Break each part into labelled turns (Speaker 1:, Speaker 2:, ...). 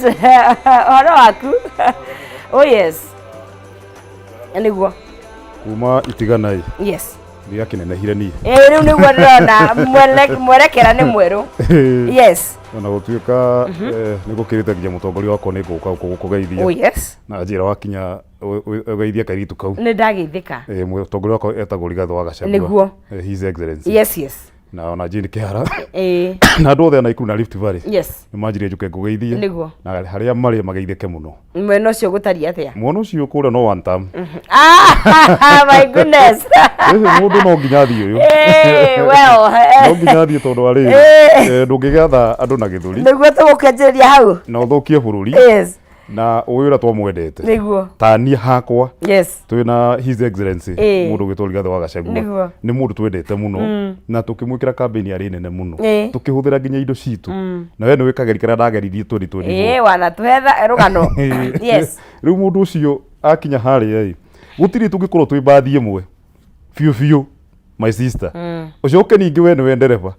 Speaker 1: Ũhoro waku? Oh yes, nĩguo.
Speaker 2: Kuma itigana ĩ.
Speaker 1: Yes.
Speaker 2: Gĩakĩnenehire niĩ.
Speaker 1: Ĩ, rĩu nĩguo ndĩrona mwerekera nĩ mwerũ. Yes.
Speaker 2: Ona gũtuĩka nĩ gũkĩrĩte nginya mũtongoria wakwa nĩ ngũka gũkũgeithia.
Speaker 1: Oh yes.
Speaker 2: Na njĩra wakinya ũgeithie kairĩtu kau.
Speaker 1: Nĩ ndageithĩka.
Speaker 2: Mũtongoria wakwa etagwo Rigathĩ wa Gachagua.
Speaker 1: Nĩguo.
Speaker 2: His Excellency.
Speaker 1: Yes.
Speaker 2: Na ona Jane Kĩhara
Speaker 1: Ĩĩ.
Speaker 2: na andũ othe a Nakuru na Rift Valley
Speaker 1: Yes.
Speaker 2: nĩ manjire njũke ngũgeithie.
Speaker 1: Nĩguo.
Speaker 2: Na harĩa marĩ mageithĩke mũno.
Speaker 1: Mwena ũcio gũtariĩ atĩa?
Speaker 2: Mwana ũcio kũrĩa no one term.
Speaker 1: Ah, my goodness.
Speaker 2: Mũndũ no nginya athiĩ ũyũ.
Speaker 1: Eh, well,
Speaker 2: No nginya athiĩ tondũ wa rĩrĩ, ndũngĩgĩatha andũ na gĩthũri
Speaker 1: Nĩguo tũgũkĩanjĩrĩria hau.
Speaker 2: Na ũthũkie bũrũri na ũĩ ũrĩa twamwendete. Ta niĩ hakwa twĩna His Excellency mũndũ ũgwĩtwo Rigathĩ wa Gachagua. Nĩ mũndũ twendete mũno na tũkĩmwĩkĩra campaign yarĩ nene mũno, tũkĩhũthĩra nginya indo citũ, na we nĩ wĩkageri karĩa ndageririe 2024.
Speaker 1: Ĩĩ, wanatũhe rũgano.
Speaker 2: Rĩu mũndũ ũcio akinya harĩa ĩ, gũtirĩ tũngĩkorwo twĩ mbathi ĩmwe biũ biũ, my sister. Ũcoke ningĩ we nĩwe ndereba,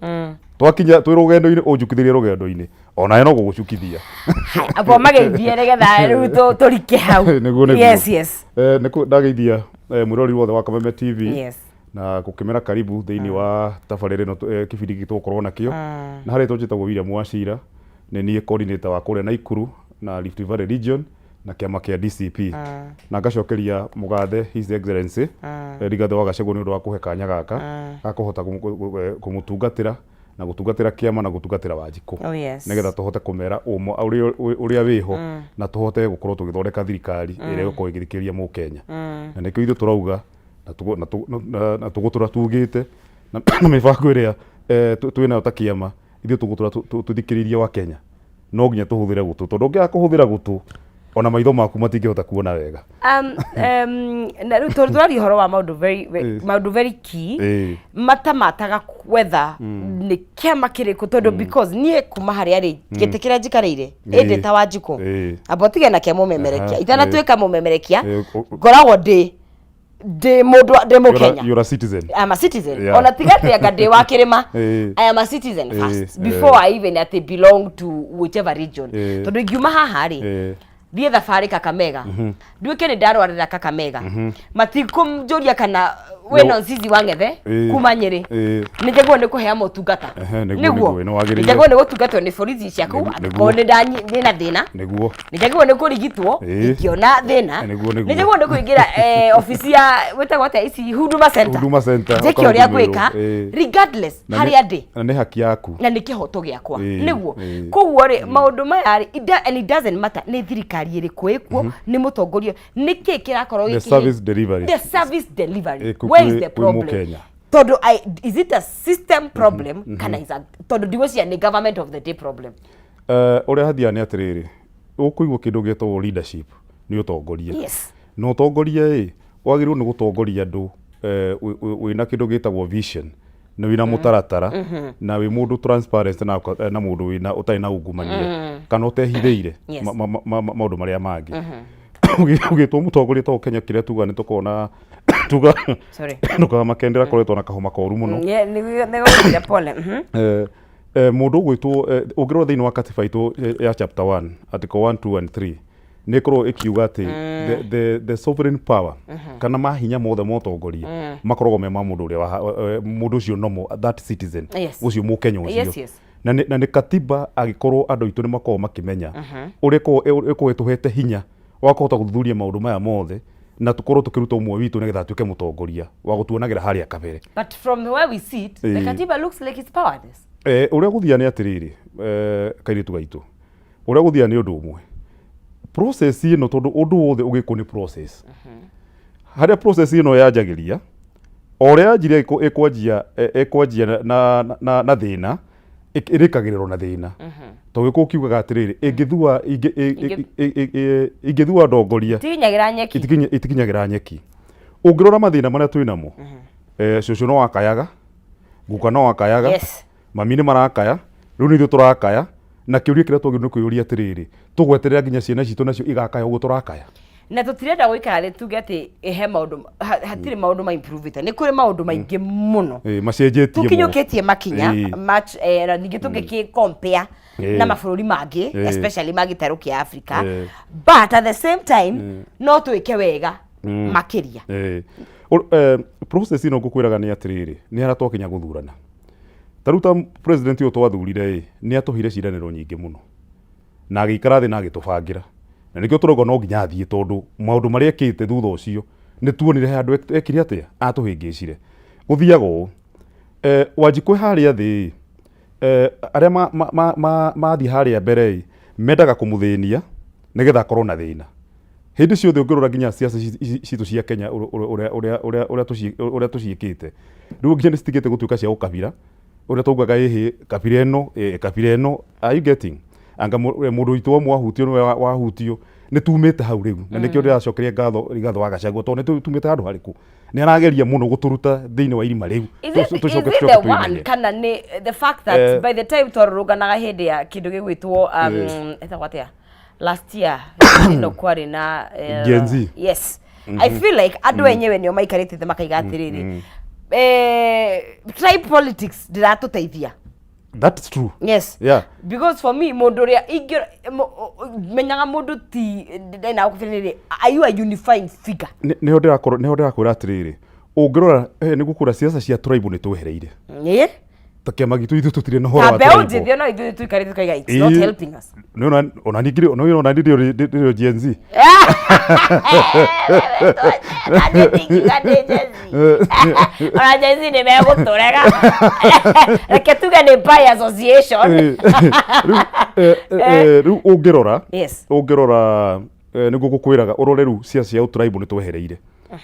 Speaker 2: twakinya twĩ rũgendo-inĩ ũnjukithĩrie rũgendo-inĩ, onawe no gũgũcukithia.
Speaker 1: Abo mageithie nĩgetha rĩu tũrike hau.
Speaker 2: Nĩguo.
Speaker 1: Yes.
Speaker 2: Nĩkũ ndageithia mwĩroreri wothe wa Kameme TV na gũkĩmera karibu thĩinĩ wa tabarĩra ĩno, kĩbindi gĩkĩ tũgũkorwo nakĩo, na harĩa njĩtagwo William Wachira, nĩ niĩ coordinator wa kũrĩa Nakuru na Rift Valley region na kĩama kĩa DCP, na ngacokeria mũgathe His Excellency Rigathĩ wa Gachagua nĩ ũndũ wa kũhe kanya gaka ga kũhota kũmũtungatĩra na gũtungatĩra kĩama na gũtungatĩra Wanjikũ nĩgetha tũhote kũmera ũmo ũrĩa wĩho na tũhote gũkorwo tũgĩthondeka thirikari ĩrĩa ĩgũkorwo ĩgĩthikĩrĩria mũkenya. Na nĩkĩo ithuĩ tũrauga na tũgũtũra tugĩte na mĩbango ĩrĩa twĩnayo ta kĩama, ithuĩ tũgũtũra tũthikĩrĩirie wa Kenya. No nginya tũhũthĩre gũtũ, tondũ ũngĩaga kũhũthĩra gũtũ, ona maitho maku matingĩhota kuona wega.
Speaker 1: Na rĩu tondũ tũraria ũhoro wa maũndũ very, maũndũ very key matamataga whether nĩ kĩama kĩrĩkũ, tondũ because niĩ kuma harĩa rĩ gĩtĩ kĩrĩa njikarĩire ĩndĩ ta Wanjikũ, amba ũtige na kĩa mũmemerekia, itanatuĩka mũmemerekia, ngoragwo ndĩ mũndũ, ndĩ Mũkenya.
Speaker 2: You're a citizen.
Speaker 1: I'm a citizen. Ona tiga atĩ anga ndĩ wa kĩrĩma, I am a citizen first before I even atĩ belong to whichever region, tondũ ingiuma haha rĩ, thiĩ thabarĩ Kakamega, nduĩke nĩ ndarwarĩra Kakamega, matikũnjũria kana wĩna Nzizi wa Ng'ethe kuma Nyĩrĩ. Nĩ njagĩrĩirwo nĩ kũhea motungata.
Speaker 2: Ehe, nĩguo, nĩguo, nĩ wagĩrĩire.
Speaker 1: Nĩ njagĩrĩirwo nĩ gũtungatwo nĩ borithi ciaku angĩkorwo ndĩna thĩna. Nĩ njagĩrĩirwo nĩ kũrigitwo ingĩona thĩna.
Speaker 2: Nĩguo.
Speaker 1: Nĩ njagĩrĩirwo nĩ kũingĩra obici ya wĩtagwo atĩa ici, Huduma Center,
Speaker 2: Huduma Center,
Speaker 1: njĩke ũrĩa
Speaker 2: ũkahũthĩrwo,
Speaker 1: ngwĩka regardless
Speaker 2: Na nĩ-
Speaker 1: harĩa ndĩ.
Speaker 2: Na nĩ haki yaku.
Speaker 1: Na nĩ kĩhoto gĩakwa. Nĩguo. Koguo rĩ, maũndũ maya rĩ, and it doesn't matter nĩ thirikari ĩrĩkũ ĩkuo, nĩ mũtongoria, nĩ kĩ kĩrakorwo
Speaker 2: The service delivery.
Speaker 1: The service delivery. Where is the
Speaker 2: kwĩ
Speaker 1: problem?
Speaker 2: Mũkenya.
Speaker 1: Tondũ is it a system problem kana is a, tondũ ndigwĩciria nĩ government of the day problem.
Speaker 2: Ũrĩa hathiaga nĩ atĩrĩrĩ, ũkũigua kĩndũ gĩtagwo leadership nĩ ũtongoria. Na ũtongoria ĩ, wagĩrĩirwo nĩ gũtongoria andũ wĩna kĩndũ gĩtagwo vision na wĩna mũtaratara na wĩ mũndũ transparent na mũndũ wĩna ũtarĩ na ungumania kana ũtehithĩire maũndũ marĩa mangĩ. Ũgĩtwo mũtongoria ta Kenya, kĩrĩa tuga nĩ tũkoragwo na tuga
Speaker 1: Sorry.
Speaker 2: ndũkamake, ndĩrakoretwo na kahoma koru mũno.
Speaker 1: Yeah, nĩgũgũkĩra pole.
Speaker 2: Mũndũ ũgwĩtwo ũngĩrora thĩinĩ wa katiba itũ ya chapter 1, article 1, 2 and 3, nĩ ĩkorwo ĩkiuga atĩ the sovereign power kana mahinya mothe ma ũtongoria makoragwo me ma mũndũ ũrĩa mũndũ ũcio nomo, that citizen, ũcio mũkenya ũcio. Na nĩ katiba, angĩkorwo andũ aitũ nĩ makoragwo makĩmenya ũrĩa ĩkoragwo ĩtũhete hinya wa kũhota gũthuthuria maũndũ maya mothe na tũkorwo tũkĩruta ũmwe witũ nĩgetha atuĩke mũtongoria wa gũtuonagĩra harĩa kabere.
Speaker 1: But from where we sit, the katiba looks like it's powerless.
Speaker 2: Ũrĩa gũthiaga nĩ atĩrĩrĩ, kairĩtu gaitũ, ũrĩa gũthiaga nĩ ũndũ ũmwe, process ĩno, tondũ ũndũ wothe ũgĩkwo nĩ process, harĩa process ĩno yanjagĩria, o ũrĩa yanjirie ĩkwanjia na thĩna, ĩrĩkagĩrĩrwo na thĩna, tondũ gĩkũ kiugaga atĩrĩrĩ, ĩngĩthua ingĩthua ndongoria
Speaker 1: Itikinyagĩra nyeki.
Speaker 2: Itikinyagĩra nyeki. Ũngĩrora mathĩna marĩa twĩ namo, cũcũ no akayaga, guka no akayaga, mami nĩ marakaya, rĩu nĩ ithuĩ tũrakaya, na kĩũria kĩrĩa twagĩrĩirwo nĩ kwĩyũria atĩrĩrĩ, tũgweterera nginya ciana citũ nacio igakaya ũguo tũrakaya?
Speaker 1: Na tũtirenda gũikara thĩ tuge atĩ he maũndũ hatirĩ maũndũ ma improve nĩ kũrĩ maũndũ maingĩ mũno
Speaker 2: Macenjetie mũno.
Speaker 1: Tũkinyũkĩtie makinya much, na ningĩ tũngĩkĩ compare na mabũrũri mangĩ, especially ma gĩtarũ kĩa Africa, but at the same time no twĩke wega makĩria.
Speaker 2: Process ĩno ngũkwĩraga nĩ atĩrĩrĩ, nĩ harĩa twakinya gũthurana. Ta rĩu ta president ũyũ twathurire ĩ, nĩ atũheire ciĩranĩro nyingĩ mũno na agĩikara thĩ na agĩtũbangĩra, na nĩkĩo tũrauga no nginya athiĩ, tondũ maũndũ marĩa ekĩte thutha ũcio nĩ tuonire he handũ ekire atĩa, atũhĩngĩcire. Gũthiaga ũũ, Wanjikũ harĩa thĩ ĩ, arĩa mathiĩ harĩa mbere ĩ, mendaga kũmũthĩnia nĩgetha akorwo na thĩna hĩndĩ ciothe. Ũngĩrora nginya siasa ici citũ cia Kenya, ũrĩa tũciĩkĩte rĩu, nginya nĩ citigĩte gũtuĩka cia ũkabira ũrĩa twaugaga, ĩhĩ kabira ĩno, kabira ĩno. Are you getting? Anga mũndũ witũ wa wahutio nĩwe wahutio. Nĩ tumĩte hau rĩu, na nĩkĩo ndĩracokeria ngatho Rigathĩ wa Gachagua, tondũ nĩ tumĩte handũ harĩkũ, nĩ arageria mũno gũtũruta thĩinĩ wa irima rĩu.
Speaker 1: Is it,
Speaker 2: Tũcoke
Speaker 1: is it
Speaker 2: tũcoke
Speaker 1: the one
Speaker 2: twĩmenye.
Speaker 1: kana nĩ the fact that by the time twarũrũnganaga hĩndĩ ya kĩndũ gĩgwĩtwo ĩtagwo atĩa, last year ĩno kwarĩ na
Speaker 2: Gen Z.
Speaker 1: Yes, I feel like andũ enyewe nĩo maikarĩte thĩ makaiga atĩrĩrĩ, tribe politics ndĩratũteithia.
Speaker 2: That's true.
Speaker 1: Yes. Because for me, mũndũ ũrĩa ingĩ menyaga mũndũ ti ndena gũkũbĩrĩrĩ, are you a unifying figure?
Speaker 2: Nĩho ndĩrakorwo, nĩho ndĩrakwĩra atĩrĩrĩ, ũngĩrora nĩ gũkũra siasa cia tribe nĩ twehereire. Ta kĩama gitũ ithuĩ tũtirĩ na ũhoro
Speaker 1: Ta
Speaker 2: wa
Speaker 1: mbeũ
Speaker 2: tribal.
Speaker 1: njĩthĩ ona ithuĩ tũikarĩte tukaiga it's not helping us.
Speaker 2: Nĩ ona ningĩ ona niĩ ndĩrĩ Gen Z.
Speaker 1: Ona ndingiuga ndĩ Gen Z. Ona Gen Z nĩ megũtũrega, reke tuge nĩ by association.
Speaker 2: Rĩu rĩu ũngĩrora ũngĩrora nĩguo ngũkwĩraga ũrore rĩu ciaca cia ũtribe nĩ twehereire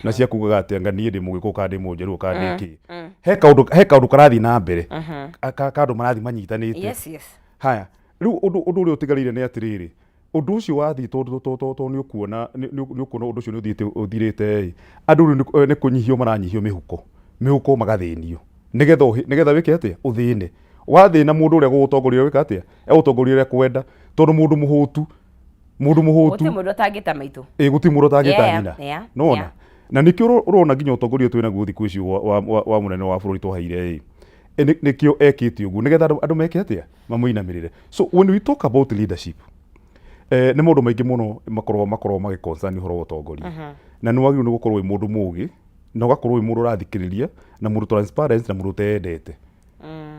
Speaker 2: na cia kugaga atĩ anga niĩ ndĩ mũgĩkũyũ kana ndĩ mũnjaruo kana ndĩ kĩ, he kaũndũ karathiĩ na mbere ka andũ marathiĩ manyitanĩte. Haya, rĩu ũndũ ũrĩa ũtigarĩire nĩ atĩrĩrĩ, ũndũ ũcio wathiĩ, tondũ nĩ ũkuona ũndũ ũcio nĩ ũthiĩte ũthirĩte ĩ, andũ rĩu nĩ kũnyihio maranyihio mĩhuko magathĩnio nĩgetha wĩke atĩa, ũthĩne. Wathĩna, mũndũ ũrĩa gũgũtongoria wĩka atĩa, egũtongoria ũrĩa kwenda, tondũ mũndũ mũhũtu
Speaker 1: Gũtirĩ mũndũ atangĩta maitũ.
Speaker 2: Ĩ, gũtirĩ mũndũ ũtangĩta nyina. Nona na nĩkĩo ũrona nginya ũtongoria twĩ naguo thikũ ici wa mũnene wa bũrũri twaheire ĩ, nĩkĩo ekĩte ũguo nĩgetha andũ meke atĩa, mamũinamĩrĩre. So when we talk about leadership, nĩ maũndũ maingĩ mũno makorwo magĩ concern ũhoro wa ũtongoria, na nĩ wagĩrĩirwo nĩ gũkorwo wĩ mũndũ mũgĩ, na ũgakorwo wĩ mũndũ ũrathikĩrĩria, na mũndũ transparent, na mũndũ ũteyendete.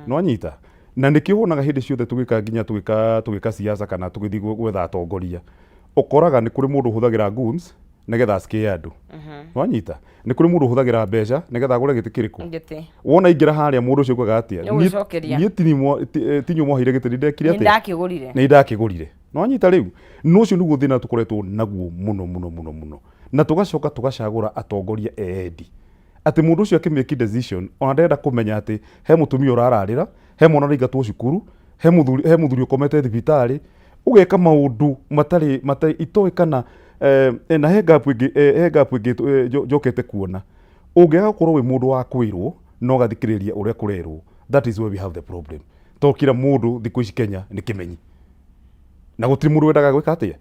Speaker 2: Nĩwanyita? Na nĩkĩo wonaga hĩndĩ ciothe tũgĩka nginya tũgĩka siasa kana tũgĩthiĩ gwetha atongoria, ũkoraga nĩ kũrĩ mũndũ ũhũthagĩra goons nĩgetha acikie andũ. Nĩwanyita? Nĩ kũrĩ mũndũ ũhũthagĩra mbeca nĩgetha agũre gĩtĩ kĩrĩkũ.
Speaker 1: Gĩtĩ.
Speaker 2: Wona aingĩra harĩa, mũndũ ũcio augaga atĩa?
Speaker 1: Nĩgũcokeria.
Speaker 2: Niĩ tinyu mwaheire gĩtĩ, nĩ ndekire
Speaker 1: Nĩ
Speaker 2: atĩa?
Speaker 1: ndakĩgũrire.
Speaker 2: Nĩ ndakĩgũrire. Nĩwanyita? Rĩu no ũcio nĩguo thĩna tũkoretwo naguo mũno mũno mũno mũno, na tũgacoka tũgacagũra atongoria eendi, atĩ mũndũ ũcio akĩmake decision ona ndarenda kũmenya atĩ he mũtumia ũrararĩra, he mwana ũraingatwo cukuru, he mũthuri ũkomete thibitarĩ, ũgeka maũndũ matarĩ itoĩ kana na he gap ĩngĩ, he gap ĩngĩ njokete kuona ũngĩaga gũkorwo wĩ mũndũ wa kwĩrwo na ũgathikĩrĩria ũrĩa kũrerwo. That is where we have the problem, tondũ kila mũndũ thikũ ici Kenya nĩ kĩmenyi, na gũtirĩ mũndũ wendaga gwĩka atĩa,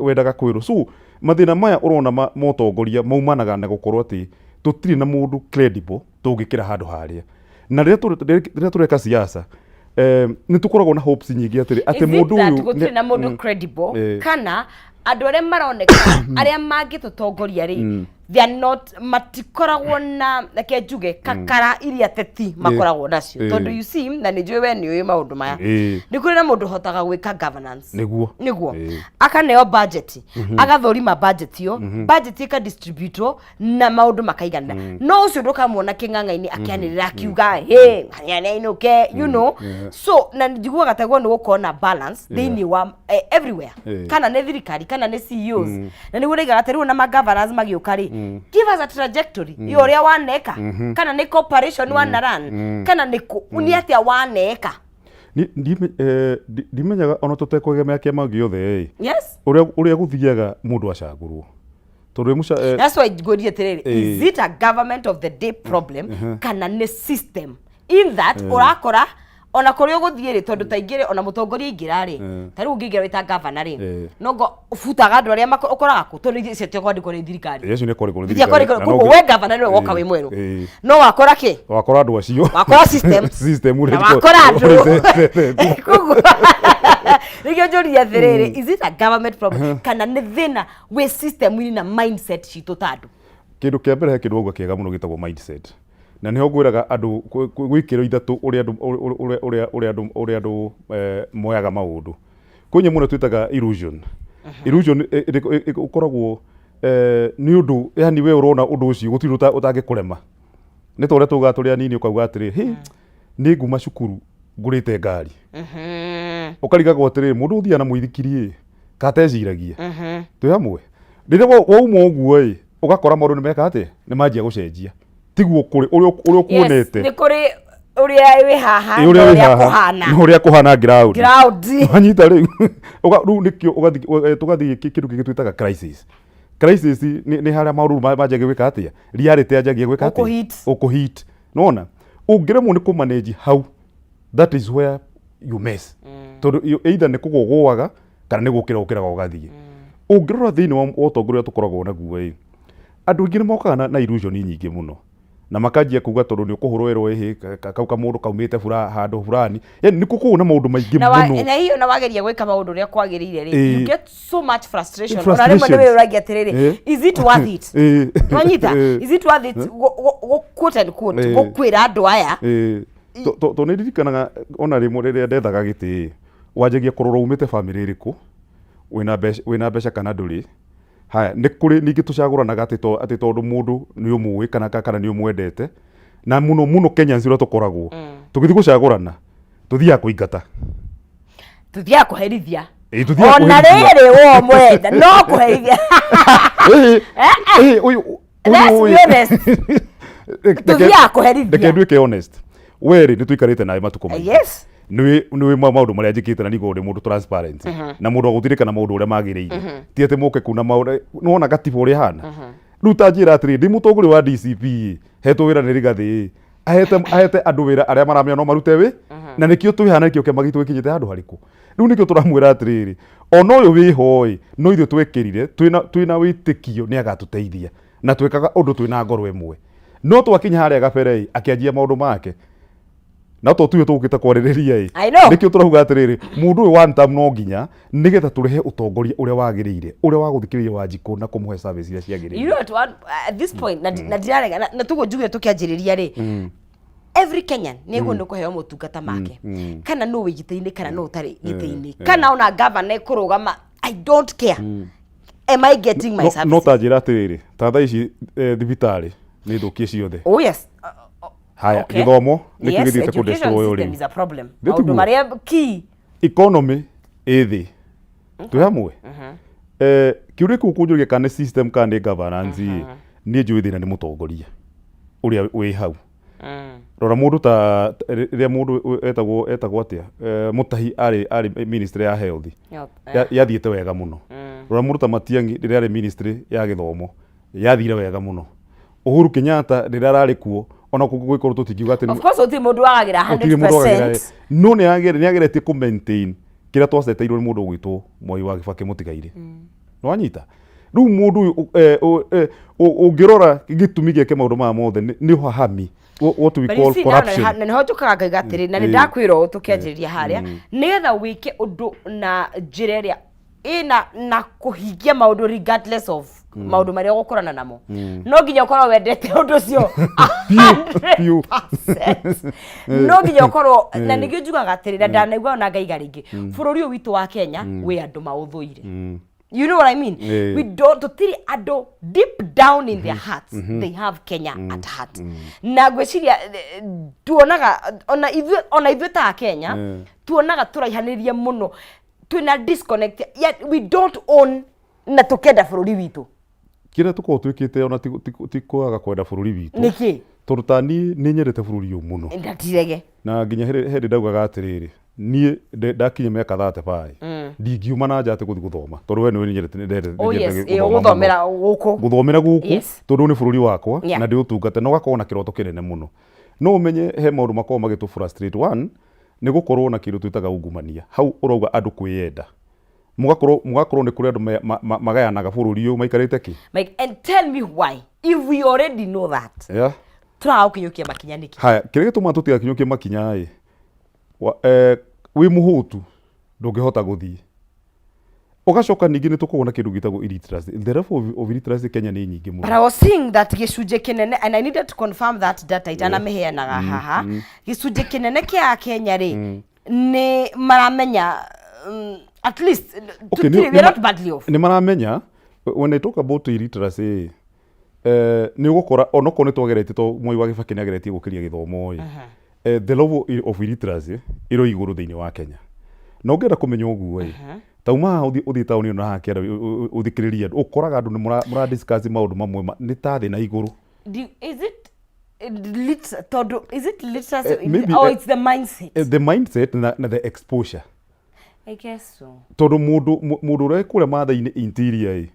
Speaker 2: wendaga kwĩrwo. So mathĩna maya ũrona motongoria maumanaga na gũkorwo atĩ tũtirĩ na mũndũ credible tũngĩkĩra handũ harĩa, na rĩrĩa tũreka siasa, nĩ tũkoragwo na hopes nyingĩ atĩrĩ atĩ
Speaker 1: Is it
Speaker 2: mũndũ
Speaker 1: that
Speaker 2: ũyũ
Speaker 1: gũtirĩ na mũndũ credible, kana andũ arĩa maroneka arĩa mangĩtũtongoria rĩ, they are not, matikoragwo na, reke njuge, kakara iria teti makoragwo nacio? Tondũ you see, na nĩ njũĩ we nĩ ũĩ maũndũ maya, nĩ kũrĩ na mũndũ ũhotaga gwĩka governance. Nĩguo akaneo budget, agathũrima budget, ĩyo budget ĩkadistributwo na maũndũ makaiganĩra, no ũcio ndũkamuona kĩng'ang'a-inĩ akĩanĩrĩra akiuga hĩ ng'ania nĩainũke. So na njiguaga taguo nĩ gũkorwo na balance thĩinĩ wa everywhere, kana nĩ thirikari kana nĩ CEOs, na nĩguo ndaigaga atĩ rĩu ona ma-governors magĩũka rĩ, give us a trajectory ya ũrĩa waneka, kana nĩ corporation wana run, kana nĩ kũ, nĩ atĩa waneka.
Speaker 2: Ndimenyaga ona tũtekwegemea kĩama gĩothe ĩ, ũrĩa gũthiaga mũndũ acagũrwo, tondũ
Speaker 1: That's why ngũria atĩrĩrĩ, is it a government of the day problem kana nĩ system, in that ũrakora Ona kũrĩa ũgũthiĩ rĩ, tondũ ta ingĩ rĩ, ona mũtongoria aingĩra rĩ, ta rĩu ũngĩingĩra wĩ ta gavana rĩ, nongo ũbutaga andũ arĩa ũkoraga kũ, tondũ icio ti kwandĩkwo nĩ thirikari.
Speaker 2: Acio nĩ kwandĩkwo nĩ
Speaker 1: Thirikari.
Speaker 2: Na no
Speaker 1: Koguo we gavana nĩwe woka wĩ mwerũ, no wakora kĩ?
Speaker 2: Wakora andũ acio.
Speaker 1: Wakora system.
Speaker 2: System.
Speaker 1: Na wakora andũ. Koguo nĩkĩo njũria atĩrĩrĩ, is it a government problem kana nĩ thĩna wĩ system-inĩ na mindset citũ ta andũ?
Speaker 2: Kĩndũ kĩa mbere, he kĩndũ wauga kĩega mũno gĩtagwo mindset, na nĩho ngwĩraga andũ gwĩ ikĩro ithatũ ũrĩa andũ ũrĩa ũrĩa ũrĩa andũ ũrĩa andũ moyaga maũndũ. Kwĩ nyamũ ĩno twĩtaga illusion. Illusion ũkoragwo nĩ ũndũ, yani we ũrona ũndũ ũcio gũtirĩ ũndũ ũtangĩkũrema. Nĩ ta ũrĩa tugaga tũrĩ anini, ũkauga atĩrĩ, "Hĩ, nĩ nguma cukuru ngũrĩte ngari." Ũkarigagwo atĩrĩrĩ, mũndũ ũthiaga na mũithikiri ĩ kateciragia twĩ hamwe. Rĩrĩa wauma ũguo ĩ, ũgakora maũndũ nĩ meka atĩa, nĩ manjia gũcenjia, tiguo kũrĩ ũrĩa ũkuonete.
Speaker 1: Nĩ kũrĩ ũrĩa wĩ haha
Speaker 2: Ĩ, ũrĩa
Speaker 1: na
Speaker 2: wĩ
Speaker 1: ũrĩa
Speaker 2: haha
Speaker 1: kũhana.
Speaker 2: na ũrĩa kũhana ground.
Speaker 1: Ground.
Speaker 2: Wanyita rĩu? Rĩu nĩkĩo tũgathiĩ kĩndũ kĩngĩ twĩtaga crisis. Crisis nĩ harĩa maũndũ manjagia gwĩka atĩa, reality yanjagia gwĩka atĩa.
Speaker 1: Ũkũhit.
Speaker 2: Ũkũhit. Nĩwona ũngĩremwo nĩ kũmanage hau, that is where you mess, tondũ either nĩ kũgwa ũgũaga kana nĩ gũkĩra ũkĩraga ũgathiĩ. Ũngĩrora thĩinĩ wa ũtongoria ũrĩa tũkoragwo naguo ĩ, andũ aingĩ nĩ mokaga na illusion nyingĩ mũno na makanjia kuga tondũ nĩ ũkũhũrwo ĩrwo ĩhĩ kau kamũndũ kaumĩte handũ fulani, yani nĩ kũkoragwo na maũndũ maingĩ
Speaker 1: Na
Speaker 2: mũno.
Speaker 1: Na hiyo na wageria gwĩka maũndũ ũrĩa kwagĩrĩire rĩ, you get so much frustration. Ona rĩmwe
Speaker 2: Frustrations.
Speaker 1: nĩ wĩyũragia atĩrĩrĩ, is it worth it? Nwanyita? Is it worth it quote and quote gũkwĩra andũ aya?
Speaker 2: To nĩ ndirikanaga ona rĩmwe rĩrĩa ndethaga gĩtĩ, wanjagia kũrora umĩte bamĩrĩ ĩrĩkũ, wĩna mbeca kana ndũrĩ. Haya, nĩ kũrĩ ningĩ tũcagũranaga atĩ tondũ mũndũ nĩ ũmũĩ kana nĩ ũmwendete, na mũno mũno Kenyans ũrĩa tũkoragwo tũgĩthiĩ gũcagũrana, tũthiaga kũingata.
Speaker 1: Tuthiaga kũherithia.
Speaker 2: Ĩ, tũthiaga
Speaker 1: Ona
Speaker 2: kũherithia.
Speaker 1: rĩrĩ wo mwenda no kũherithia.
Speaker 2: Ĩ, ũyũ
Speaker 1: Let's
Speaker 2: ũyũ
Speaker 1: be honest. Tũthiaga kũherithia.
Speaker 2: Reke nduĩke honest. We rĩ, nĩ tũikarĩte nawe matukũ maingĩ. Nĩ maũndũ marĩa njĩkĩte, na ningĩ ndĩ mũndũ transparent na mũndũ wa gũtirĩkana maũndũ ũrĩa magĩrĩire, ti atĩ mũke kuna maũndũ. Nĩwona gatiba ũrĩa ĩhana rĩu, ta njĩra atĩrĩ, ndĩ mũtongoria wa DCP ĩ, hetwo wĩra nĩ Rigathĩ ĩ, ahete andũ wĩra arĩa maramenya no marute wĩ, na nĩkĩo twĩ haha, na nĩkĩo kĩama gitũ gĩkinyĩte handũ harĩkũ rĩu. Nĩkĩo tũramwĩra atĩrĩrĩ, ona ũyũ wĩho ĩ, no ithuĩ twekĩrire twĩna wĩtĩkio nĩ agatũteithia, na twĩkaga ũndũ twĩna ngoro ĩmwe. No twakinya harĩa gabere ĩ, akĩanjia maũndũ make, na to tuwe tũgũkĩte kwarĩrĩria ĩ.
Speaker 1: I know.
Speaker 2: Nĩkĩo tũrauga atĩrĩrĩ, mũndũ ũyũ one term no nginya nĩgetha tũrehe ũtongoria ũrĩa wagĩrĩire, ũrĩa wa gũthikĩrĩria Wanjikũ na kũmũhe service iria ciagĩrĩire.
Speaker 1: You know what, one, at this point, na ndirarega na tuguo njugire tukianjĩrĩria rĩ, every Kenyan nĩ egũkorwo nĩ kũheo motungata make, kana nũ wĩ gĩtĩ-inĩ kana nũ ũtarĩ gĩtĩ-inĩ, kana ona gavana ekũrũgama, I don't care, am I getting my
Speaker 2: No
Speaker 1: services?
Speaker 2: Ta njĩra atĩrĩrĩ, ta thaa ici thibitarĩ nĩ thũkie ciothe.
Speaker 1: Oh yes.
Speaker 2: Haya. Gĩthomo nĩkĩo gĩthiĩte kũ
Speaker 1: Education
Speaker 2: destroy
Speaker 1: system
Speaker 2: rĩu.
Speaker 1: is a problem.
Speaker 2: Nĩ
Speaker 1: Maũndũ
Speaker 2: tiguo?
Speaker 1: marĩa key.
Speaker 2: Economy ĩ thĩ, twĩ hamwe. Kĩũria kĩu kũnjũria kana nĩ system kana nĩ governance ĩ, niĩ njũĩ thĩna nĩ mũtongoria ũrĩa wĩ hau. Rora mũndũ ta rĩrĩa mũndũ etagwo atĩa, Mutahi arĩ ministry ya health, yathiĩte wega mũno. Rora mũndũ ta Matiang'i rĩrĩa arĩ ministry ya gĩthomo, yathire wega mũno. Uhuru Kenyatta rĩrĩa ararĩ kuo, ona gwĩkorwo tũtingiuga atĩ
Speaker 1: Of course gũtirĩ mũndũ wagagĩra
Speaker 2: gũtirĩ mũndũ wagagĩra,
Speaker 1: 100%.
Speaker 2: No nĩ ageretie kũ maintain kĩrĩa twaceteirwo nĩ mũndũ ũgwĩtwo Mwai wa Kibaki mũtigairĩ. Nĩwanyita? Rĩu mũndũ ũyũ ũngĩrora gĩtũmi gĩake, maũndũ maya mothe nĩ ũhahami, what we
Speaker 1: But you
Speaker 2: call
Speaker 1: see, now,
Speaker 2: corruption.
Speaker 1: na nĩho njũkaga ngaiga atĩrĩ, na nĩ ndakwĩra ũũ tũkĩanjĩrĩria harĩa, nĩgetha wĩke ũndũ na njĩra ĩrĩa ĩna na kũhingia maũndũ regardless of maũndũ marĩa ũgũkorana namo, no nginya ũkorwo wendete ũndũ ũcio
Speaker 2: Piũ.
Speaker 1: 100%. No nginya ũkorwo, na nĩkĩo njugaga atĩrĩ, na ndanaigua ona ngaiga rĩngĩ, bũrũri ũyũ witũ wa Kenya wĩ andũ maũthũire. You know what I mean? We don't, tutiri andũ deep down in their hearts they have Kenya at heart. Na ngwĩciria tuonaga ona ithuĩ ta Kenya tuonaga tũraihanĩrĩria mũno, twĩna disconnect, yet we don't own na tũkenda bũrũri witũ.
Speaker 2: Kĩrĩa tũkoragwo twĩkĩte ona ti kwaga kwenda bũrũri witũ.
Speaker 1: Nĩkĩ?
Speaker 2: Tondũ ta niĩ nĩ nyendete bũrũri ũyũ mũno.
Speaker 1: Ndatirege.
Speaker 2: Na nginya hĩndĩ ndaugaga atĩrĩrĩ, niĩ ndakinya mĩaka 35 ndingiuma na nja atĩ gũthiĩ gũthoma, tondũ we nĩũĩ nĩ nyendete
Speaker 1: Oh yes,
Speaker 2: gũthoma mũno.
Speaker 1: Gũthomera gũkũ.
Speaker 2: Gũthomera gũkũ, tondũ nĩ bũrũri wakwa
Speaker 1: na
Speaker 2: ndĩũtungate, na ũgakorwo na kĩroto kĩnene mũno. No ũmenye he maũndũ makoragwo magĩtũ frustrate. One, Nĩ gũkorwo na kĩndũ twĩtaga ungumania. Hau ũrauga andũ kwĩyenda. Mũgakorwo mũgakorwo nĩ kũrĩ andũ magayanaga bũrũri ũyũ maikarĩte kĩ?
Speaker 1: Mike, and tell me why if we already know that tũraga gũkinyũkia makinya nĩkĩ?
Speaker 2: Haya, kĩrĩa gĩtũmaga tũtigakinyũkie makinya ĩ, wĩ mũhũtu ndũngĩhota gũthiĩ. Ũgacoka ningĩ nĩ tũkoragwo na kĩndũ gĩtagwo illiteracy. The level of illiteracy Kenya nĩ nyingĩ mũno.
Speaker 1: But I was seeing that gĩcunjĩ kĩnene, and I needed to confirm that data itanamĩheanaga haha, gĩcunjĩ kĩnene kĩa Akenya rĩ, nĩ maramenya at least
Speaker 2: Okay,
Speaker 1: we are not badly off.
Speaker 2: Nĩ maramenya. When I talk about illiteracy, nĩ ũgũkora onokorwo nĩ twageretie, to Mwai wa Kibaki nĩ ageretie gũkĩria gĩthomo ĩ, the level of illiteracy ĩrĩ o igũrũ thĩinĩ wa Kenya. Na ũngĩenda kũmenya ũguo ĩ, tauma haha ũthiĩ taũni ĩno na haha kĩanda ũthikĩrĩrie andũ, ũkoraga andũ nĩ mũra discuss maũndũ mamwe nĩ ta thĩ na igũrũ.
Speaker 1: Is it tondũ is it literacy
Speaker 2: Maybe,
Speaker 1: or it's the mindset?
Speaker 2: The mindset na the exposure.
Speaker 1: I guess so.
Speaker 2: Tondũ mũndũ ũrĩa wĩ kũrĩa Maathai-inĩ interior ĩ,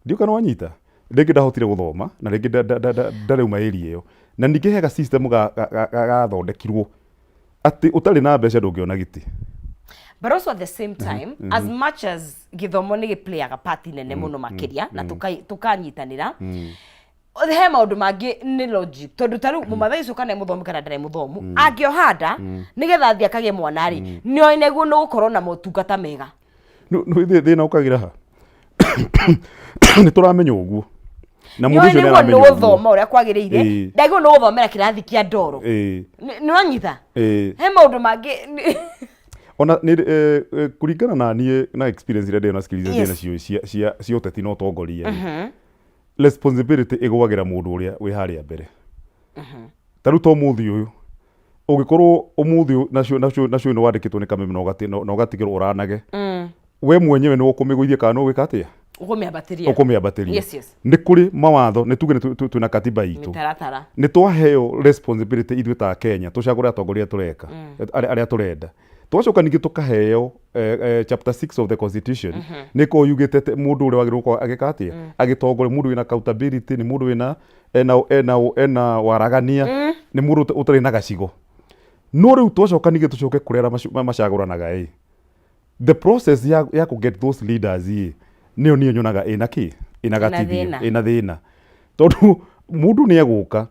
Speaker 2: ndiũĩ kana wanyita, rĩngĩ ndahotire gũthoma na rĩngĩ ndarauma area ĩyo. Na ningĩ he ga system gathondekirwo atĩ ũtarĩ na mbeca ndũngĩona gĩtĩ.
Speaker 1: But also at the same time, as much as gĩthomo nĩ gĩplayaga part nene mũno makĩria na tũkanyitanĩra, he maũndũ mangĩ nĩ logic, tondũ ta rĩu mũmathai ũcio kana nĩ mũthomu kana ndarĩ mũthomu, angĩoha nda nĩgetha athiĩ akagĩe mwana rĩ, nĩ oĩ nĩguo nĩ gũkorwo na motungata mega.
Speaker 2: Thĩna ũkagĩra ha? Nĩ tũramenya ũguo na
Speaker 1: nĩ
Speaker 2: mũndũ
Speaker 1: oĩ
Speaker 2: ũcio nĩ
Speaker 1: nĩguo nĩ
Speaker 2: aramenya ũguo.
Speaker 1: gũthoma ũrĩa kwagĩrĩire, ndagĩrĩirwo nĩ gũthomera kĩrathi kĩa ndoro. Nĩ ũranyita? He maũndũ mangĩ
Speaker 2: Ona nĩ kũringana na niĩ na experience iria ndĩ na skills iria ndĩ nacio cia ũteti na ũtongoria rĩ, responsibility ĩgwagĩra mũndũ ũrĩa wĩ harĩa mbere. Ta rĩu ta ũmũthĩ ũyũ ũngĩkorwo ũmũthĩ ũyũ nacio nĩ wandĩkĩtwo nĩ Kameme na ũgatigĩrwo ũranage, we mwenyewe nĩ ũkũmĩgũithia kana nĩ ũgwĩka atĩa?
Speaker 1: Ũkũmĩambatĩria.
Speaker 2: Ũkũmĩambatĩria.
Speaker 1: Yes.
Speaker 2: Nĩ kũrĩ mawatho, nĩ tuge nĩ twĩna katiba itũ,
Speaker 1: mĩtaratara.
Speaker 2: Nĩ twaheo responsibility ithuĩ ta Kenya tũcagũre atongoria tũreka, arĩa tũrenda. Twacoka ningĩ tũkaheo chapter 6 of the constitution, nĩ korwo yugĩte atĩ mũndũ ũrĩa wagĩrĩirwo gũkorwo agĩka atĩa, agĩtongoria, mũndũ wĩna accountability, nĩ mũndũ wĩna ena waragania, nĩ mũndũ ũtarĩ na gacigo. No rĩu twacoka ningĩ tũcoke kũrĩ arĩa macagũranaga ĩ, the process ya kũ get those leaders ĩ, nĩyo niĩ nyonaga ĩna kĩ, ĩna
Speaker 1: Ĩna
Speaker 2: gatithio,
Speaker 1: thĩna.
Speaker 2: Ĩna thĩna, tondũ mũndũ nĩ egũka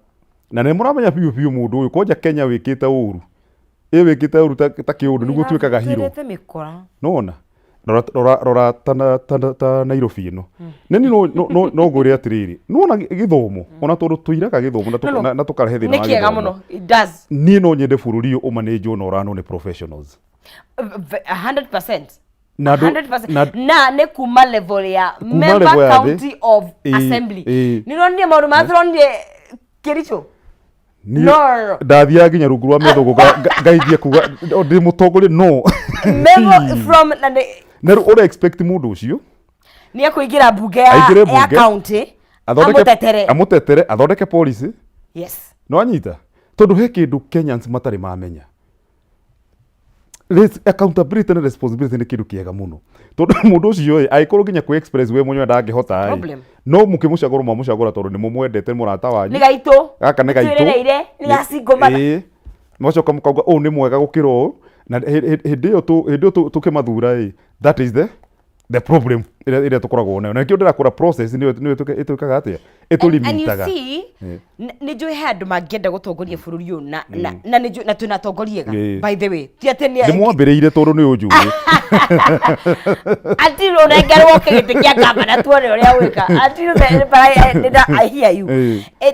Speaker 2: na nĩ mũramenya biũ biũ mũndũ ũyũ kwanja Kenya wĩkĩte ũru ĩ, wĩkĩte ũru ta kĩũndũ nĩguo tuĩkaga hero.
Speaker 1: Twendete mĩkora.
Speaker 2: Nona rora rora rora ta Nairobi ĩno nĩ niĩ no ngwĩre atĩrĩrĩ, nĩwona gĩthomo, ona tondũ tũiraga gĩthomo
Speaker 1: No, no.
Speaker 2: na tũkarehe thĩna
Speaker 1: Nĩ
Speaker 2: wa
Speaker 1: kĩega
Speaker 2: gĩthomo.
Speaker 1: mũno, it does.
Speaker 2: Niĩ no nyende bũrũri ũyũ ũmanĩnjwo na ũranwo nĩ professionals.
Speaker 1: 100%.
Speaker 2: Na
Speaker 1: 100%. Na nĩ kuma level ya
Speaker 2: Kuma
Speaker 1: member
Speaker 2: level ya thĩ.
Speaker 1: county of assembly. Nĩ ronire maũndũ marĩa tũronire Kericho.
Speaker 2: Niĩ
Speaker 1: No, no, no.
Speaker 2: Ndathiaga nginya rungu rwa mĩthũgũ ngaithie kuga, "O, ndĩ mũtongoria no."
Speaker 1: Member from na nĩ
Speaker 2: Na rĩu ũra expect mũndũ ũcio
Speaker 1: nĩ ekũingĩra mbunge ya
Speaker 2: aingĩre
Speaker 1: ya
Speaker 2: mbunge,
Speaker 1: county
Speaker 2: athondeke
Speaker 1: amũtetere.
Speaker 2: Amũtetere, athondeke policy. No anyita tondũ he kĩndũ Kenyans matarĩ mamenya. Accountability na responsibility nĩ kĩndũ kĩega mũno, tondũ mũndũ ũcio ĩ, angĩkorwo nginya kwĩ express we mwenyewe ndangĩhota ĩ,
Speaker 1: Problem.
Speaker 2: no mũkĩmũcagũra mwamũcagũra tondũ nĩ mũmwendete, nĩ mũrata wanyu.
Speaker 1: Nĩ gaitũ.
Speaker 2: Gaka nĩ gaitũ.
Speaker 1: Twĩrereire nĩ gacingũ mana.
Speaker 2: Ĩĩ. Mũgacoka mũkauga ũyũ nĩ mwega gũkĩra ũyũ, na hĩndĩ ĩyo tũkĩmathura ĩ, that is the problem ĩrĩa tũkoragwo nayo, na nĩkĩo ndĩrakũra process nĩyo ĩtwĩkaga atĩa,
Speaker 1: And you
Speaker 2: ĩtũlimitaga.
Speaker 1: see, nĩ njũĩ he andũ mangĩenda gũtongoria bũrũri ũyũ na nĩ njũĩ na twĩna atongoria ega. By the way, ti atĩ nĩ
Speaker 2: Ndĩmwambĩrĩire tondũ nĩ ũnjũĩ.
Speaker 1: Until ũnengerwo gĩtĩ kĩa gavana tuone ũrĩa gwĩka. Until then, but I hear you.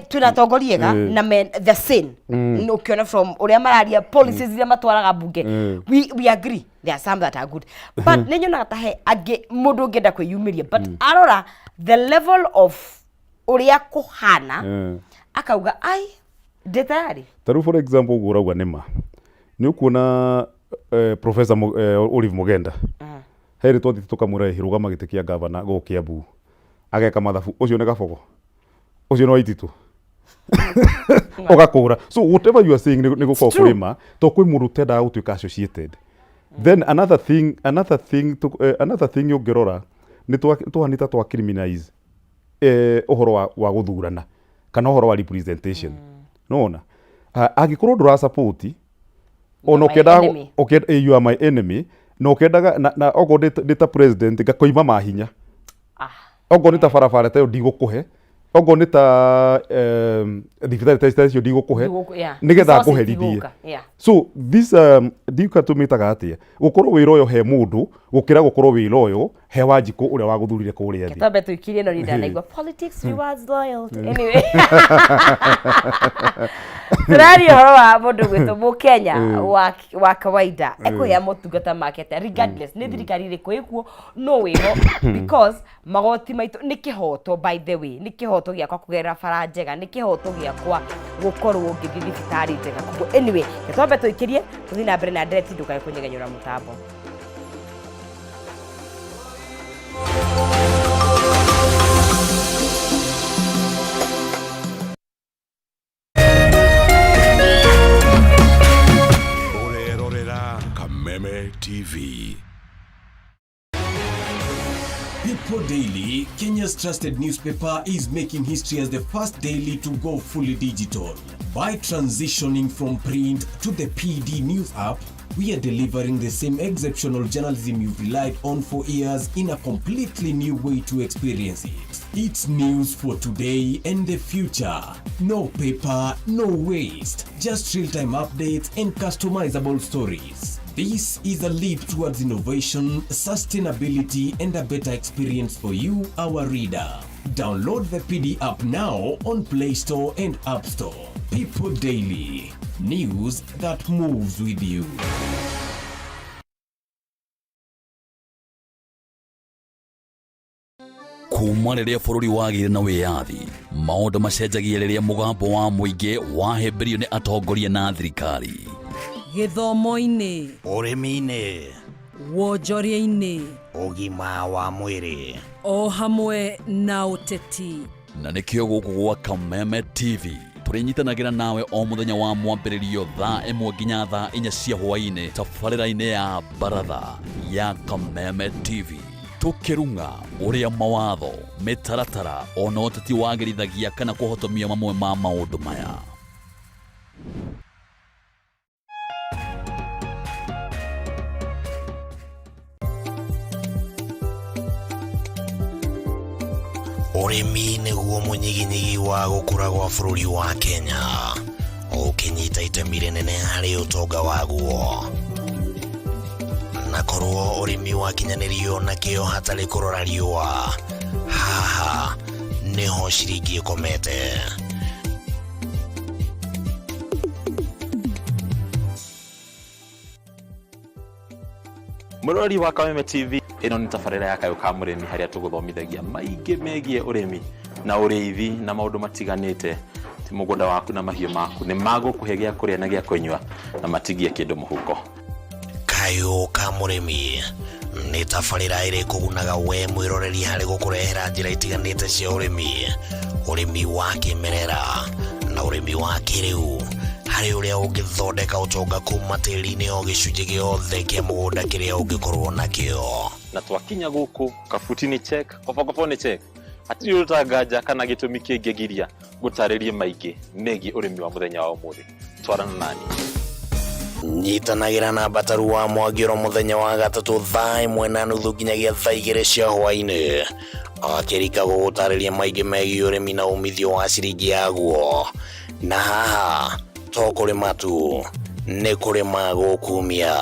Speaker 1: Twĩna atongoria ega na men the same. Ũkĩona from ũrĩa mararia, policies iria matwaraga mbunge, we agree there are some that are good, but nĩ nyonaga ta he angĩ mũndũ ũngĩenda kwĩyumĩria, but arora the level of ũrĩa kũhana, akauga ai, ndĩ tayari.
Speaker 2: Ta rĩu for example, ũguo ũrauga nĩ ma, nĩ ũkuona Professor Olive Mugenda, he rĩ twathiĩte tũkamwĩra, "Ĩ, rũgama gĩtĩ kĩa gavana gũkũ Kiambu," ageka mathabu, ũcio nĩ gabogo, ũcio nĩ Waititu ũgakũra. So whatever you are saying nĩ gũkorwo
Speaker 1: True.
Speaker 2: kũrĩ ma, to kwĩ mũndũ ũtendaga gũtuĩka associated. Then another thing ũngĩrora nĩ twahanĩta twa criminalize ũhoro wa gũthurana kana ũhoro wa representation. Nĩwona, angĩkorwo ndũra support Ona
Speaker 1: You are my
Speaker 2: ũkĩendaga
Speaker 1: enemy.
Speaker 2: You are my enemy, na ũkĩendaga na okorwo ndĩ ta president ngakoima mahinya.
Speaker 1: Ah.
Speaker 2: Okorwo nĩ ta barabara ta ĩyo ndigũkũhe, okorwo nĩ ta thibitarĩ ta icio ndigũkũhe, nĩgetha
Speaker 1: Resources
Speaker 2: ngũherithie.
Speaker 1: igũka, yeah.
Speaker 2: So this ndiuka tũmĩtaga atĩa, gũkorwo wĩ loyal he mũndũ gũkĩra gũkorwo wĩ loyal he Wanjikũ ũrĩa wagũthurire kũrĩa thĩ.
Speaker 1: Twambe tũikirie ĩno, niĩ ndanaigua politics rewards loyalty. Anyway, tũraria ũhoro wa mũndũ gwĩtwo mũkenya wa kawaida ekũhea motungata make atĩa regardless nĩ thirikari ĩrĩkũ ĩkuo, no wĩho, because magoti maitũ nĩ kĩhoto. By the way, nĩ kĩhoto gĩakwa kũgerera bara njega, nĩ kĩhoto gĩakwa gũkorwo ngĩthiĩ thibitarĩ njega. Koguo anyway, reke twambe tũikĩrie, tũthiĩ na mbere na ndereti, ndũkae kũnyegenyũra mũtambo.
Speaker 3: Ũrerorera Kameme TV.
Speaker 4: People Daily, Kenya's trusted newspaper, is making history as the first daily to go fully digital. By transitioning from print to the PDNews app, we are delivering the same exceptional journalism you've relied on for years in a completely new way to experience it. It's news for today and the future. No paper, no waste. Just real-time updates and customizable stories. This is a leap towards innovation, sustainability, and a better experience for you, our reader. Download the PD app now on Play Store and App Store. People Daily. News that moves with you.
Speaker 5: Kuma rĩrĩa bũrũri wagĩire na wĩyathi, maũndũ macenjagia rĩrĩa mũgambo wa mũingĩ wahĩmbĩrio nĩ atongoria na thirikari.
Speaker 6: Gĩthomo-inĩ,
Speaker 7: ũrĩmi-inĩ,
Speaker 6: wonjoria-inĩ,
Speaker 7: ũgima wa mwĩrĩ,
Speaker 6: o hamwe na ũteti.
Speaker 5: Na nĩkĩo gũkũ gwa Kameme TV tũrĩnyitanagĩra nawe o mũthenya wa mwambĩrĩrio thaa 1 nginya thaa 4 cia hwaĩ-inĩ tabarĩra-inĩ ya baratha ya Kameme TV, tũkĩrung'a ũrĩa mawatho, mĩtaratara ona ũteti wagĩrithagia kana kũhotomia mamwe ma maũndũ maya.
Speaker 7: Ũrĩmi nĩguo mũnyiginyigi wa gũkũra gwa bũrũri wa Kenya, ũkĩnyita itemi rĩnene harĩ ũtonga waguo. Na korwo ũrĩmi wakinyanĩrio na kĩo hatarĩ kũrora riũa, haha nĩho ciringi ĩkomete.
Speaker 8: Mũrori wa Kameme TV, ĩno nĩ tabarĩra ya Kayũ ka Mũrĩmi, harĩa tũgũthomithagia maingĩ megiĩ ũrĩmi na ũrĩithi na maũndũ matiganĩte. Ti mũgũnda waku na mahiũ maku nĩ magũkũhe gĩa kũrĩa na gĩa kũnyua na matigie kĩndũ mũhuko.
Speaker 7: Kayũ ka Mũrĩmi nĩ tabarĩra ĩrĩ kũgunaga we mwĩroreri harĩ gũkũrehera njĩra itiganĩte cia ũrĩmi, ũrĩmi wa kĩmerera na ũrĩmi wa kĩrĩu, harĩ ũrĩa ũngĩthondeka ũtonga kuma tĩri-inĩ o gĩcunjĩ gĩothe kĩa mũgũnda kĩrĩa ũngĩkorwo nakĩo.
Speaker 8: Na twakinya gũkũ, kabuti nĩ check, kobokobo nĩ check, hatirĩ ũndũ ta nganja kana gĩtũmi kĩngĩgiria ngũtarĩrie maingĩ megiĩ ũrĩmi wa mũthenya wa ũmũthĩ. Twarana nani.
Speaker 7: Nyitanagĩra na Mbataru wa Mwangĩro mũthenya wa gatatũ thaa 1:30 nginyagia thaa 2 cia hwaĩ-inĩ, akĩrika gũgũtarĩria maingĩ megiĩ ũrĩmi na umithio wa ciringi yaguo. Na haha to kũrĩma tu, nĩ kũrĩma gũkumia.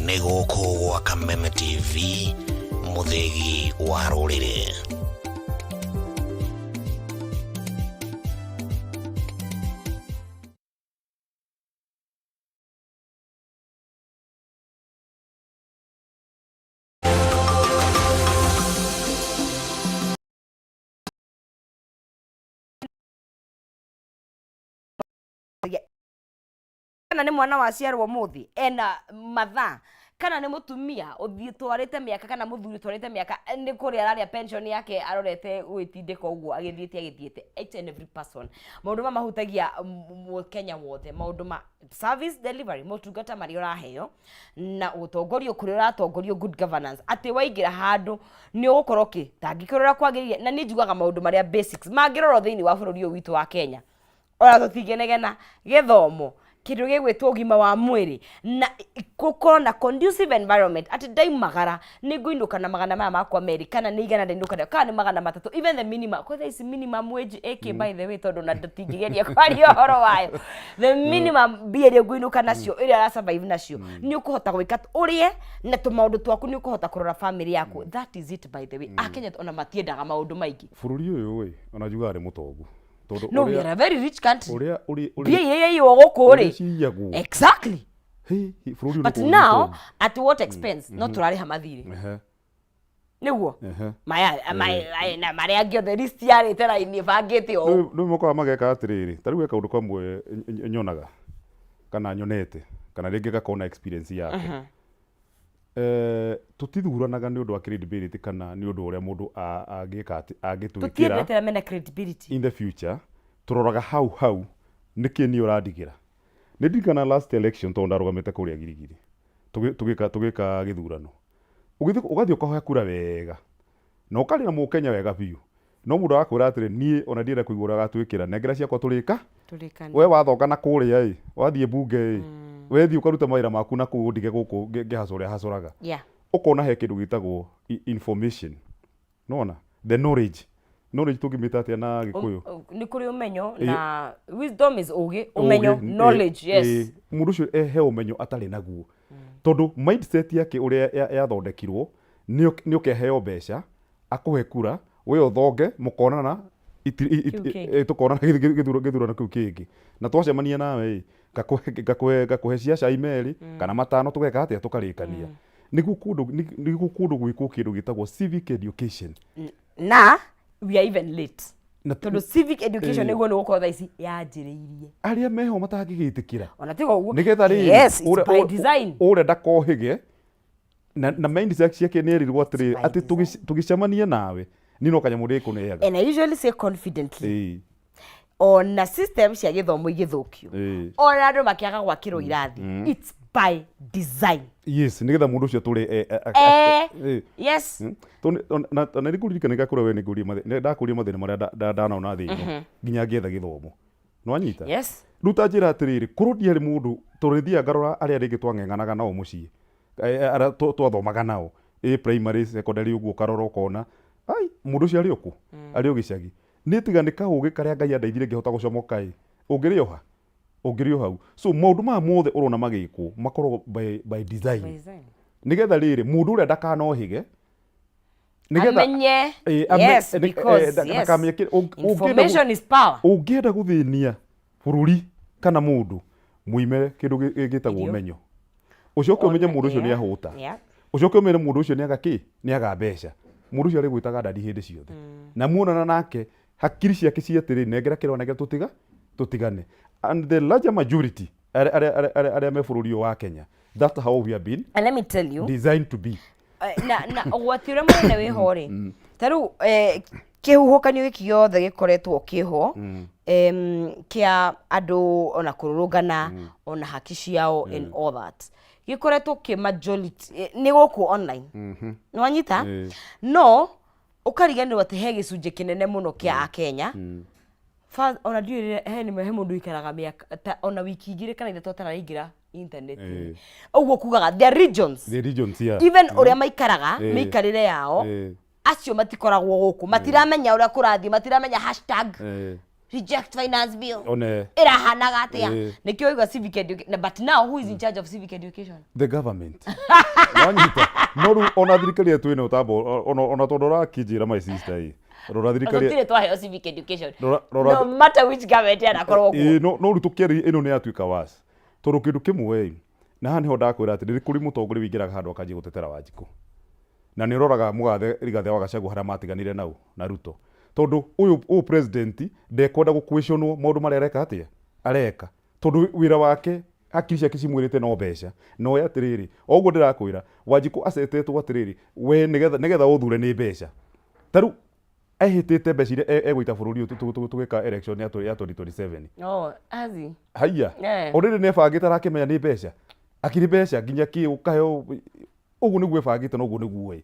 Speaker 7: Nĩ gũkũ gwa Kameme TV, mũthĩgi wa rũrĩrĩ.
Speaker 1: Kana nĩ mwana waciarwo mũthĩ ena mathaa, kana nĩ mũtumia ũthiĩ twarĩte mĩaka, kana mũthuri twarĩte mĩaka, nĩ kũrĩa ararĩa pension yake arorete gwĩtindĩka ũguo agĩthiĩte agĩthiĩte. Each and every person, maũndũ ma mahutagia mũkenya wothe, maũndũ ma service delivery, motungata marĩa ũraheo na ũtongorio kũrĩa ũratongorio, good governance, atĩ waingĩra handũ nĩ ũgũkorwo ũkĩtangĩkĩrwo ũrĩa kwagĩrĩire. Na niĩ njugaga maũndũ marĩa basics mangĩrorwo thĩinĩ wa bũrũri ũyũ witũ wa Kenya, ona tũtingĩnegena, gĩthomo, Kĩndũ gĩgwĩtwo ũgima wa mwĩrĩ na gũkorwo na conducive environment, atĩ ndaimagara nĩ ngũinũka na magana maya makwa merĩ, kana nĩ 100 ndainũka nayo, kana nĩ 300, even the minimum. Kwĩ thaa ici minimum wage AK, by the way, tondũ na tũtingĩgeria kwaria ũhoro wayo, the minimum mbia iria ngũinũka nacio, ĩrĩa ũra survive nacio, nĩ ũkũhota gwĩka ũrĩe na tũmaũndũ twaku, nĩ ũkũhota kũrora family yaku. That is it, by the way. Akenya ona matiendaga maũndũ maingĩ.
Speaker 2: Bũrũri ũyũ ĩ, ona njugaga nĩ mũtongu tondũ
Speaker 1: No, we
Speaker 2: ũrĩa-
Speaker 1: are a very rich country.
Speaker 2: Ũrĩa ũrĩ
Speaker 1: Mbia iria iraiywo gũkũ
Speaker 2: ũrĩa
Speaker 1: rĩ
Speaker 2: ciyagwo.
Speaker 1: Exactly.
Speaker 2: Hĩ, hĩ, bũrũri ũyũ
Speaker 1: But
Speaker 2: nĩ
Speaker 1: now
Speaker 2: mũtongu.
Speaker 1: at what expense? No tũrarĩha mathirĩ nĩguo maya na marĩa angĩ othe, list yarĩte raini ĩbangĩte o ũũ.
Speaker 2: Rĩu mokaga mageka atĩrĩrĩ, ta rĩu he kaũndũ kamwe nyonaga kana nyonete kana rĩngĩ gakorwo na experience yako. Tũtithuranaga nĩ ũndũ wa credibility kana nĩ ũndũ ũrĩa mũndũ angĩka atĩ angĩtwĩkĩra.
Speaker 1: Tũtiendete arĩa mena credibility.
Speaker 2: In the future tũroraga hau hau nĩkĩ niĩ ũrandigĩra. Nĩ ndirikana last election, tondũ ndarũgamĩte kũrĩa Girigiri tũgĩka gĩthurano, ũgĩthiĩ ũgathiĩ ũkahoya kura wega na ũkarĩra mũkenya wega biũ, no mũndũ agakwĩra atĩrĩ, "Niĩ ona ndienda kũigua ũrĩa agatwĩkĩra, nengera ciakwa tũrĩka."
Speaker 1: Tũrĩkane.
Speaker 2: We wathonga na kũrĩa ĩ, wathiĩ bunge ĩ, wethiĩ ũkaruta mawĩra maku na kũu, ũndige gũkũ ngĩhaca ũrĩa hacũraga. Ũkona he kĩndũ gĩtagwo information, nona the knowledge. Knowledge tũngĩmĩta atĩa na Gĩkũyũ?
Speaker 1: Nĩ kũrĩ ũmenyo na wisdom is ũgĩ, ũmenyo.
Speaker 2: Ũgĩ,
Speaker 1: Knowledge, yes.
Speaker 2: Mũndũ ũcio he ũmenyo atarĩ naguo, tondũ mindset yake ũrĩa yathondekirwo nĩ ũkeheo mbeca akũhe kura, we ũthonge, mũkonana
Speaker 1: Kĩu kĩngĩ.
Speaker 2: Tũkonana gĩthurano kĩu kĩngĩ, na twacemania nawe ĩ, ngakũhe cia cai merĩ kana matano, tũgeka atĩa, tũkarĩkania. Nĩguo kũndũ gwĩkwo kĩndũ gĩtagwo civic education.
Speaker 1: Na we are even late,
Speaker 2: Na
Speaker 1: tondũ civic education nĩguo nĩ gũkorwo thaa ici yanjĩrĩirie.
Speaker 2: Arĩa meho matangĩgĩtĩkĩra.
Speaker 1: Ona tiga ũguo.
Speaker 2: Nĩgetha rĩrĩ,
Speaker 1: Yes, it's by design.
Speaker 2: Ũrĩa ndakohĩge na mindset ciake nĩ erirwo atĩrĩ
Speaker 1: By
Speaker 2: atĩ tũgĩcemania nawe niĩ no kanyamũ ndĩkũneaga.
Speaker 1: And I usually say confidently, ona system cia gĩthomo igĩthũkio, ona andũ makĩaga gwakĩrwo irathi, it's by design.
Speaker 2: Yes, nĩgetha mũndũ ũcio tũrĩ
Speaker 1: Yes.
Speaker 2: Na nĩ ngũririkana kũrĩa we nĩ ndakũria mathĩna marĩa ndanona thĩ ĩno nginya ngĩetha gĩthomo, nĩwanyita?
Speaker 1: Yes.
Speaker 2: Rĩu ta njĩra atĩrĩrĩ, korwo ndiarĩ mũndũ, tondũ nĩthiaga ngarora arĩa rĩngĩ twang'eng'anaga nao mũciĩ, arĩa twathomaga nao ĩ primary, secondary, ũguo ũkarora ũkona ai mũndũ ũcio arĩ o kũ, arĩ o gĩcagi. Nĩ tiga nĩ kaũgĩ karĩa Ngai andeithirie ngĩhota gũcomoka ĩ, ũngĩrĩ o ha, ũngĩrĩ o hau. So maũndũ maya mothe ũrona magĩkwo makoragwo by design.
Speaker 1: By design.
Speaker 2: Nĩgetha rĩrĩ, mũndũ ũrĩa ndakanohĩge, nĩgetha
Speaker 1: Amenye.
Speaker 2: Ĩ,
Speaker 1: Yes, because yes,
Speaker 2: ndakamenye
Speaker 1: information is power.
Speaker 2: Ũngĩenda gũthĩnia bũrũri kana mũndũ, mũime kĩndũ gĩtagwo
Speaker 1: Irio.
Speaker 2: ũmenyo, ũcoke ũmenye mũndũ ũcio nĩ ahũta, ũcoke ũmenye mũndũ ũcio nĩ aga kĩ, nĩ aga mbeca, mũndũ ũcio arĩgwĩtaga daddy hĩndĩ ciothe, na muonana nake hakiri ciake ci atĩrĩ, nengera kĩrĩa nengera, tũtiga tũtigane. And the larger majority arĩa me bũrũri ũyũ wa Kenya, that's how we have been
Speaker 1: And let me tell you,
Speaker 2: designed to be.
Speaker 1: Na ũgwati ũrĩa mũnene wĩho rĩ, ta rĩu kĩhuhũkanio gĩkĩ gĩothe gĩkoretwo kĩho kĩa andũ ona kũrũrũngana, ona haki ciao and all that, gĩkoretwo kĩ majority nĩ gũkũ online, nĩwanyita? No ũkariganĩrwo atĩ he gĩcunjĩ kĩnene mũno kĩa Akenya. Ona ndiũĩ rĩrĩa he nĩme he mũndũ ũikaraga mĩaka ta ona wiki 2 kana 3 ataraingĩra internet. Ũguo kugaga there are regions,
Speaker 2: The regions, yeah.
Speaker 1: Even ũrĩa maikaraga, mĩikarĩre yao, acio matikoragwo gũkũ, matiramenya ũrĩa kũrathiĩ, matiramenya hashtag reject finance bill
Speaker 2: One
Speaker 1: ĩrahanaga atĩa. Nĩkĩo waigua civic education. But now who is in charge of civic education?
Speaker 2: The government, wanyita? No rĩu ona thirikari yetu ĩno ũtambo ona tondũ ũrakĩnjĩra, my sister, ĩ rora thirikari.
Speaker 1: Tũtirĩ twaheo civic education.
Speaker 2: Rora
Speaker 1: No matter which government yanakorwo kuo.
Speaker 2: Ĩ, no rĩu tũkĩarĩ ĩno nĩ yatuĩka worse, tondũ kĩndũ kĩmwe ĩ, na haha nĩho ndakwĩra atĩ nĩ kũrĩ mũtongoria wĩingĩraga handũ akanjia gũtetera Wanjikũ, na nĩ ũroraga mũgathe Rigathĩ wa Gachagua harĩa matiganire nau na Ruto, tondũ ũyũ president ndekwenda gũquestionwo maũndũ marĩa areka, atĩa areka, tondũ wĩra wake hakiri ciake cimwĩrĩte no mbeca. No atĩrĩrĩ, o ũguo ndĩrakwĩra, Wanjikũ acetetwo atĩrĩrĩ, we nĩgetha ũthure nĩ mbeca. Ta rĩu ehĩtĩte mbeca iria egũita bũrũri ũyũ tũgĩka election ya 2027.
Speaker 1: Oh, azi.
Speaker 2: Haiya. Already nĩ ebangĩte, arakĩmenya nĩ mbeca, akiri mbeca nginya kĩ ũkaheo, ũguo nĩguo ebangĩte na ũguo nĩguo ĩ.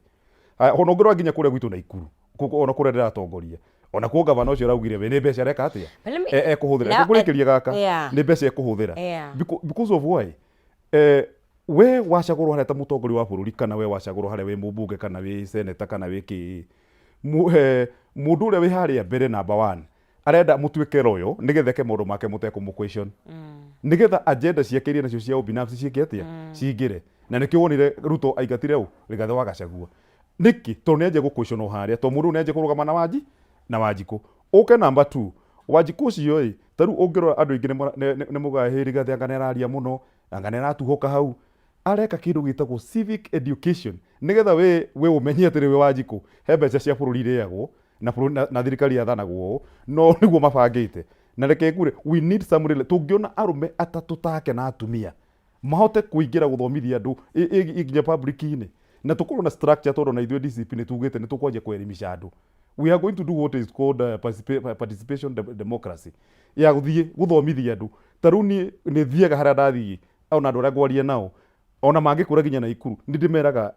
Speaker 2: Haya, ona ũngĩrora nginya kũrĩa gwitũ Naikuru, ona kũrĩa ndĩratongoria, Ona kuo gavana ũcio araugire we nĩ mbeca areka atĩa?
Speaker 1: But let me-
Speaker 2: Ekũhũthĩra.
Speaker 1: Now,
Speaker 2: Ngũrĩkĩria gaka. Nĩ mbeca ekũhũthĩra. Because of why? We wacagũrwo harĩa ta mũtongoria wa bũrũri, kana we wacagũrwo harĩa wĩ mũmbunge, kana wĩ seneta, kana wĩ kĩĩ, mũndũ ũrĩa wĩ harĩa mbere number one arenda mũtuĩke loyal nĩgetha eke maũndũ make mũtekũmũ question, nĩgetha agenda ciake iria nacio cia ubinafsi ciĩke atĩa? Cingĩre. Na nĩkĩo wonire Ruto aingatire ũ? Rigathĩ wa Gachagua. Nĩkĩ? Tondũ nĩanjia gũ question o harĩa, tondũ mũndũ ũyũ nĩanjia kũrũgama na Wanji na Wanjikũ. Ũke number two, Wanjikũ ũcio ĩ, ta rĩu ũngĩrora andũ aingĩ nĩ maugaga hĩ, Rigathĩ anga nĩararia mũno, anga nĩaratuhũka hau. Areka kĩndũ gĩtagwo civic education, nĩgetha we ũmenye atĩrĩ, wĩ Wanjikũ, he mbeca cia bũrũri irĩagwo na bũrũri na thirikari yathanagwo ũũ, no nĩguo mabangĩte. Na reke ngwĩre, we need some really, tũngĩona arũme atatũ take na atumia mahote kũingĩra gũthomithia andũ nginya public-inĩ, na tũkorwo na structure, tondũ na ithuĩ DCP nĩ tugĩte nĩ tũkwanjia kũelimisha andũ. We are going to do what is called participation democracy, ya gũthiĩ gũthomithia andũ. Ta rĩu niĩ nĩ thiaga harĩa ndathiĩ, ona andũ arĩa ngwaria nao, ona mangĩkũra nginya Naikuru, nĩ ndĩmeraga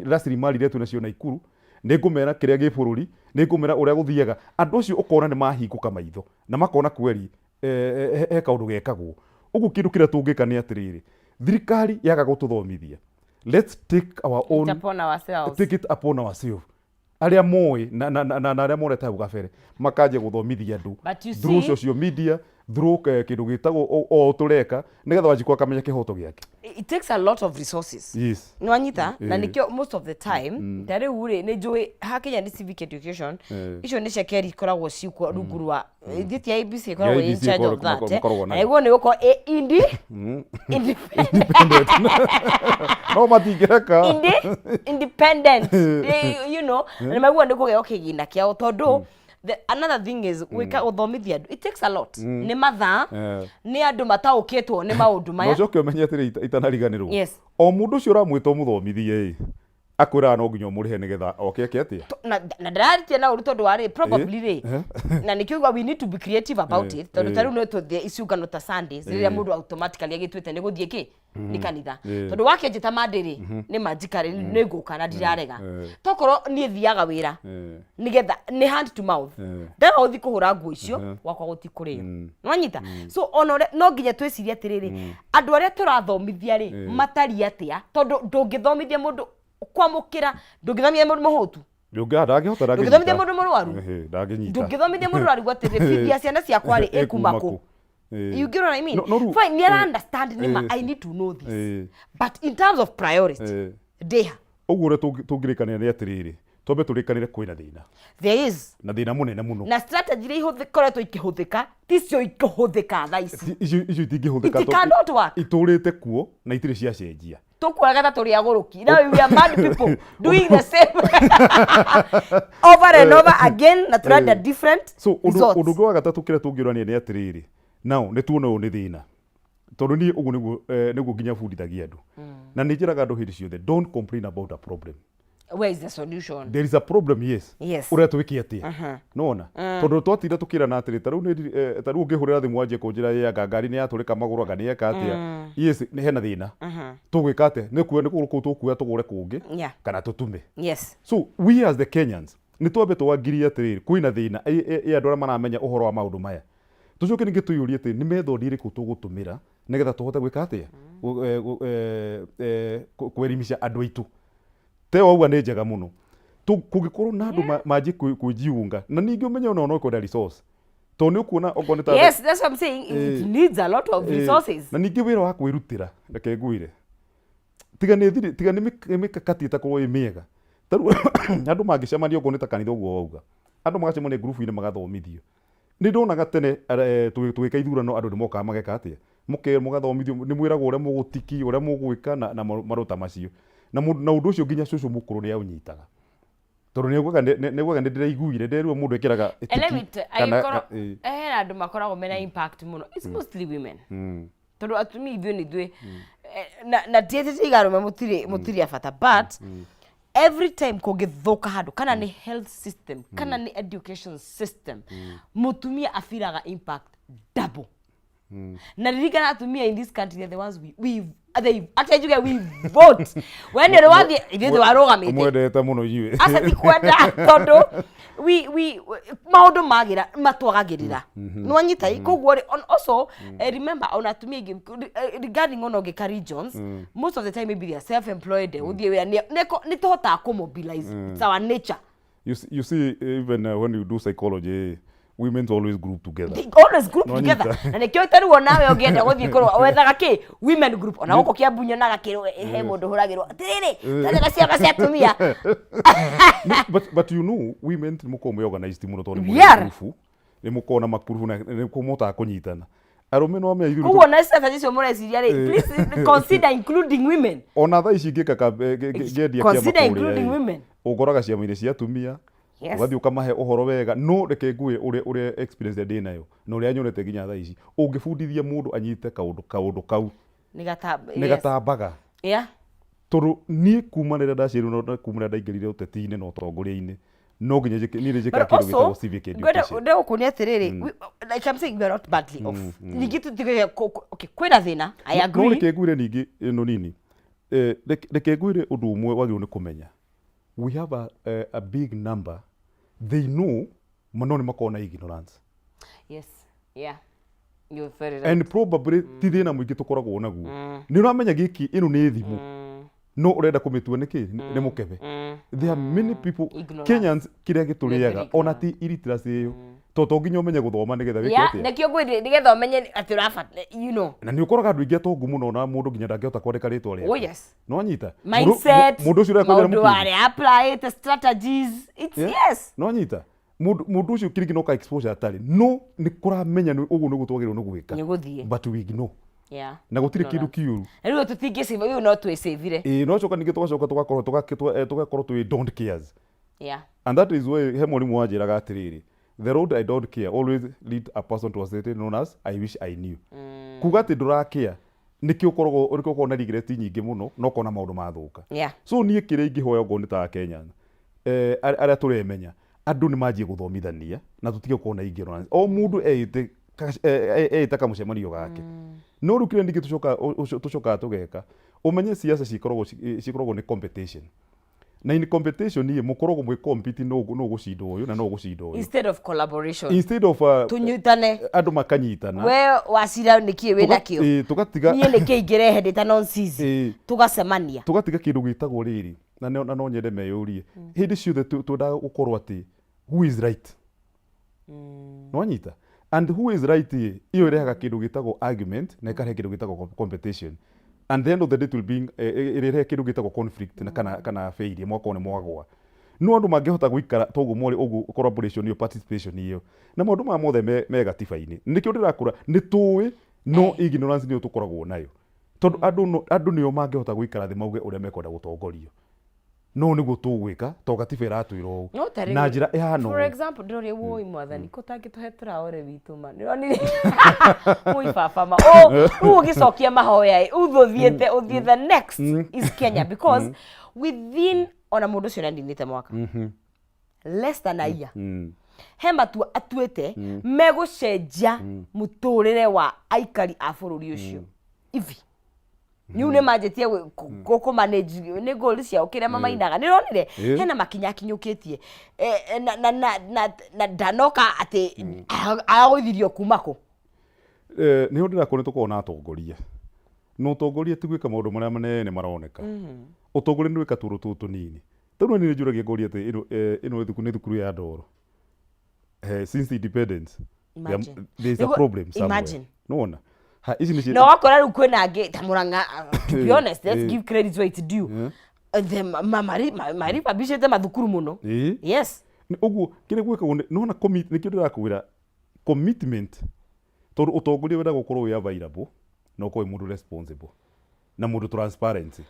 Speaker 2: rasilimali iria twĩ nacio Naikuru, nĩ ngũmera kĩrĩa gĩ bũrũri, nĩ ngũmera ũrĩa gũthiaga. Andũ acio ũkona nĩ mahingũka maitho na makona kweri he kaũndũ gekagwo. Ũguo kĩndũ kĩrĩa tũngĩka nĩ atĩrĩrĩ, thirikari yaga gũtũthomithia, let's take our own
Speaker 1: It upon ourselves.
Speaker 2: Take it upon ourselves. Arĩa moĩ na arĩa monete hau gabere makanjia gũthomithia andũ
Speaker 1: But you
Speaker 2: through
Speaker 1: see-
Speaker 2: social media, through kĩndũ gĩtagwo o tũreka, nĩgetha Wanjikũ akamenya kĩhoto gĩake.
Speaker 1: It takes a lot of resources. Nĩwanyita? Na nĩkĩo most of the time, ta rĩu rĩ, nĩ njũĩ hakinya nĩ civic education, icio nĩ cekeri ikoragwo ciĩkuo rungu rwa ithuĩ, ti IEBC ĩkoragwo
Speaker 2: IEBC
Speaker 1: in charge of that.
Speaker 2: Makoragwo
Speaker 1: Na
Speaker 2: nayo.
Speaker 1: ĩguo nĩ gũkorwo ĩ independent.
Speaker 2: No matingĩreka.
Speaker 1: Independent. They, na maguo nĩ kũgeo kĩgĩna kĩao, tondũ another thing is gwĩka gũthomithia andũ, it takes a lot, nĩ mathaa, nĩ andũ mataũkĩtwo nĩ maũndũ
Speaker 2: Na
Speaker 1: maya.
Speaker 2: ũcoke ũmenye atĩrĩ, itanariganĩrwo, o mũndũ ũcio ũramwĩta ũmũthomithie ĩ, akwĩraga no nginya ũmũrĩhe nĩgetha oke eke atĩa?
Speaker 1: Na ndĩraritie na ũru, tondũ warĩ probably rĩ, na nĩkĩo uga we need to be creative about it, tondũ ta rĩu no tũthiĩ iciungano ta Sundays, rĩrĩa mũndũ automatically agĩtuĩte nĩ gũthiĩ kĩ nĩ kanitha, tondũ wakĩnjĩta Monday rĩ, nĩ manjikarĩ nĩ ngũka na ndirarega. Tokorwo niĩ thiaga wĩra nĩgetha nĩ hand to mouth, ndaga gũthiĩ kũhũra nguo icio gwakwa gũtikũrĩo, nĩwanyita? So ona ũrĩa no nginya twĩcirie atĩrĩrĩ, andũ arĩa tũrathomithia rĩ matariĩ atĩa, tondũ ndũngĩthomithia mũndũ kwamũkĩra, ndũngĩthomithia mũndũ mũhũtu.
Speaker 2: Ndangĩhota.
Speaker 1: Ndũngĩthomithia mũndũ mũrwaru.
Speaker 2: Ndangĩnyita.
Speaker 1: Ndũngĩthomithia mũndũ ũrarigwo atĩrĩ, bithi ya ciana ciakwa rĩ, ĩkuma kũ? You get what I mean?
Speaker 2: No, no,
Speaker 1: Fine, nĩ understand nĩ ma, I need to know this. But in terms of priority, ndĩha.
Speaker 2: Ũguo ũrĩa tũngĩrĩkanĩra nĩ atĩrĩrĩ, twambe tũrĩkanĩre kwĩna thĩna.
Speaker 1: There is.
Speaker 2: Na thĩna mũnene mũno.
Speaker 1: Na strategy iria ikoretwo ikĩhũthĩka ticio ikũhũthĩka thaa ici.
Speaker 2: Icio itingĩhũthĩka.
Speaker 1: It cannot work.
Speaker 2: Itũrĩte kuo na itirĩ ciacenjia.
Speaker 1: Tũkuonaga ta tũrĩ agũrũki. Now we are mad people doing the same over and over again, na tũrenda different
Speaker 2: So ũndũ
Speaker 1: results.
Speaker 2: Ũndũ ũngĩ wa gatatũ kĩrĩa tũngĩũrania nĩ atĩrĩrĩ, nao nĩ tuone ũyũ nĩ thĩna, tondũ niĩ ũguo nĩguo nginya bundithagia andũ, na nĩ njĩraga andũ hĩndĩ ciothe, don't complain about a problem.
Speaker 1: Where is the solution?
Speaker 2: There is a problem, yes. Ũrĩa twĩke atĩa nona, tondũ twatinda tũkĩrana atĩrĩ, ta rĩu ta rĩu ũngĩhũrĩra thimũ wanjie kũnjĩra ĩ, anga ngari nĩ yatũrĩka magũrũ, anga nĩ yeka atĩa, yes, nĩ hena thĩna, tũgwĩka atĩa? Nĩ kuoya nĩ kũgũrũ kũu tũkuoya tũgũre kũngĩ kana tũtume. So we as the Kenyans nĩ twambe twangirie atĩrĩrĩ, kwĩna thĩna ĩ andũ arĩa maramenya ũhoro wa maũndũ maya. Tũcoke ningĩ twĩyũrie atĩ nĩ method ĩrĩkũ tũgũtũmĩra nĩgetha tũhote gwĩka atĩa? Kwelimisha andũ aitũ. Te wauga nĩ njega mũno. Kũngĩkorwo na andũ manjie kwĩjiunga, na ningĩ ũmenye ona no kwenda resource, tondũ nĩ ũkuona okorwo nĩ ta
Speaker 1: Yes, that's what I'm saying. It needs a lot of resources.
Speaker 2: Na ningĩ wĩra wa kwĩrutĩra, reke ngwĩre, tiga nĩ thiri, tiga nĩ mĩkakati ĩtakorwo ĩ mĩega. Ta rĩu andũ mangĩcemania okorwo nĩ ta kanitha ũguo wauga, andũ magacemania ngurubu-inĩ magathomithio. Nĩ ndonaga tene tũgĩka ithurano, andũ nĩ mokaga mageka atĩa, mũgathomithio, nĩ mwĩragwo ũrĩa mũgũtiki, ũrĩa mũgwĩka na maũndũ ta macio. Na ũndũ ũcio nginya cũcũ mũkũrũ nĩ aũnyitaga, tondũ nĩ augaga nĩ augaga nĩ ndĩraiguire nderirwo mũndũ ekĩraga
Speaker 1: And let me
Speaker 2: tiki
Speaker 1: tell,
Speaker 2: kana
Speaker 1: angĩkorwo hena andũ makoragwo mena impact mũno, it's mostly women, tondũ atumia ithuĩ nĩ ithuĩ na tiĩtĩtie igarũme mũtirĩ a bata, but every time kũngĩthũka handũ, kana nĩ health system, kana nĩ education system, mũtumia abiraga impact double. Na ririkana atumia in this country, they're the ones we they ate njuge we vote. We nĩ ũrĩ wathiĩ ithuĩ twarũgamĩte.
Speaker 2: Mwendete mũno inyuĩ.
Speaker 1: Aca, ti kwenda, tondũ we maũndũ magĩra matwagagĩrĩra, nĩwanyita? Koguo rĩ, also remember ona atumia aingĩ, regarding ona ũngĩka regions, most of the time maybe they are self employed, gũthiĩ wĩra nĩ tũhotaga kũ-mobilize. It's our nature.
Speaker 2: You see, even when you do psychology, women always group together.
Speaker 1: They always group
Speaker 2: No
Speaker 1: together.
Speaker 2: nyita.
Speaker 1: Na nĩkĩo tarĩu onawe ũngĩenda gũthiĩ kũrũa wethaga kĩ women group, ona gũkũ Kĩambu nyonaga kĩrwo he mũndũ hũragĩrwo atĩrĩrĩ tathaga ciama cia atumia.
Speaker 2: No, but you know, women nĩ mũkoragwo mwĩ organized mũno tondũ nĩ
Speaker 1: We are.
Speaker 2: mũrĩ ngurubu, nĩ mũkoragwo na makurubu na nĩ mũhotaga kũnyitana. Arũme no amenya ithuĩ
Speaker 1: Koguo na strategy icio mũreciria rĩ, please consider including women.
Speaker 2: Ona thaa ici ngĩka ngĩendia kĩama
Speaker 1: Consider
Speaker 2: kũrĩa
Speaker 1: including
Speaker 2: ĩ,
Speaker 1: women.
Speaker 2: ũkoraga ciama-inĩ cia atumia, ũgathiĩ ũkamahe ũhoro wega. No reke ngwĩre ũrĩa experience ĩrĩa ndĩ nayo na ũrĩa nyonete nginya thaa ici, ũngĩbundithia mũndũ anyite kaũndũ kau,
Speaker 1: nĩ gatamba.
Speaker 2: Nĩ gatambaga. Tondũ niĩ kuma rĩrĩa ndaciarirwo na kuma rĩrĩa ndaingĩrire ũteti-inĩ na ũtongoria-inĩ, no nginya njĩke, niĩ nĩ njĩkaga
Speaker 1: But
Speaker 2: kĩndũ gĩtagwo
Speaker 1: also,
Speaker 2: civic
Speaker 1: ngwenda
Speaker 2: education.
Speaker 1: ndĩgũkũnia atĩrĩrĩ, like I'm saying, we are not badly off. Ningĩ tũtige okay, kwĩna thĩna, I
Speaker 2: No
Speaker 1: agree.
Speaker 2: Reke ngwĩre ningĩ ĩno nini. Reke ngwĩre ũndũ ũmwe wagĩrĩirwo nĩ kũmenya. We have a big number, they know, no nĩ makoragwo na ignorance.
Speaker 1: Yes, yeah, you're very right.
Speaker 2: And probably ti thĩna mũingĩ tũkoragwo naguo. Nĩ ũramenya gĩkĩ, ĩno nĩ thimũ, no ũrenda kũmĩtua nĩkĩ nĩ mũkebe. There are many people,
Speaker 1: Ignorance.
Speaker 2: Kenyans, kĩrĩa gĩtũrĩaga
Speaker 1: Very
Speaker 2: ona ti illiteracy ĩyo, tondũ to nginya ũmenye gũthoma nĩgetha wĩke atĩa.
Speaker 1: Nĩkĩo ngwĩrire nĩgetha ũmenye atĩ ũrabata.
Speaker 2: Na nĩ ũkoraga andũ aingĩ atongu mũno na mũndũ nginya ndangĩhota kwandĩka rĩtwa rĩake.
Speaker 1: Oh yes.
Speaker 2: Nĩwanyita?
Speaker 1: Mindset.
Speaker 2: Mũndũ ũcio ũrĩa
Speaker 1: maũndũ arĩa applyĩte, strategies, it's yes.
Speaker 2: Nĩwanyita? Mũndũ ũcio kĩrĩngĩ no ka exposure atarĩ, no nĩ kũramenya nĩ ũguo nĩguo twagĩrĩirwo nĩ gwĩka.
Speaker 1: Nĩ gũthiĩ.
Speaker 2: But we ignore na gũtirĩ kĩndũ kĩũru.
Speaker 1: Na rĩu tũtingĩsave, rĩu no twĩsavire.
Speaker 2: Ĩĩ, no coka ningĩ tũgacoka tũgakorwo tũgakorwo twĩ don't cares. And that is why he mwalimu wanjĩraga atĩrĩrĩ, "The road I don't care always lead a person to a state known as I wish I knew." Kuga atĩ ndũrakĩa, nĩkĩo ũkoragwo na regret nyingĩ mũno na ũkona maũndũ mathũka. So niĩ kĩrĩa ingĩhoya okorwo nĩ ta Kenya, arĩa tũremenya, andũ nĩ manjie gũthomithania na tũtige gũkorwo na ignorance. O mũndũ eĩte kamũcemanio gake. No rĩu kĩrĩa ningĩ tũcokaga tũgeka, ũmenye siasa cikoragwo nĩ competition, na in competition ĩ mũkoragwo mwĩ compete, no gũcinda ũyũ na no gũcinda ũyũ.
Speaker 1: Instead of collaboration.
Speaker 2: Instead of
Speaker 1: Tũnyitane.
Speaker 2: Andũ makanyitana.
Speaker 1: We wacira nĩkĩ wĩ nakĩo?
Speaker 2: Tũgatiga
Speaker 1: Niĩ nĩkĩ ingĩrehe ndĩ ta nonsizi? Tũgacemania.
Speaker 2: Tũgatiga kĩndũ gĩtagwo rĩrĩ, na no nyende meyũrie hĩndĩ ciothe, twendaga gũkorwo atĩ who is right. Nĩwanyita? And who is right ĩ, ĩyo ĩrehaga kĩndũ gĩtagwo argument na ĩkarehe kĩndũ gĩtagwo competition, and the end of the day it will be ĩrĩrehe kĩndũ gĩtagwo conflict na kana failure, mwakorwo nĩ mwagwa. No andũ mangĩhota gũikara toguo morĩ ũguo, collaboration ĩyo, participation ĩyo, na maũndũ maya mothe me gatiba-inĩ. Nĩkĩo ndĩrakũra nĩ tũĩ, no ignorance nĩyo tũkoragwo nayo, tondũ andũ andũ nĩo mangĩhota gũikara thĩ mauge ũrĩa mekwenda gũtongorio, no nĩguo tũgwĩka to gatiba ĩratwĩra ũũ
Speaker 1: No ta rĩu,
Speaker 2: na njĩra ĩhana
Speaker 1: for
Speaker 2: ũũ.
Speaker 1: example, ndĩroria woi mwathani ko tangĩtũhe tũraore witũ ma nĩronire woi baba ma o rĩu ũgĩcokia mahoya ĩ ũthiĩte ũthiĩ, the next is Kenya, because within ona mũndũ ũcio nĩaninĩte mwaka, less than a year, he matua atuĩte megũcenjia mũtũrĩre wa aikari a bũrũri ũcio. Ivi niu nĩ manjĩtie kũ manage nĩ goal ciao kĩrĩa mamainaga nĩ ronire. Hena makinya akinyũkĩtie. Na ndanoka atĩ aragũithirio kuma kũ.
Speaker 2: Nĩho ndĩrakorwo nĩ tũkoragwo na atongoria, na ũtongoria ti gwĩka maũndũ marĩa manene maroneka. Ũtongoria nĩ gwĩka tũũndũ tũtũ tũnini. Tarĩu niĩ nĩ njũragia ngoria atĩ ĩno nĩ thukuru ya ndoro. Since independence
Speaker 1: Imagine.
Speaker 2: there is a problem somewhere.
Speaker 1: Imagine.
Speaker 2: Nĩwona? Ha, ici nĩ
Speaker 1: Na wakora rĩu kwĩna angĩ ta Murang'a, to be honest, let's give credit where it's due. The maribabicĩte mathukuru mũno. Yes.
Speaker 2: Nĩ ũguo kĩrĩa gwĩkagwo nĩwona nĩkĩo ndĩrakwĩra commitment, tondũ ũtongoria wendaga gũkorwo wĩ available na ũkorwo wĩ mũndũ responsible na mũndũ transparency.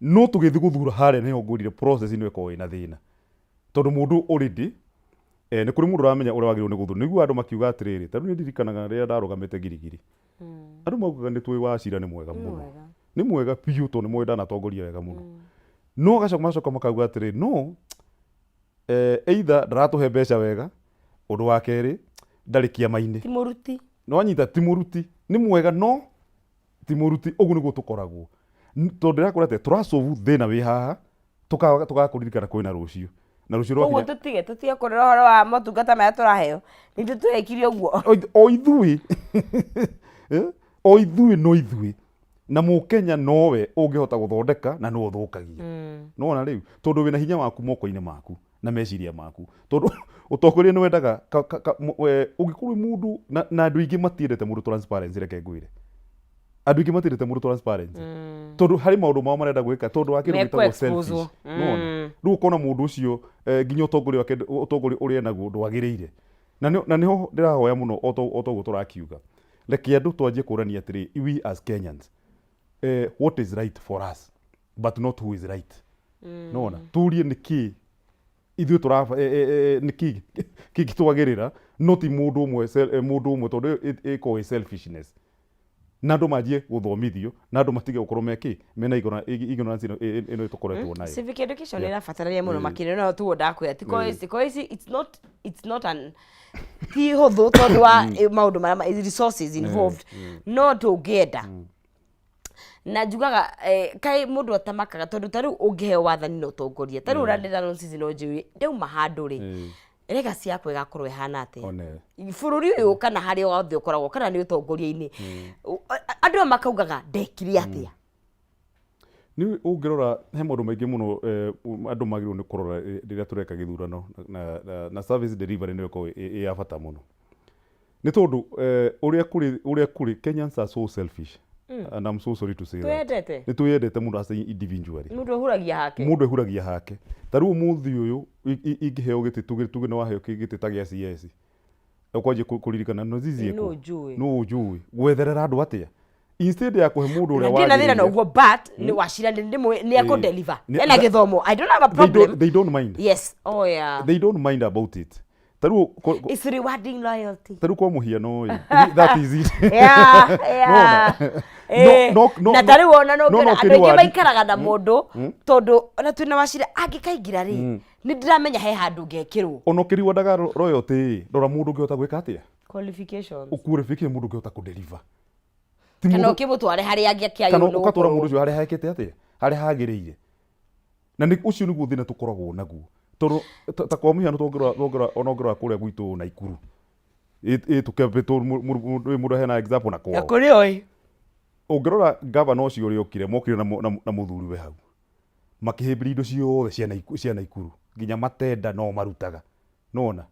Speaker 2: No tũgĩthiĩ gũthura harĩa nĩho ngwĩrire process ĩno ĩkoragwo ĩna thĩna, tondũ mũndũ already nĩ kũrĩ mũndũ ũramenya ũrĩa wagĩrĩirwo nĩ gũthura. Nĩguo andũ makiuga atĩrĩrĩ, tarĩu nĩ ndirikanaga rĩrĩa ndarũgamĩte Girigiri, andũ maugaga nĩ tũĩ Wachira nĩ mwega mũno, nĩ mwega biũ, tondũ nĩ moĩ ndanatongoria wega mũno. No gacoka macoka makauga atĩrĩrĩ, no either ndaratũhe mbeca wega, ũndũ wa kerĩ ndarĩ kĩama-inĩ.
Speaker 1: Ti mũruti.
Speaker 2: Nĩwanyita ti mũruti nĩ mwega no ti mũruti ũguo nĩguo tũkoragwo tondũ ndĩrakwĩra atĩ tũracovu thĩna wĩ haha tũkaga tũkaga kũririkana kwĩna rũciũ na rũciũ
Speaker 1: Koguo
Speaker 2: rwakinya
Speaker 1: tũtige tũtige kũrĩra ũhoro wa motungata marĩa tũraheo nĩ ithuĩ twekire ũguo.
Speaker 2: O ithuĩ. Eh? O ithuĩ no ithuĩ na mũkenya nowe ũngĩhota gũthondeka na nĩwe ũthũkagia nĩwona rĩu tondũ wĩna hinya waku moko-inĩ maku na meciria maku tondũ ũtongoria nĩ wendaga ka- ka- ka- mũ- we- ũngĩkorwo wĩ mũndũ na na andũ aingĩ matiendete mũndũ transparency reke ngwĩre andũ aingĩ matiendete mũndũ transparency tondũ harĩ maũndũ mao marenda gwĩka tondũ wa kĩndũ gĩtagwo
Speaker 1: Mekũ-expose-wo.
Speaker 2: selfish nĩwona rĩu ũkona mũndũ ũcio eh, nginya ũtongoria wake ũtongoria ũrĩa enaguo ndwagĩrĩire na nĩ- na nĩho ndĩrahoya mũno o ta o ta ũguo tũrakiuga reke andũ twanjie kũrania atĩrĩ we as Kenyans eh, what is right for us but not who is right nona turie nĩkĩ ithuĩ tũra eh, eh, eh, nĩkĩ kĩngĩtwagĩrĩra no ti mũndũ ũmwe sel- eh, mũndũ ũmwe tondũ ĩyo ĩ- ĩkoragwo ĩ selfishness na andũ manjie gũthomithio na andũ matige gũkorwo mekĩ mena ignorance ignorance ĩno ĩno tũkoretwo nayo.
Speaker 1: Civic education
Speaker 2: Yeah.
Speaker 1: ĩrabatarania mũno makĩria no tuo ndakwĩra ti kwa ici kwa ici it's not it's not an ti hũthũ tondũ wa maũndũ marĩa resources involved no tũngĩenda na njugaga eh, kaĩ mũndũ atamakaga tondũ ta rĩu ũngĩheo wathani na ũtongoria ta rĩu ũrandĩra nonsense no njũĩ ndauma handũ rĩ legacy yakwa ĩgakorwo ĩhana atĩa
Speaker 2: One.
Speaker 1: bũrũri ũyũ kana harĩa wothe ũkoragwo kana nĩ ũtongoria-inĩ andũ aya makaugaga ndekire atĩa
Speaker 2: Nĩ ũngĩrora he maũndũ maingĩ mũno eh, andũ magĩrĩirwo nĩ kũrora eh, rĩrĩa tũreka gĩthurano na, na, na service delivery nĩyo ĩkoragwo ĩ ĩ ya bata mũno nĩ tondũ eh, ũrĩa kũrĩ ũrĩa kũrĩ Kenyans are so selfish and I'm so sorry to say that
Speaker 1: Twendete.
Speaker 2: nĩ twĩyendete mũno as individually
Speaker 1: mũndũ ehuragia hake
Speaker 2: mũndũ ehuragia hake ta rĩu ũmũthĩ ũyũ ingĩheo gĩtĩ tuge tuge nĩ waheo gĩtĩ ta gĩa CS ũkwanjia kũririkana no zizi
Speaker 1: Nũ njũĩ.
Speaker 2: nũ njũĩ gwetherera andũ atĩa instead ya kũhe mũndũ ũrĩa
Speaker 1: ndina thĩna na
Speaker 2: wagĩrĩire
Speaker 1: ũguo but nĩ wacira nĩ nĩ
Speaker 2: Ĩĩ.
Speaker 1: ekũdeliver
Speaker 2: Nĩ-
Speaker 1: ena gĩthomo i don't have a
Speaker 2: they don't,
Speaker 1: problem
Speaker 2: they don't mind
Speaker 1: yes oh yeah
Speaker 2: they don't mind about it ta rĩu
Speaker 1: it's rewarding loyalty
Speaker 2: ta rĩu kwa mũhiano ĩ that is it
Speaker 1: yeah yeah Eh,
Speaker 2: No, no,
Speaker 1: na
Speaker 2: no,
Speaker 1: ta rĩu ona no
Speaker 2: no,
Speaker 1: ngĩona
Speaker 2: no,
Speaker 1: andũ aingĩ
Speaker 2: kĩrĩwadi.
Speaker 1: maikaraga na mũndũ tondũ ona twĩna wacira angĩkaingĩra rĩ nĩ ndĩramenya he handũ ngekĩrwo
Speaker 2: ona ũkĩriwandaga royalty ĩ rora mũndũ ũngĩhota gwĩka atĩa
Speaker 1: qualifications
Speaker 2: ũqualification mũndũ ũngĩhota kũdeliver Ti
Speaker 1: kana
Speaker 2: mũndũ-
Speaker 1: ũkĩmũtware harĩa angĩ
Speaker 2: kana ũgatwara mũndũ ũcio harĩa hekĩte atĩa harĩa hagĩrĩire na nĩ ũcio nĩguo thĩna tũkoragwo naguo tondũ ta- ta kwa mũhiano tũngĩrora tũngĩrora ona ũngĩrora kũrĩa gwitũ Naikuru ĩ tũkembĩtwo mũndũ hena example na kwao
Speaker 1: kũrĩ oi
Speaker 2: ũngĩrora gavana ũcio ũrĩa okire mokire na mũ- na mũ- na mũthuriwe hau makĩhĩmbĩria indo ciothe cia Naiku- cia Naikuru nginya matenda no marutaga nona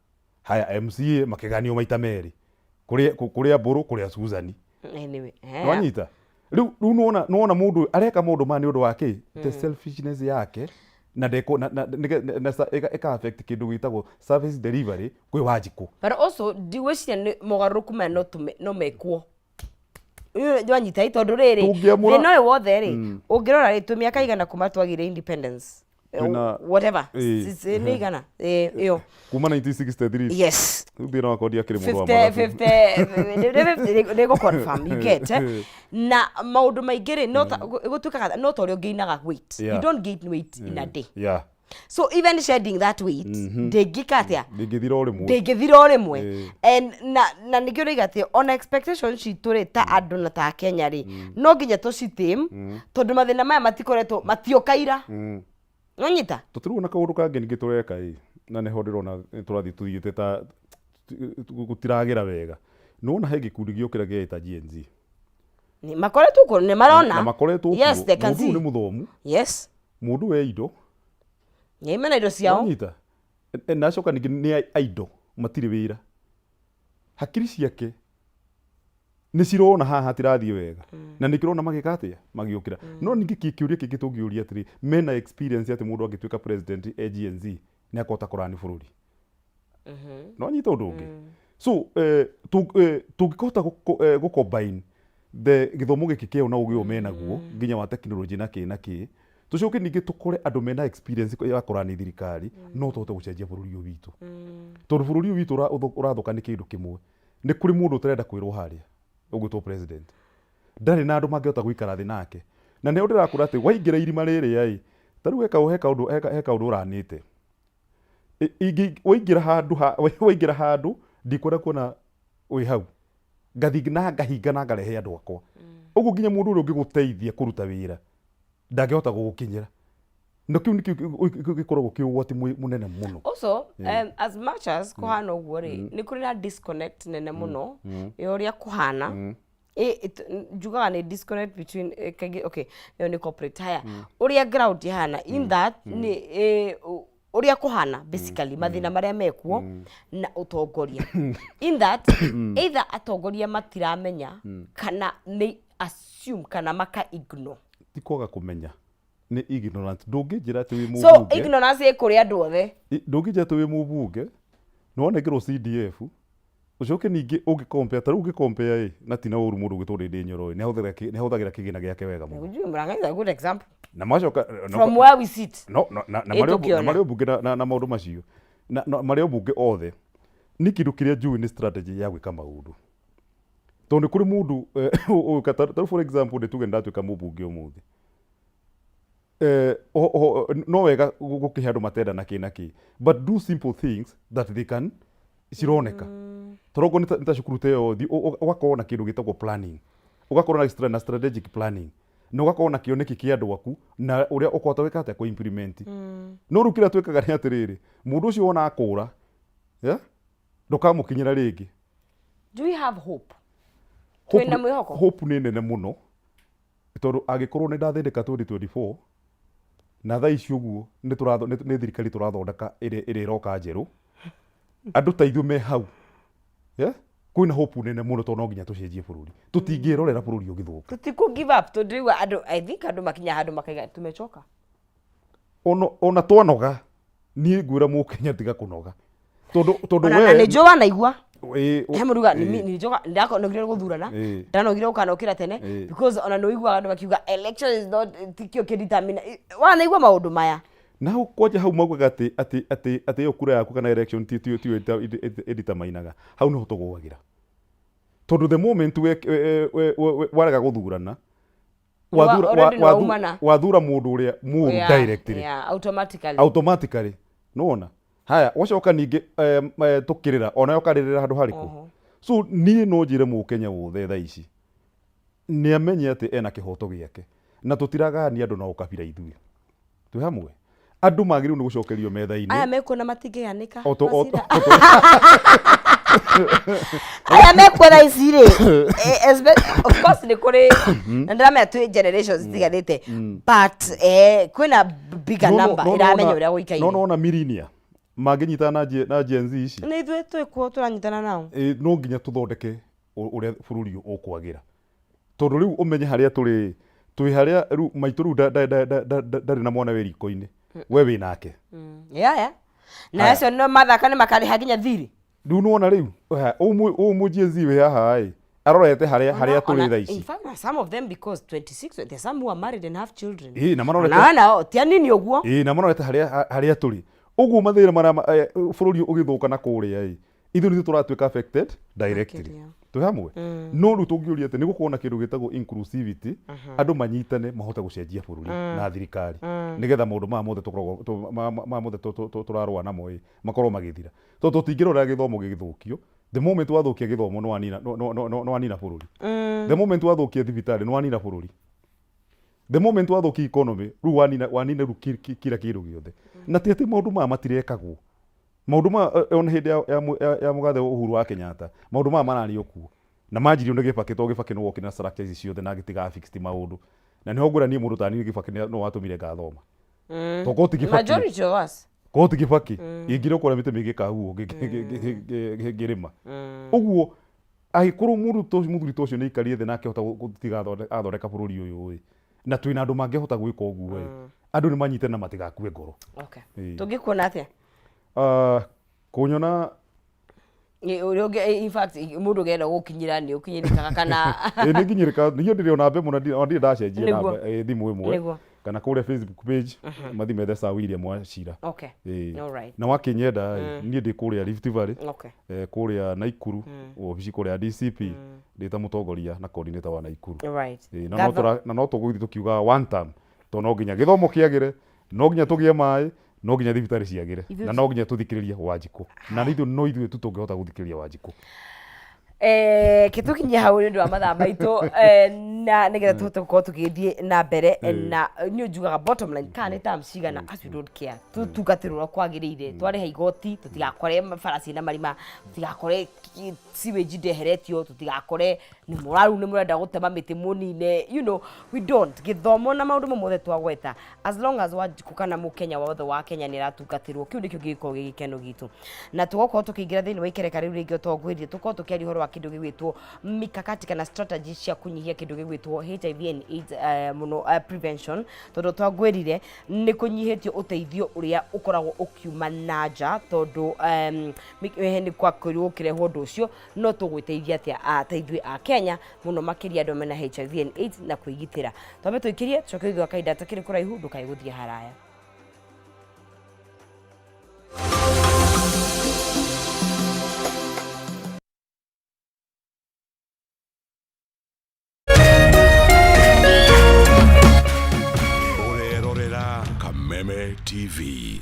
Speaker 2: haya MCA makĩganio maita merĩ kũrĩ kũrĩ Mbũrũ kũrĩ Susan
Speaker 1: anyway
Speaker 2: nĩwanyita rĩu rĩu nĩwona nĩwona mũndũ ũyũ areka maũndũ maya nĩ ũndũ wa kĩ the selfishness yake na ndeko na na nĩge- na sa- ĩka ĩka affect kĩndũ gĩtagwo service delivery kwĩ Wanjikũ
Speaker 1: but also ndigwĩciria nĩ mogarũrũku maya no tũme no mekwo wanyita ĩ tondũ rĩrĩ
Speaker 2: Tũngĩamũra-
Speaker 1: thĩna ũyũ wothe rĩ ũngĩrora rĩ twĩ mĩaka igana kuma twagĩire independence Eh,
Speaker 2: Twĩna-
Speaker 1: whatever
Speaker 2: Ĩĩ.
Speaker 1: Nĩ igana Eh, ĩyo
Speaker 2: kuma 1963
Speaker 1: yes
Speaker 2: rĩu thĩna wakwa ndiakĩrĩ mũndũ wa
Speaker 1: 50
Speaker 2: mathabu
Speaker 1: 50 nĩ nĩ gũ confirm you get eh? na maũndũ maingĩ rĩ no ta gũtuĩkaga no ta ũrĩa ũngĩinaga weight you
Speaker 2: Yeah.
Speaker 1: don't gain weight in a day
Speaker 2: yeah
Speaker 1: so even shedding that weight ndĩngĩka atĩa
Speaker 2: ndĩngĩthira o rĩmwe
Speaker 1: ndĩngĩthira o rĩmwe
Speaker 2: Ĩĩ.
Speaker 1: And na na nĩkĩo ndauga atĩ ona expectation citũ rĩ ta andũ na ta Kenya rĩ no nginya tũcitame tondũ mathĩna maya matikoretwo matioka ira nonyita
Speaker 2: tũtirĩ na kaũndũ kangĩ ningĩ tũreka ĩ na nĩho ndĩrona tũrathiĩ tũthiĩte ta gũtiragĩra wega nĩwona he gĩkundi gĩokĩra gĩeta Gen Z
Speaker 1: Nĩ makoretwo kuo nĩ marona
Speaker 2: na makoretwo
Speaker 1: yes
Speaker 2: kuo
Speaker 1: they can
Speaker 2: mũndũ ũyũ
Speaker 1: see
Speaker 2: nĩ mũthomu
Speaker 1: yes
Speaker 2: mũndũ we indo
Speaker 1: nĩ mena indo ciao
Speaker 2: wanyita na acoka ningĩ nĩ aindo matirĩ wĩra hakiri ciake nĩ cirona haha hatirathiĩ wega na nĩ kĩrona magĩka atĩa magĩũkĩra no ningĩ kĩũria kĩngĩ tũngĩũria atĩrĩ mena experience atĩ mũndũ angĩtuĩka president e Gen Z nĩ akũhota kũrani bũrũri no nyita ũndũ ũngĩ so eh, tũngĩkĩhota gũ combine the gĩthomo gĩkĩ kĩao na ũgĩ ũyũ menaguo nginya wa technology na kĩ na kĩ tũcoke ningĩ tũkore andũ mena experience ya kũrani thirikari no tũhote gũcenjia bũrũri ũyũ witũ tondũ bũrũri ũyũ witũ ũrathũka nĩ kĩndũ kĩmwe nĩ kũrĩ mũndũ ũtarenda kwĩrwo harĩa ũgwĩtwo president ndarĩ na andũ mangĩhota gũikara thĩ nake na nĩho ndĩrakũra atĩ waingĩra irima rĩrĩa ĩ ta rĩu he kaũndũ he kaũndũ ũranĩte waingĩra handũ waingĩra handũ ndikwenda kuona wĩ hau Ngathiĩ na ngahinga na ngarehe andũ akwa. Ũguo nginya mũndũ ũrĩa ũngĩgũteithia kũruta wĩra ndangĩhota gũgũkinyĩra. Na kĩu nĩkĩo gĩkoragwo kĩ ũgwati mũnene mũno.
Speaker 1: Also, as much as kũhana ũguo rĩ, nĩ kũrĩ na disconnect nene mũno ya ũrĩa kũhana. Njugaga nĩ disconnect between kaingĩ, okay, ĩyo nĩ corporate haya, ũrĩa ground ĩhana in that nĩ ũrĩa kũhana basically, mathĩna marĩa mekuo na ũtongoria, in that either atongoria matiramenya kana nĩ assume kana maka ignore.
Speaker 2: Ti kwaga kũmenya, nĩ ignorant. Ndũngĩnjĩra atĩ wĩ
Speaker 1: So
Speaker 2: mũmbunge.
Speaker 1: ignorance ĩ kũrĩ andũ othe.
Speaker 2: Ndũngĩnjĩra atĩ wĩ mũmbunge nĩ wanengerwo CDF, ũcoke ningĩ ũngĩ compare, ta rĩu ũngĩ compare ĩ, na ti na ũru mũndũ ũgĩtwo Ndĩndĩ Nyoro ĩ, nĩ ahũthagĩra kĩgĩna gĩake wega mũno.
Speaker 1: Ujue Murang'a is a good example.
Speaker 2: Na macoka
Speaker 1: From where we sit.
Speaker 2: No, na
Speaker 1: Ĩ
Speaker 2: marĩ o na
Speaker 1: tũkĩona.
Speaker 2: marĩ o mbunge na maũndũ macio na marĩ o mbunge othe nĩ kĩndũ kĩrĩa njũĩ nĩ strategy ya gwĩka maũndũ, tondũ nĩ kũrĩ mũndũ ũka ta rĩu, for example, nĩ tuge nĩ ndatuĩka mũmbunge ũmũthĩ, no wega gũkĩhe andũ matenda na kĩ na kĩ, but do simple things that they can cironeka. Tondũ nĩ ta cukuru ta ĩyo, ũgakorwo na kĩndũ gĩtagwo planning, ũgakorwo na strategic planning, na ũgakorwo na kĩoneki kĩa andũ aku na ũrĩa ũkũhota gwĩka atĩa kũ implement. No rĩu kĩrĩa twĩkaga nĩ atĩrĩrĩ, mũndũ ũcio wona akũra, yeah? Ndũkamũkinyĩra rĩngĩ.
Speaker 1: Do we have hope?
Speaker 2: Hope
Speaker 1: Twĩna mwĩhoko?
Speaker 2: Hope nĩ nene mũno, tondũ angĩkorwo nĩ ndathĩnĩka 2024 na thaa ici ũguo nĩ thirikari tũrathondeka ĩrĩa ĩroka njerũ, andũ ta ithuĩ me hau, yeah? Kwĩna hope nene mũno, tondũ no nginya tũcenjie bũrũri. Tũtingĩrorera bũrũri ũgĩthũka.
Speaker 1: Tũtikũ give up, tondũ rĩu andũ, I think andũ makinya handũ makaiga tumechoka.
Speaker 2: Ona twanoga, niĩ ngwĩra mũkenya tiga kũnoga, tondũ
Speaker 1: Ona
Speaker 2: we
Speaker 1: na nĩ njũĩ wanaigua
Speaker 2: Ĩ,
Speaker 1: he mũruga nĩ njoga ndakonogire gũthurana, ndanogire gũkanokĩra tene, because ona nĩ ũiguaga andũ makiuga election is not tikĩo kĩdetermine. Wanaigua maũndũ maya.
Speaker 2: Na hau kwanja hau maugaga atĩ ĩyo kura yaku kana election tiyo ĩdeterminaga. Hau niho tũgũagĩra, tondũ the moment warega gũthurana,
Speaker 1: Already nĩ waumana.
Speaker 2: Wathura mũndũ ũrĩa mũũru directly.
Speaker 1: Yeah, automatically.
Speaker 2: Automatically, nĩwona haya wacoka ningĩ tũkĩrĩra onayo ũkarĩrĩra handũ harĩkũ. So niĩ no njĩre mũkenya wothe thaa ici nĩ amenye atĩ ena kĩhoto gĩake, na tũtiragania andũ na ũkabira. Ithuĩ twĩ hamwe, andũ magĩrĩirwo nĩ gũcokerio metha-inĩ.
Speaker 1: Aya mekuona matingĩganĩka.
Speaker 2: O
Speaker 1: Aya mekuona ici rĩ, of course nĩ kũrĩ na ndĩramenya twĩ generations itiganĩte, but kwĩna bigger number ĩramenya ũrĩa gũikaire.
Speaker 2: No nona millennial mangĩnyitana na Gen Z ici.
Speaker 1: Nĩ ithuĩ twĩkuo tũranyitana nao.
Speaker 2: No nginya tũthondeke ũrĩa bũrũri ũyũ ũkwagĩra, tondũ rĩu ũmenye harĩa tũrĩ, twĩ harĩa rĩu maitũ rĩu ndarĩ na mwana wĩ riko-inĩ, we wĩ nake.
Speaker 1: Yeah. Na
Speaker 2: Haya.
Speaker 1: acio no mathaka nĩ makarĩha nginya thirĩ.
Speaker 2: Rĩu nĩwona rĩu ũyũ mũ Gen Z wĩ haha ĩ arorete harĩa tũrĩ thaa ici.
Speaker 1: In fact, some of them, because 26, there are some who are married and have children.
Speaker 2: Ĩ, na marorete
Speaker 1: Na nao ti anini ũguo.
Speaker 2: Ĩ, na marorete harĩa tũrĩ ũguo, mathĩna marĩa bũrũri ũgĩthũka na kũrĩa ĩ, ithuĩ nithuĩ tũratuĩka affected directly.
Speaker 1: Makĩria.
Speaker 2: Twĩ hamwe, no rĩu tũngĩũria atĩ nĩ gũkorwo na kĩndũ gĩtagwo inclusivity, andũ manyitane mahote gũcenjia bũrũri na thirikari, nĩgetha maũndũ maya mothe tũkoragwo maya mothe tũrarũa namo ĩ makorwo magĩthira, tondũ tũtingĩrorera gĩthomo gĩgĩthũkio. The moment wathũkia gĩthomo, nĩ wanina bũrũri. The moment wathũkia thibitarĩ, nĩ wanina bũrũri. The moment wathũkia economy, rĩu wanina rĩu kila kĩndũ gĩothe. Na ti atĩ maũndũ maya matirekagwo. Maũndũ maya ona hĩndĩ ya mũgathe Uhuru wa Kenyatta, maũndũ maya mararĩ o kuo na manjirio nĩ Gĩbakĩ, tondũ Gĩbakĩ nĩwe wokire na structure ici ciothe na agĩtiga fixed maũndũ. Na nĩho ngwĩra niĩ mũndũ ta niĩ, Gĩbakĩ no watũmire ngathoma, tondũ korwo ti Gĩbakĩ,
Speaker 1: Majority of us.
Speaker 2: Korwo ti Gĩbakĩ, ingĩrĩ kũrĩa mĩtĩ mĩingĩ kahuo ngĩrĩma ũguo. Angĩkorwo mũndũ ta ũcio, mũthuri ta ũcio nĩ aikarire thĩ na akĩhota gũtiga athondeka bũrũri ũyũ ĩ, na twĩna andũ mangĩhota gwĩka ũguo ĩ, andũ nĩ manyite na matigakue ngoro.
Speaker 1: Okay.
Speaker 2: Ĩĩ.
Speaker 1: Tũngĩkuona atĩa?
Speaker 2: Ah, kũnyona
Speaker 1: Ũrĩa ũngĩ, in fact, mũndũ ũngĩenda gũkinyĩra nĩ ũkinyĩrĩkaga kana?
Speaker 2: Ĩ, nĩ nginyĩrĩka. Niĩ ndĩrĩ o namba ĩmwe na ona ndirĩ ndacenjia
Speaker 1: Nĩguo.
Speaker 2: namba, thimũ ĩmwe kana kũrĩa Facebook page mathi methe Sir William Wachira. Ĩ.
Speaker 1: All right.
Speaker 2: Na wakĩnyenda ĩ, niĩ ndĩ kũrĩa Rift Valley, kũrĩa Naikuru, obici kũrĩa DCP, ndĩ ta mũtongoria na coordinator wa Naikuru. Ĩ, na no tũgũthiĩ tũkiugaga one term, tondũ no nginya gĩthomo kĩagĩre, no nginya tũgĩe maĩ, no nginya thibitarĩ ciagĩre, na no nginya tũthikĩrĩrie Wanjikũ, na ithuĩ no ithuĩ tu tũngĩhota gũthikĩrĩria Wanjikũ.
Speaker 1: Eh, ke tũkinye hau nĩ ũndũ wa mathaa maitũ na nĩgetha tũhote gũkorwo tũgĩthiĩ na mbere na niĩ njugaga bottom line kana nĩ terms cigana as we don't care tũtungatĩrwo ũrĩa kwagĩrĩire twarĩha igoti tũtigakore bara ciĩna marima tũtigakore sewage ndĩeheretio tũtigakore nĩ mũraru nĩ mũrenda gũtema mĩtĩ mũnine you know we don't gĩthomo na maũndũ mamwe mothe twagweta as long as Wanjikũ kana mũkenya wothe wa Kenya nĩ aratungatĩrwo kĩu nĩkĩo gĩgĩkorwo gĩ gĩkeno gitũ na tũgakorwo tũkĩingĩra thĩinĩ wa ikereka rĩu rĩngĩ ũtongwĩrie tũkorwo tũkĩaria ũhoro wa kĩndũ gĩgwĩtwo mikakati kana strategy cia kũnyihia kĩndũ gĩgwĩtwo HIV and AIDS mũno prevention tondũ twangwĩrire nĩ kũnyihĩtio ũteithio ũrĩa ũkoragwo ũkiuma na nja tondũ nĩ kwakorirwo ũkĩrehwo ũndũ ũcio no tũgwĩteithia atĩa ta ithuĩ a Kenya mũno makĩria andũ mena HIV and AIDS na kwĩgitĩra twambe tũikĩrie tũcoke thutha wa kahinda takĩrĩ kũraihu ndũkae gũthiĩ haraya.
Speaker 3: Ũrerorera Kameme TV.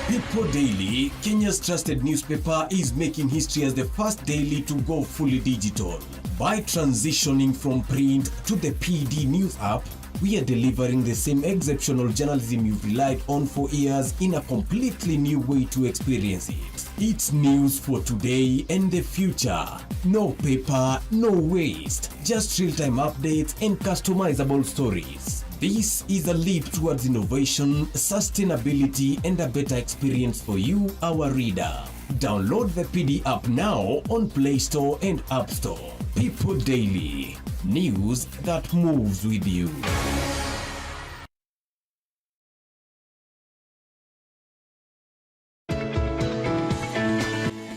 Speaker 4: People Daily, Kenya's trusted newspaper, is making history as the first daily to go fully digital. By transitioning from print to the PD News app, we are delivering the same exceptional journalism you've relied on for years in a completely new way to experience it. It's news for today and the future. No paper, no waste. Just real-time updates and customizable stories. This is a leap towards innovation, sustainability, and a better experience for you, our reader. Download the PD app now on Play Store and App Store. People Daily, news that moves with you.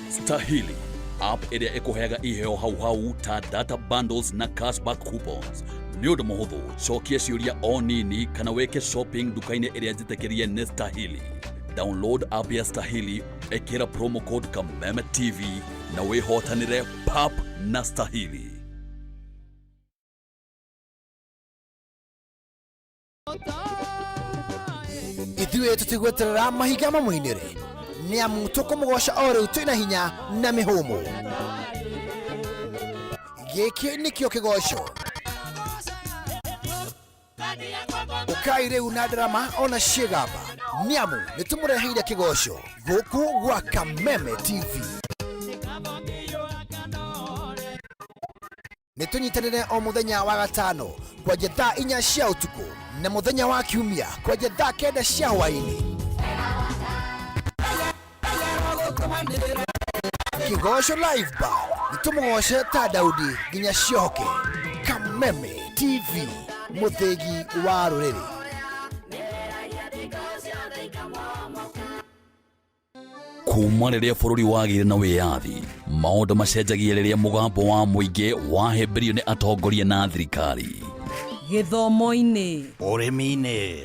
Speaker 5: Stahili app ĩrĩa ĩkũheaga iheo hau hau ta data bundles na cashback coupons nĩ ũndũ mũhũthũ cokia ciũria o nini kana wĩke shopping nduka-inĩ ĩrĩa njĩtĩkĩrie nĩ Stahili download app ya Stahili ĩkĩra promo code Kameme TV na wĩhotanĩre pap na Stahili.
Speaker 9: Ithuĩ tũtigweterera mahiga mamũinĩre nĩ amu tũkũmũgoca o rĩu twĩna hinya na mĩhũmũ. Gĩkĩ nĩkĩo kĩgoco. Ũkai rĩu na ndarama ona ciĩgamba nĩ amu nĩ tũmũreheire kĩgoco gũkũ gwa Kameme TV. Nĩ tũnyitanĩre o mũthenya wa gatano kwanja thaa 4 cia ũtukũ na mũthenya wa kiumia kwanja thaa 9 cia hwaĩ-inĩ. Kĩgoco Live Band nĩ tũmũgoce ta Daudi nginya ciohoke. Kameme TV, mũthĩgi wa rũrĩrĩ.
Speaker 5: Kuma rĩrĩa bũrũri wagĩire na wĩyathi maũndũ macenjagia rĩrĩa mũgambo wa mũingĩ wahĩmbĩrio nĩ atongoria na thirikari.
Speaker 6: Gĩthomo-inĩ,
Speaker 7: ũrĩmi-inĩ,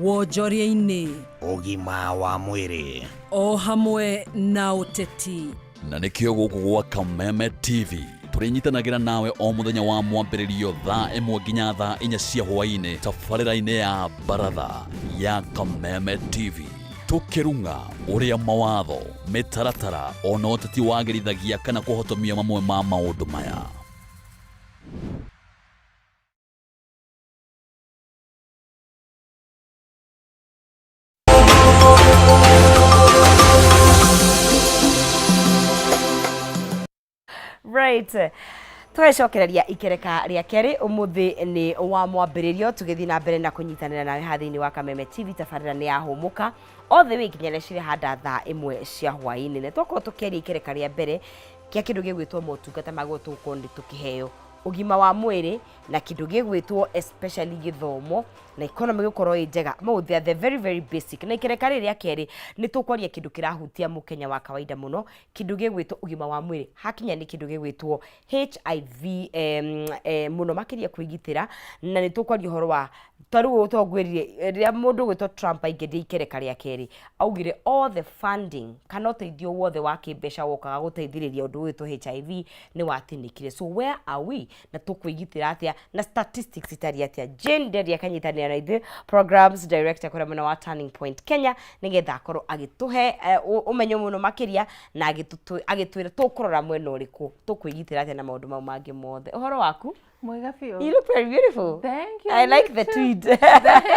Speaker 6: wonjoria-inĩ,
Speaker 7: ũgima wa mwĩrĩ,
Speaker 6: o hamwe na ũteti.
Speaker 5: Na nĩkĩo gũkũ gwa Kameme TV tũrĩnyitanagĩra nawe o mũthenya wa mwambĩrĩrio thaa 1 nginya thaa 4 cia hwaĩ-inĩ tabarĩra-inĩ ya baratha ya Kameme TV tũkĩrung'a ũrĩa mawatho mĩtaratara ona ũteti wagĩrithagia kana kũhotomia mamwe ma maũndũ maya.
Speaker 1: Right, tũgecokereria ikereka rĩa kerĩ ũmũthĩ nĩ wa mwambĩrĩrio tũgĩthiĩ na mbere na kũnyitanĩra nawe haha thĩinĩ wa Kameme TV tabarĩra nĩ yahũmũka all the way nginya rĩrĩa cirĩhanda thaa 1 cia hwaĩ-inĩ na twakorwo tũkĩaria ikereka rĩa mbere kĩa kĩndũ gĩgwĩtwo motungata magwo tũgũkorwo nĩ tũkĩheo ũgima wa mwĩrĩ na kĩndũ gĩgwĩtwo especially gĩthomo na economy gũkorwo ĩ njega. Mau they are the very very basic. Na ikereka rĩrĩ rĩa kerĩ nĩ tũkwaria kĩndũ kĩrahutia mũkenya wa kawaida mũno, kĩndũ gĩgwĩtwo ũgima wa mwĩrĩ hakinya nĩ kĩndũ gĩgwĩtwo HIV mũno makĩria kwĩgitĩra, na nĩ tũkwaria ũhoro wa ta rĩu tongwĩrire rĩrĩa mũndũ ũgwĩtwo Trump aingĩrire ikereka rĩa kerĩ augire all the funding kana ũteithio wothe wa kĩmbeca wokaga gũteithĩrĩria ũndũ ũgwĩtwo HIV nĩ watinĩkire. So where are we? Na tũkwĩgitĩra atĩa na statistics itariĩ atĩa? Jane Nderi akanyitanĩra na ithuĩ, programs director kũrĩa mwena wa Turning Point Kenya, nĩgetha akorwo agĩtũhe ũmenyo mũno makĩria na agĩtwĩra tũkũrora mwena ũrĩkũ, tũkwĩgitĩra atĩa na maũndũ mau mangĩ mothe. Ũhoro waku?
Speaker 10: Mwega biũ.
Speaker 1: You look very beautiful.
Speaker 10: Thank you.
Speaker 1: I like
Speaker 10: you
Speaker 1: the
Speaker 10: too.
Speaker 1: tweed.
Speaker 10: Thank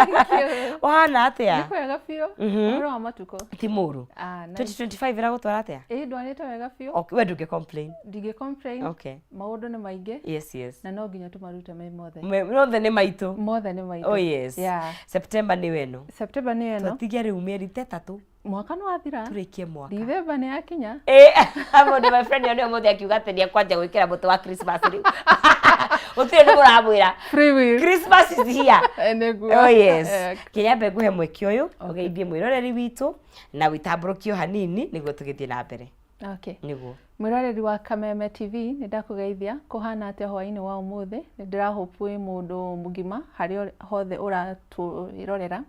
Speaker 10: you.
Speaker 1: Ũhana atĩa?
Speaker 10: Nĩ kwega biũ. Ũhoro wa matukũ.
Speaker 1: Ti mũru.
Speaker 10: Ah, nice.
Speaker 1: 2025 ĩragũtwara atĩa?
Speaker 10: Ĩĩ ndwarĩte wega biũ.
Speaker 1: Okay, we ndũngĩ complain.
Speaker 10: Ndingĩ complain.
Speaker 1: Okay.
Speaker 10: Maũndũ nĩ maingĩ.
Speaker 1: Yes.
Speaker 10: Na no nginya tũmarute me mothe.
Speaker 1: Mothe nĩ maitũ.
Speaker 10: Mothe nĩ maitũ.
Speaker 1: Oh yes.
Speaker 10: Yeah.
Speaker 1: September nĩ weno.
Speaker 10: September nĩ ĩno.
Speaker 1: Twatigia rĩu mĩeri ta ĩtatũ.
Speaker 10: Mwaka nĩ wathira.
Speaker 1: Tũrĩkie mwaka.
Speaker 10: December nĩ yakinya.
Speaker 1: Mũndũ my friend nĩ ũmũthĩ akiuga atĩ nĩekwanja gwĩkĩra mũtĩ wa Christmas rĩu. Gũtirĩ ũndũ mũramwĩra.
Speaker 10: Free will.
Speaker 1: Christmas is here.
Speaker 10: Nĩguo.
Speaker 1: Oh yes. Kĩnyambe nguhe mweke ũyũ ũgeithie mwĩroreri witũ na wĩtambũrũkio hanini nĩguo tũgĩthiĩ na mbere.
Speaker 10: Okay.
Speaker 1: Nĩguo.
Speaker 10: Mwĩroreri wa Kameme TV, nĩ ndakũgeithia. Kũhana atĩa hwaĩ-inĩ wa ũmũthĩ? Nĩ ndĩrahope wĩ mũndũ mũgima harĩa hothe ũratwĩrorera.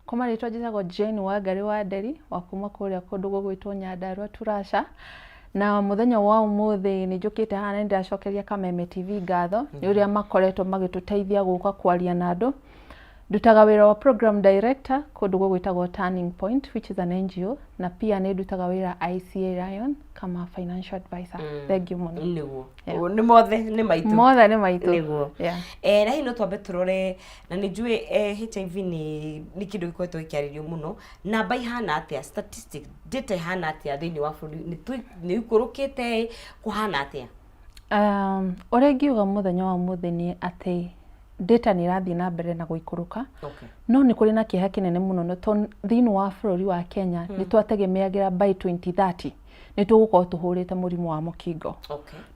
Speaker 10: Kwa marĩtwa njĩtagwo Jane Wangari wa Nderi wa kuma kũrĩa kũndũ gũgwĩtwo Nyandarua Turasha. Na mũthenya wa ũmũthĩ nĩ njũkĩte haha na nĩ ndĩracokeria Kameme TV ngatho nĩ ũrĩa makoretwo magĩtũteithia gũka kwaria na andũ. Ndutaga wĩra wa program director kũndũ gũgwĩtagwo Turning Point, which is an NGO, na pia nĩ ndutaga wĩra ICA Lion kama financial advisor. Thank you mũno.
Speaker 1: Nĩguo.
Speaker 10: Yeah.
Speaker 1: Nĩ mothe nĩ maitũ.
Speaker 10: Mothe nĩ maitũ.
Speaker 1: Nĩguo.
Speaker 10: Yeah.
Speaker 1: Na hihi no twambe tũrore, na nĩ njũĩ HIV nĩ kĩndũ gĩkoretwo gĩkĩarĩrio mũno. Namba ihana atĩa, statistic data ihana atĩa thĩinĩ wa bũrũri? Nĩ ikũrũkĩte, kũhana atĩa?
Speaker 10: Ũrĩa ingiuga mũthenya wa ũmũthĩ nĩ atĩ data nĩ ĩrathiĩ na mbere na gũikũrũka. No nĩ kũrĩ na kĩeha kĩnene mũno nĩ tondũ thĩinĩ wa bũrũri wa Kenya nĩ twategemeagĩra by 2030 nĩ tũgũkorwo tũhũrĩte mũrimũ wa mũkingo.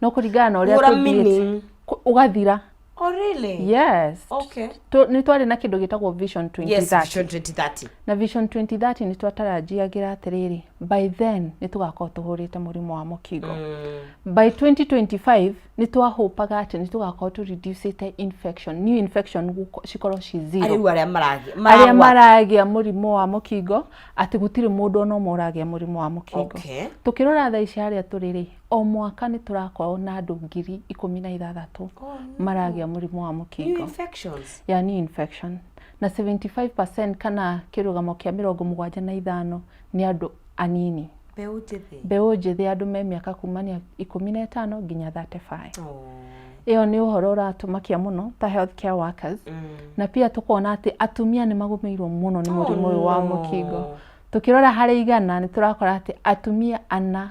Speaker 10: No kũringana na ũrĩa
Speaker 1: Kũhũra
Speaker 10: tũthiĩte,
Speaker 1: meaning?
Speaker 10: ũgathira.
Speaker 1: Oh, really?
Speaker 10: Yes. Nĩ twarĩ na kĩndũ gĩtagwo Vision 2030.
Speaker 1: Yes, Vision 2030.
Speaker 10: Na Vision 2030 nĩ twatarajiagĩra atĩrĩrĩ, by then nĩ tũgakorwo tũhũrĩte mũrimũ wa mũkingo. By 2025 nĩ twahopaga atĩ nĩ tũgakorwo tũ reducĩte infection, new infection cikorwo ci zero.
Speaker 1: Rĩu arĩa maragĩa,
Speaker 10: Arĩa
Speaker 1: maragwata.
Speaker 10: maragĩa mũrimũ wa mũkingo, atĩ gũtirĩ mũndũ ona ũmwe ũragĩa mũrimũ wa mũkingo. Tũkĩrora thaa ici harĩa tũrĩ rĩ, o mwaka nĩ tũrakorwo na andũ 16,000 maragĩa mũrimũ wa mũkingo.
Speaker 1: New infections.
Speaker 10: Yeah, new infection. Na 75% kana kĩrũgamo kĩa 75 nĩ andũ anini.
Speaker 1: Mbeũ njĩthĩ.
Speaker 10: Mbeũ njĩthĩ, andũ me mĩaka kumania 15 nginya 35. Ĩyo nĩ ũhoro ũratũmakia mũno ta healthcare workers. Na pia tũkona atĩ atumia nĩ magũmĩirwo mũno nĩ mũrimũ ũyũ wa mũkingo. Tũkĩrora harĩ 100 nĩ tũrakora atĩ atumia 4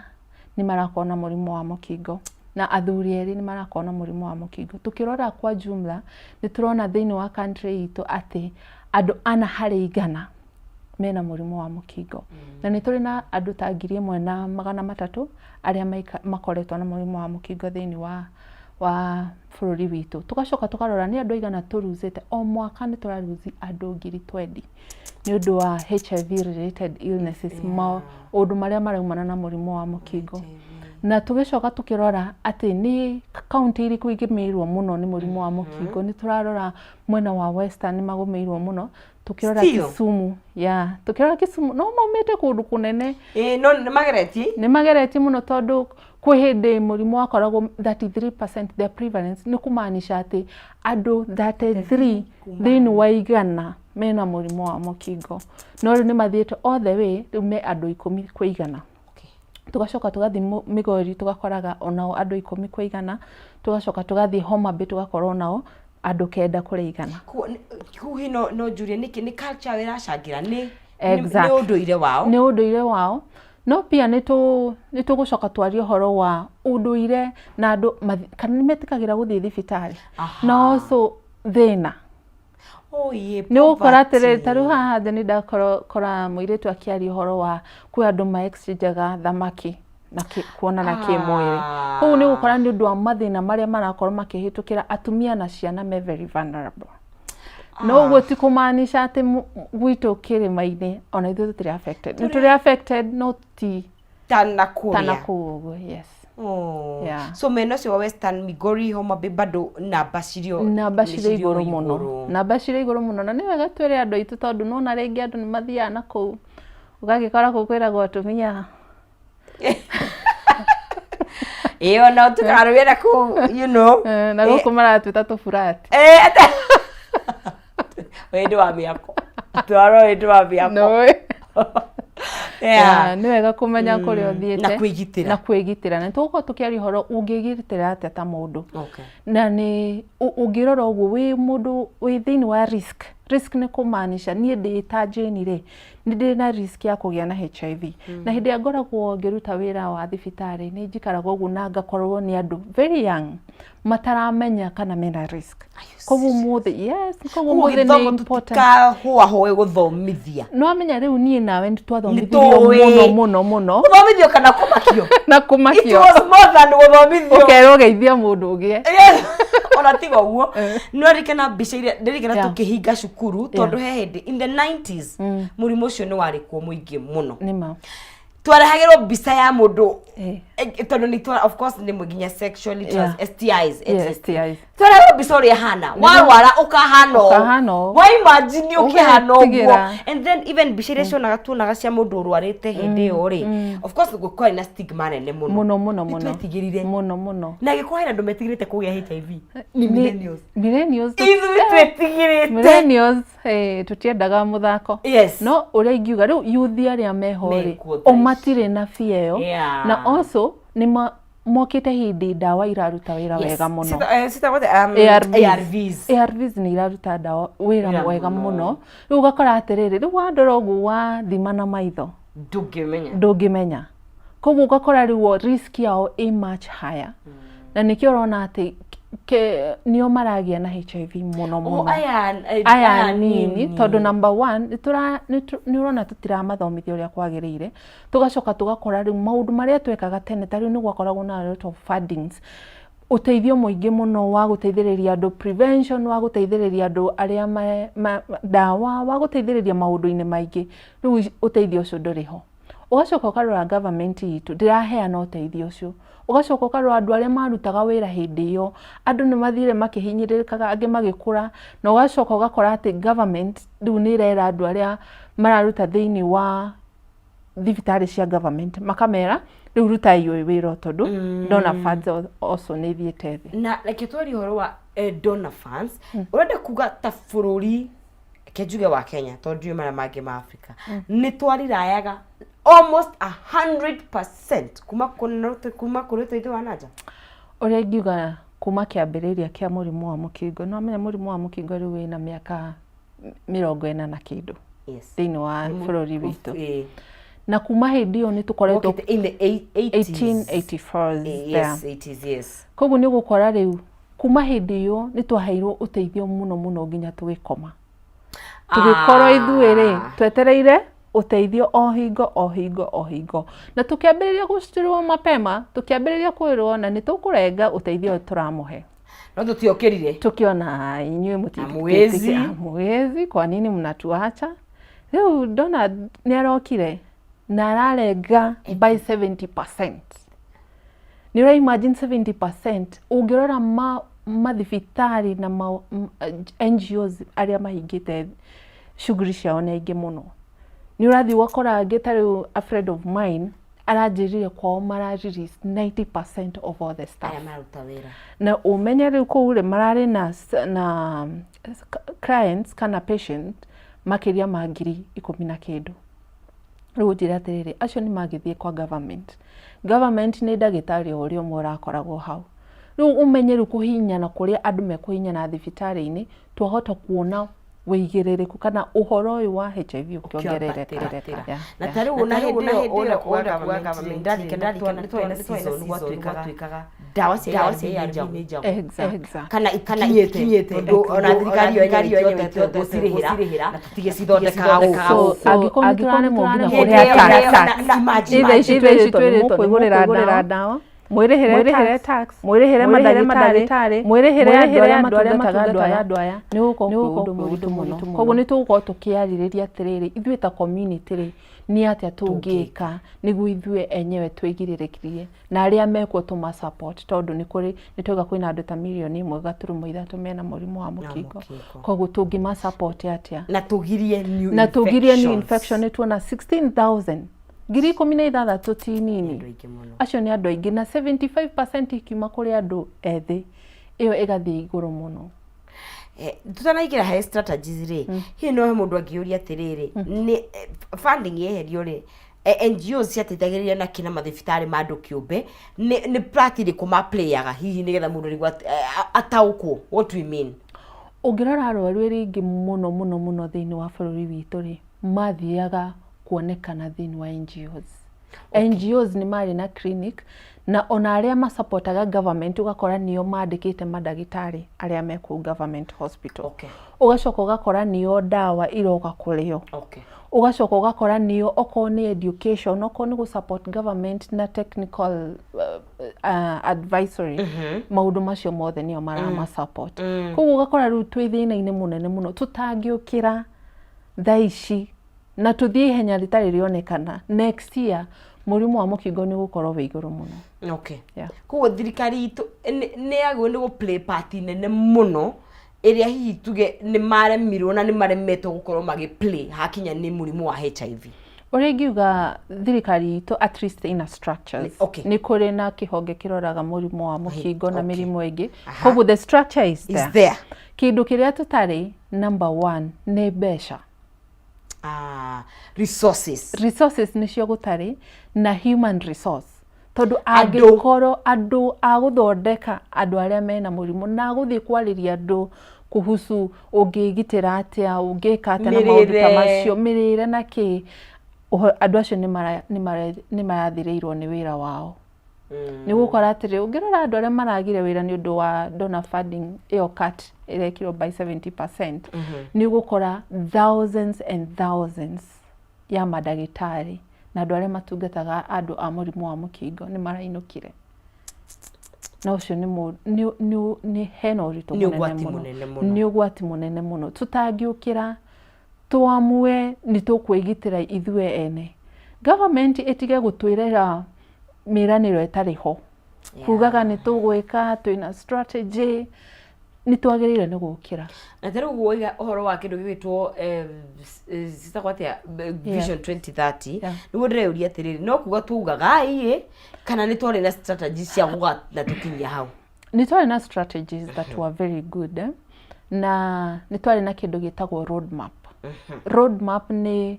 Speaker 10: nĩ marakorwo na mũrimũ wa mũkingo na athuri 2 nĩ marakorwo na mũrimũ wa mũkingo. Tũkĩrora kwa jumla nĩ tũrona thĩinĩ wa country itũ atĩ andũ 4 harĩ 100 mena mũrimũ wa mũkingo. Na nĩ tũrĩ na andũ ta 1,300 arĩa makoretwo na mũrimũ wa mũkingo thĩinĩ wa bũrũri witũ. Tũgacoka tũkarora nĩ andũ aigana tũruzĩte. O mwaka nĩ tũraruzi andũ 20,000 nĩ ũndũ wa HIV related illnesses, maũndũ marĩa maraumana na mũrimũ wa mũkingo. Na tũgĩcoka tũkĩrora atĩ nĩ kaunti irĩkũ igũmĩirwo mũno nĩ mũrimũ wa mũkingo, nĩ tũrarora mwena wa Western nĩ magũmĩirwo mũno. Tũkĩrora
Speaker 1: Still?
Speaker 10: Kisumu, yeah, tũkĩrora Kisumu no maumĩte kũndũ kũnene.
Speaker 1: No nĩ mageretie?
Speaker 10: Nĩ mageretie mũno tondũ kwĩ hĩndĩ mũrimũ wakoragwo 33% their prevalence, nĩ kũmaanisha atĩ andũ 33 thĩinĩ wa 100 mena mũrimũ wa mũkingo. No rĩu nĩ mathiĩte all the way, rĩu me andũ 10 kwa 100. Tũgacoka tũgathiĩ Migori tũgakoraga onao andũ 10 kwa 100, tũgacoka tũgathiĩ Homa Bay tũgakora onao andũ 9 kũrĩ 100.
Speaker 1: Hihi no njurie nĩkĩ nĩ culture ĩracangĩra, nĩ
Speaker 10: Exactly.
Speaker 1: nĩ ũndũire wao?
Speaker 10: Nĩ ũndũire wao. No pia nĩ tũgũcoka twarie ũhoro wa ũndũire na andũ kana nĩ metĩkagĩra gũthiĩ thibitarĩ. Na also thĩna. Nĩ ũgũkora atĩrĩrĩ, ta rĩu haha thĩ nĩ ndakora mũirĩtu akĩaria ũhoro wa kwĩ andũ ma exchange-aga thamaki na kuonana kĩmwĩrĩ. Koguo nĩ ũgũkora nĩ ũndũ wa mathĩna marĩa marakorwo makĩhĩtũkĩra atumia na ciana me very vulnerable. No ũguo ti kũmaanisha atĩ gwitũ kĩrĩma-inĩ ona ithuĩ tũtirĩ affected. Nĩ tũrĩ affected no ti
Speaker 1: ta na kũrĩa.
Speaker 10: Ta na kũu ũguo, yes. Yeah.
Speaker 1: So mena ũcio wa Western Migori, Homa Bay bado namba cirio
Speaker 10: namba cirĩ igũrũ mũno. Namba cirĩ igũrũ mũno na nĩ wega twĩre andũ aitũ tondũ nona rĩngĩ andũ nĩ mathiaga na kũu ũgagĩkora kũu kwĩragwo atumia.
Speaker 1: Ĩĩ ona ũtuĩkaga rwĩra kũu, you know.
Speaker 10: Eh, na gũkũ maratwĩta tũburati.
Speaker 1: Eh, Wĩndĩ wa mĩako. Twaro wĩndĩ wa mĩako.
Speaker 10: No.
Speaker 1: Yeah.
Speaker 10: Yeah, nĩ wega kũmenya kũrĩa ũthiĩte
Speaker 1: Na kwĩgitĩra.
Speaker 10: Na kwĩgitĩra na tũgũkorwo tũkĩaria ũhoro ũngĩgitĩra atĩa ta mũndũ.
Speaker 1: Okay.
Speaker 10: Na nĩ ũngĩrora ũguo wĩ mũndũ wĩ thĩinĩ wa risk. Risk nĩ kũmaanisha niĩ ndĩ ta Jane rĩ, nĩ ndĩ na risk ya kũgĩa na HIV. Na hĩndĩ ĩrĩa ngoragwo ngĩruta wĩra wa thibitarĩ nĩ njikaraga ũguo na ngakorwo nĩ andũ very young mataramenya kana mena risk. Koguo ũmũthĩ, yes, koguo
Speaker 1: Koguo
Speaker 10: ũmũthĩ nĩ
Speaker 1: gĩthomo
Speaker 10: important.
Speaker 1: tũtikahũahũe gũthomithia.
Speaker 10: No amenya rĩu niĩ nawe nĩ twathomithirio
Speaker 1: Nĩtũĩ.
Speaker 10: mũno mũno mũno.
Speaker 1: Gũthomithio kana kũmakio?
Speaker 10: Na
Speaker 1: It
Speaker 10: kũmakio.
Speaker 1: was more than gũthomithio.
Speaker 10: Ũkerwo geithia mũndũ ũgĩe.
Speaker 1: Yes. Ona tiga ũguo no ririkana mbica iria ndirikana
Speaker 10: Yeah.
Speaker 1: tũkĩhinga cukuru tondũ he hĩndĩ in the 90s mũrimũ ũcio nĩ warĩ kuo mũingĩ mũno.
Speaker 10: Nĩ ma.
Speaker 1: Twarehagĩrwo mbica ya mũndũ
Speaker 10: Eh.
Speaker 1: tondũ nĩ twa of course nĩ nginya sexually trans
Speaker 10: Yeah.
Speaker 1: STIs
Speaker 10: Yeah, STIs.
Speaker 1: Twarehagĩrwo mbica ũrĩa ĩhana warwara ũkahana ũũ.
Speaker 10: Ũkahana ũũ.
Speaker 1: Wa imagine ũkĩhana ũguo.
Speaker 10: Ũgetigĩra.
Speaker 1: And then even mbica iria cionaga tuonaga cia mũndũ ũrwarĩte hĩndĩ ĩyo rĩ, of course kwarĩ na stigma nene mũno.
Speaker 10: Mũno mũno
Speaker 1: Nĩ
Speaker 10: mũno.
Speaker 1: twetigĩrire.
Speaker 10: Mũno mũno.
Speaker 1: Na gĩkorwo hena andũ metigĩrĩte kũgĩa HIV nĩ millennials.
Speaker 10: Millennials.
Speaker 1: Ithuĩ twetigĩrĩte.
Speaker 10: Millennials, eh, tũtiendaga mũthako.
Speaker 1: Yes.
Speaker 10: No ũrĩa ingiuga rĩu youth arĩa meho rĩ,
Speaker 1: Mekuo thaa
Speaker 10: o
Speaker 1: ici.
Speaker 10: matirĩ na fear ĩyo.
Speaker 1: Yeah.
Speaker 10: Na also nĩ mokĩte hĩndĩ ndawa iraruta wĩra
Speaker 1: Yes.
Speaker 10: wega mũno.
Speaker 1: Citagwo atĩa?
Speaker 10: ARVs.
Speaker 1: ARVs.
Speaker 10: ARVs nĩ iraruta ndawa wĩra
Speaker 1: Wĩra
Speaker 10: wega
Speaker 1: mũno.
Speaker 10: mũno. Rĩu ũgakora atĩrĩrĩ, rĩu wandora ũguo wathima na maitho
Speaker 1: Ndũngĩmenya.
Speaker 10: ndũngĩmenya. Koguo ũgakora rĩu o risk yao ĩ much higher. Na nĩkĩo ũrona atĩ nĩo maragĩa na HIV mũno
Speaker 1: Oh,
Speaker 10: mũno.
Speaker 1: aya
Speaker 10: Aya nini tondũ number one nĩ ũrona tũtiramathomithia ũrĩa kwagĩrĩire, tũgacoka tũgakora rĩu maũndũ marĩa twekaga tene ta rĩu nĩ gwakoragwo na a lot of fundings, ũteithio mũingĩ mũno wa gũteithĩrĩria andũ prevention, wa gũteithĩrĩria andũ arĩa ndawa, wa gũteithĩrĩria maũndũ-inĩ maingĩ, rĩu ũteithio ũcio ndũrĩ ho. Ũgacoka ũkarora government itũ ndĩraheana ũteithio ũcio, ũgacoka ũkarora andũ arĩa marutaga wĩra hĩndĩ ĩyo, andũ nĩ mathire makĩhinyĩrĩrĩkaga, angĩ magĩkũra, na ũgacoka ũgakora atĩ government rĩu nĩ ĩrera andũ arĩa mararuta thĩinĩ wa thibitarĩ cia government, makamera rĩu rutai ũyũ wĩra tondũ donor funds also nĩ ithiĩte thĩ.
Speaker 1: Na reke twarie ũhoro wa donor funds, ũrenda kuga ta bũrũri reke njuge wa Kenya tondũ ndiũĩ marĩa mangĩ ma Africa, nĩ twarirayaga almost 100% kuma kũrĩ ũteithio wa nanja.
Speaker 10: Ũrĩa ingiuga kuma kĩambĩrĩria kĩa mũrimũ wa mũkingo, nĩ wamenya mũrimũ wa mũkingo rĩu wĩna mĩaka 40 na kĩndũ
Speaker 1: Yes.
Speaker 10: thĩinĩ wa bũrũri witũ.
Speaker 1: Eh,
Speaker 10: Na kuma hĩndĩ ĩyo nĩ tũkoretwo
Speaker 1: wokĩte in the 80s.
Speaker 10: 1884
Speaker 1: Yes, 80s, yes.
Speaker 10: Koguo nĩ ũgũkora rĩu kuma hĩndĩ ĩyo nĩ twaheirwo ũteithio mũno mũno nginya tũgĩkoma. Tũgĩkorwo ithuĩ rĩ twetereire ũteithio o hingo o hingo o hingo, na tũkĩambĩrĩria gũcirwo mapema, tũkĩambĩrĩria kwĩrwo na nĩ tũkũrenga ũteithio ũyũ tũramũhe.
Speaker 1: No tũtiokĩrire.
Speaker 10: Tukiona inyuĩ
Speaker 1: Hamwezi.
Speaker 10: Hamwezi, kwa nini mnatuacha? Rĩu Donald nĩ arokire na ararenga by 70%. Nĩ ũra imagine 70% ũngĩrora mathibitarĩ na NGOs arĩa mahingĩte shughuli ciao nĩ aingĩ mũno. Nĩ ũrathiĩ ũgakora angĩ ta rĩu a friend of mine aranjĩrire kwao mara release 90% of all the staff.
Speaker 1: Aya maruta wĩra.
Speaker 10: Na ũmenye rĩu kũu rĩ mararĩ na clients kana patient makĩria ma 10,000 na kĩndũ. Rĩu ũnjĩre atĩrĩrĩ, acio nĩ magĩthiĩ kwa government. Government nĩ ndagĩtarĩ o ũrĩa ũmwe ũrakoragwo hau. Rĩu ũmenye rĩu kũhihinyana kũrĩa andũ mekũhihinyana thibitarĩ-inĩ, twahota kuona wĩigĩrĩrĩku kana ũhoro ũyũ wa HIV ũkĩongerereka. Yeah,
Speaker 1: Na
Speaker 10: yeah.
Speaker 1: ta rĩu ona hĩndĩ ĩyo ona kuga government ndarikana twarĩ na season gwatuĩkaga ndawa cia ARV nĩ njagu.
Speaker 10: Exactly.
Speaker 1: Kana ikinyĩte tondũ ona thirikari yo yenyewe ĩtihotete gũcirĩhĩra na tũtigĩcithondekaga gũkũ.
Speaker 10: So angĩkorwo nĩ tũraremwo nginya
Speaker 1: Hĩndĩ
Speaker 10: kũrĩha
Speaker 1: ĩyo
Speaker 10: tax,
Speaker 1: na imagine.
Speaker 10: thaa ici twĩrĩtwo nĩ mũkwĩgũrĩra ndawa, mwĩrĩhĩre tax, mwĩrĩhĩre mandagĩtarĩ, mwĩrĩhĩre andũ arĩa matungataga andũ aya, nĩ gũkorwo kwĩ ũndũ mũritũ mũno. Koguo nĩ tũgũkorwo tũkĩarĩrĩria atĩrĩrĩ, ithuĩ ta community rĩ, nĩ atĩa tũngĩka nĩguo ithuĩ enyewe twĩgirĩrĩrie na arĩa mekuo tũma support, tondũ nĩ kũrĩ nĩ twauga kwĩna andũ ta 1.3 million mena mũrimũ wa mũkingo. Koguo tũngĩma support atĩa
Speaker 1: Na tũgirie new
Speaker 10: na tũgirie new
Speaker 1: infections.
Speaker 10: infection. Nĩ tuona 16,000 16,000 ti nini.
Speaker 1: Andũ aingĩ mũno.
Speaker 10: Acio nĩ andũ aingĩ, na 75% ikiuma kũrĩ andũ ethĩ, ĩyo ĩgathiĩ igũrũ mũno.
Speaker 1: Tutanaingĩra harĩ strategies rĩ, hihi no he mũndũ angĩũria atĩrĩrĩ, nĩ funding yeherio rĩ, NGOs ciateithagĩrĩria na kĩ na mathibitarĩ ma andũ kĩũmbe? Nĩ part ĩrĩkũ ma playaga hihi, nĩgetha mũndũ arigwo ataũkwo what we mean?
Speaker 10: Ũngĩrora arwaru arĩa aingĩ mũno mũno mũno thĩinĩ wa bũrũri witũ rĩ, mathiaga kuonekana thĩinĩ wa NGOs. NGOs nĩ marĩ na clinic, na ona arĩa masapotaga government ũgakora nĩo mandĩkĩte mandagĩtarĩ arĩa me kũu government hospital. Ũgacoka ũgakora nĩo ndawa iroka kũrĩo. Ũgacoka ũgakora nĩo okorwo nĩ education, okorwo nĩ gũ support government na technical advisory, maũndũ macio mothe nĩo marama support. Koguo ũgakora rĩu twĩ thĩna-inĩ mũnene mũno. Tũtangĩũkĩra thaa ici na tũthiĩ ihenya rĩtarĩ rĩonekana, next year mũrimũ wa mũkingo nĩ ũgũkorwo wĩ igũrũ mũno.
Speaker 1: Koguo thirikari itũ nĩ yagĩrĩirwo nĩ gũ play part nene mũno, ĩrĩa hihi tuge nĩ maremirwo na nĩ maremetwo gũkorwo magĩ play hakinya nĩ mũrimũ wa HIV.
Speaker 10: Ũrĩa ingiuga, thirikari itũ at least ina structures. Nĩ kũrĩ na kĩhonge kĩroraga mũrimũ wa mũkingo na mĩrimũ ĩngĩ. Koguo the structure is
Speaker 1: Is
Speaker 10: there.
Speaker 1: there.
Speaker 10: Kĩndũ kĩrĩa tũtarĩ, number one, nĩ mbeca.
Speaker 1: Ah, resources.
Speaker 10: Resources nĩcio gũtarĩ, na human resource, tondũ
Speaker 1: Andũ.
Speaker 10: Angĩkorwo andũ a gũthondeka andũ arĩa mena mũrimũ na gũthiĩ kwarĩria andũ kuhusu ũngĩgitĩra atĩa, ũngĩka atĩa na maũndũ ta
Speaker 1: Mĩrĩre.
Speaker 10: macio, mĩrĩre na kĩ, andũ acio nĩ marathirĩirwo nĩ wĩra wao. Nĩ gũkora atĩrĩ, ũngĩrora andũ arĩa maragire wĩra nĩ ũndũ wa donor funding ĩyo cut ĩrekirwo by 70%, nĩ ũgũkora thousands and thousands ya mandagĩtarĩ na andũ arĩa matungataga andũ a mũrimũ wa mũkingo nĩ marainũkire, na ũcio nĩ hena ũritũ
Speaker 1: Nĩ
Speaker 10: mũnene
Speaker 1: ũgwati
Speaker 10: mũno.
Speaker 1: Mũnene mũno.
Speaker 10: Nĩ ũgwati mũnene mũno. Tũtangĩũkĩra twamue nĩ tũkwĩgitĩra ithuĩ ene, government ĩtige gũtwĩrĩra mĩranĩro ĩtarĩ ho, kugaga nĩ tũgwĩka, twĩna strategy, nĩ twagĩrĩire nĩ gũkĩra.
Speaker 1: Na ta rĩu woiga ũhoro wa kĩndũ gĩgwĩtwo citagwo atĩa, Vision 2030, nĩguo ndĩreyũria atĩrĩrĩ, no kuga tugaga iĩ kana nĩ twarĩ na strategy cia gũga na tũkinyia hau?
Speaker 10: Nĩ twarĩ na strategies that were very good, eh? Na nĩ twarĩ na kĩndũ gĩtagwo road map. Road map nĩ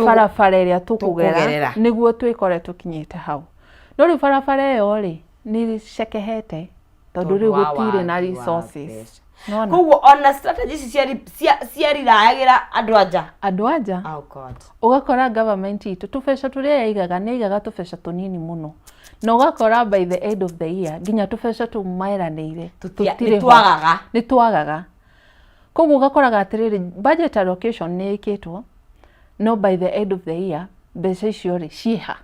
Speaker 10: barabara ĩrĩa tũkũgera
Speaker 1: tũkũgerera.
Speaker 10: Nĩguo twĩkore tũkinyĩte hau. No rĩu barabara ĩyo rĩ, nĩ cekehete, tondũ rĩu
Speaker 1: wa
Speaker 10: gũtirĩ na
Speaker 1: wagi wa
Speaker 10: resources.
Speaker 1: mbeca.
Speaker 10: Nĩwona?
Speaker 1: Koguo ona strategy ici ciarirayagĩra andũ anja.
Speaker 10: Andũ anja.
Speaker 1: Oh God.
Speaker 10: Ũgakora government itũ tũbeca tũrĩa yaigaga, nĩ yaigaga tũbeca tũnini mũno, na ũgakora by the end of the year nginya tũbeca tũu maeranĩire tũtirĩ ho.
Speaker 1: Nĩ twagaga.
Speaker 10: Nĩ twagaga. Koguo ũgakoraga atĩrĩrĩ, budget allocation nĩ ĩkĩtwo, no by the end of the year mbeca icio rĩ ciĩha?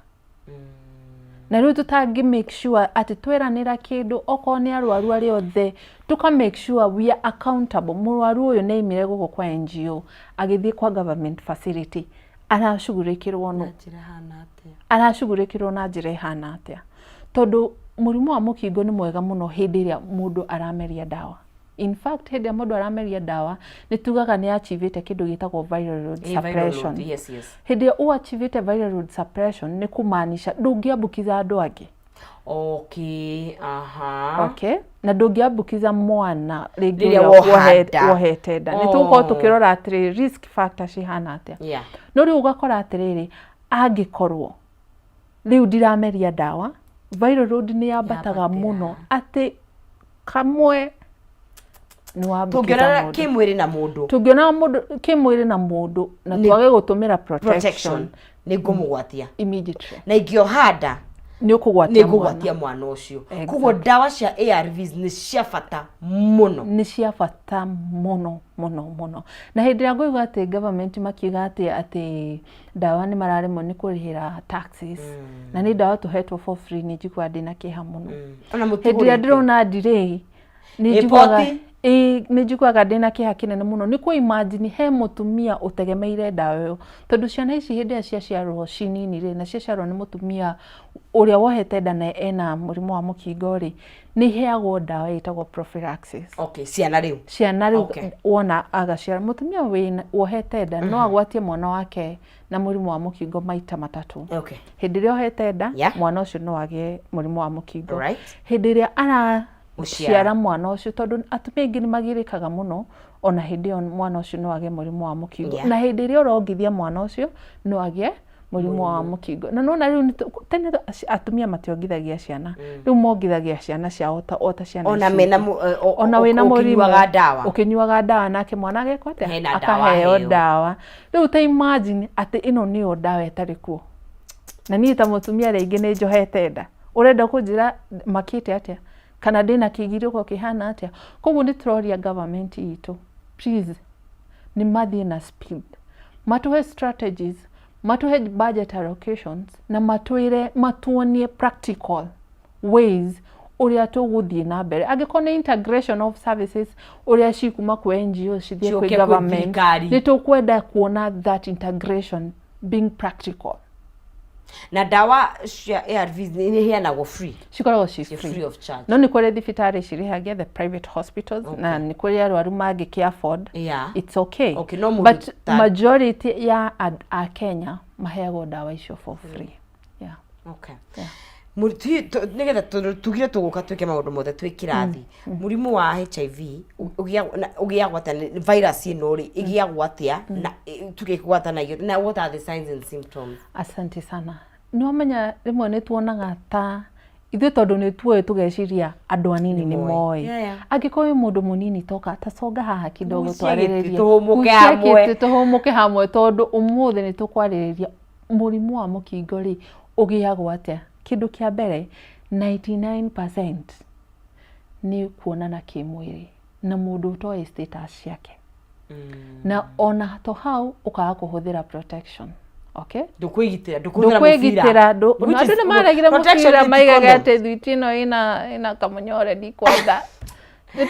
Speaker 10: Na rĩu tũtangĩ make sure atĩ tweranĩra kĩndũ, okorwo nĩ arwaru arĩa othe, tũka make sure we are accountable. Mũrwaru ũyũ nĩ aimire gũkũ kwa NGO agĩthiĩ kwa government facility, aracugurĩkĩrwo nũ, aracugurĩkĩrwo na njĩra ĩhana atĩa? Tondũ mũrimũ wa mũkingo nĩ mwega mũno hĩndĩ ĩrĩa mũndũ arameria ndawa. In fact, hĩndĩ ĩrĩa mũndũ arameria ndawa, nĩ tugaga nĩ achievĩte kĩndũ gĩtagwo viral load
Speaker 1: Eh, viral load,
Speaker 10: suppression. Hĩndĩ ĩrĩa ũachievĩte viral load suppression, nĩ kũmaanisha ndũngĩambukiza andũ angĩ. Okay, na ndũngĩambukiza mwana rĩngĩ
Speaker 1: Rĩrĩa
Speaker 10: ũrĩa
Speaker 1: woha nda.
Speaker 10: wohete nda. Nĩ tũgũkorwo tũkĩrora atĩrĩrĩ, risk factor cihana atĩa. No rĩu ũgakora atĩrĩrĩ, angĩkorwo rĩu ndirameria ndawa, viral load nĩ yambataga mũno, atĩ kamwe nĩ wambukiza
Speaker 1: Tũngĩonana
Speaker 10: mũndũ.
Speaker 1: kĩmwĩrĩ na mũndũ.
Speaker 10: Tũngĩonana mũndũ kĩmwĩrĩ na mũndũ na twage gũtũmĩra protection,
Speaker 1: protection, nĩ ngũmũgwatia
Speaker 10: immediately.
Speaker 1: Na ingĩoha nda,
Speaker 10: nĩ ũkũgwatia
Speaker 1: nĩ ngũgwatia mwana ũcio. Koguo ndawa cia ARVs nĩ cia bata mũno.
Speaker 10: Nĩ cia bata mũno mũno mũno. Na hĩndĩ ĩrĩa ngũigua atĩ government makiuga atĩ ndawa nĩ mararemwo nĩ kũrĩhĩra taxes, na nĩ ndawa tũhetwo for free, nĩ njiguaga ndĩna kĩeha mũno.
Speaker 1: Ona
Speaker 10: Hĩndĩ ĩrĩa
Speaker 1: mũtigũrĩte.
Speaker 10: ndĩrona delay, nĩ
Speaker 1: Ĩ
Speaker 10: njiguaga
Speaker 1: poti?
Speaker 10: Ĩĩ nĩ njiguaga ndĩna kĩeha kĩnene mũno nĩ kũ imagine he mũtumia ũtegemeire ndawa ĩyo tondũ ciana ici hĩndĩ ĩrĩa ciaciarwo ci nini rĩ na ciaciarwo nĩ mũtumia ũrĩa wohete nda na ena mũrimũ wa mũkingo rĩ nĩ iheagwo ndawa ĩtagwo prophylaxis.
Speaker 1: Okay, ciana rĩu.
Speaker 10: Ciana rĩu wona agaciara mũtumia wĩna wohete nda no agwatie mwana wake na mũrimũ wa mũkingo maita matatũ. Hĩndĩ ĩrĩa ohete nda mwana ũcio no agĩe mũrimũ wa mũkingo. Hĩndĩ ĩrĩa ara ciara mwana ũcio tondũ atumia aingĩ nĩ magirĩkaga mũno ona hĩndĩ ĩyo mwana ũcio no agĩe mũrimũ wa mũkingo na hĩndĩ ĩrĩa ũrongithia mwana ũcio no agĩe mũrimũ wa mũkingo na nona rĩu tene atumia mationgithagia ciana rĩu mongithagia ciana ciao o ta ciana
Speaker 1: ona mena ona wĩna mũrimũ ndawa
Speaker 10: ũkĩnyuaga ndawa nake mwana agekwo atĩa akaheo ndawa rĩu ta imagine atĩ ĩno nĩyo ndawa ĩtarĩ kuo na niĩ ta mũtumia rĩngĩ nĩ njohete nda Ũrenda kũnjĩra makĩte atĩa? Kana ndĩna kĩgirĩko kĩhana atĩa? Koguo nĩ tũroria government itũ, please, nĩ mathiĩ na speed. Matũhe strategies, matũhe budget allocations, na matwĩre, matuonie practical ways ũrĩa tũgũthiĩ na mbere. Angĩkorwo nĩ integration of services ũrĩa cikuma kwĩ NGO cithiĩ kwĩ
Speaker 1: Ciũke kwĩ
Speaker 10: government,
Speaker 1: thirikari.
Speaker 10: nĩ tũkwenda kuona that integration being practical.
Speaker 1: Na ndawa cia ARVs nĩ iheanagwo free?
Speaker 10: Cikoragwo ci
Speaker 1: Ci
Speaker 10: free.
Speaker 1: Free of charge.
Speaker 10: No nĩ kũrĩ thibitarĩ cirĩhagia, the private hospitals, na nĩ kũrĩ arwaru mangĩkĩ afford. It's okay.
Speaker 1: Okay, no mũndũ
Speaker 10: but majority ya a Kenya maheagwo ndawa icio for free. Yeah.
Speaker 1: Okay. Nĩgetha tugire tũgũka twĩke maũndũ mothe twĩ kĩrathi, mũrimũ wa HIV ũgĩagwo atĩa? Virus ĩno rĩ, ĩgĩagwo atĩa na tuge ĩgwatanagio na what are the signs and symptoms?
Speaker 10: Asante sana. Nĩ wamenya rĩmwe nĩ tuonaga ta ithuĩ tondũ nĩ tuoĩ tũgeciria andũ anini nĩ moĩ. Angĩkorwo wĩ mũndũ mũnini toka ta songa haha kidogo
Speaker 1: Gucia gĩtĩ
Speaker 10: twarĩrĩrie.
Speaker 1: tũhũmũke
Speaker 10: Gucia
Speaker 1: hamwe.
Speaker 10: gĩtĩ tũhũmũke hamwe tondũ ũmũthĩ nĩ tũkwarĩrĩria mũrimũ wa mũkingo rĩ ũgĩagwo atĩa. Kĩndũ kĩa mbere 99% nĩ kuonana kĩmwĩrĩ na mũndũ ũtoĩ status ciake. Na ona to hau ũkaga kũhũthĩra protection. Okay?
Speaker 1: Ndũkwĩgitĩra, ndũkũhũthĩra mũbira.
Speaker 10: Ndũkwĩgitĩra,
Speaker 1: Which
Speaker 10: andũ
Speaker 1: is
Speaker 10: nĩ maregire
Speaker 1: protection
Speaker 10: mũbira
Speaker 1: is
Speaker 10: maigaga
Speaker 1: condom.
Speaker 10: atĩ thwiti ĩno ĩna kamũnyore ndikwenda. Nĩ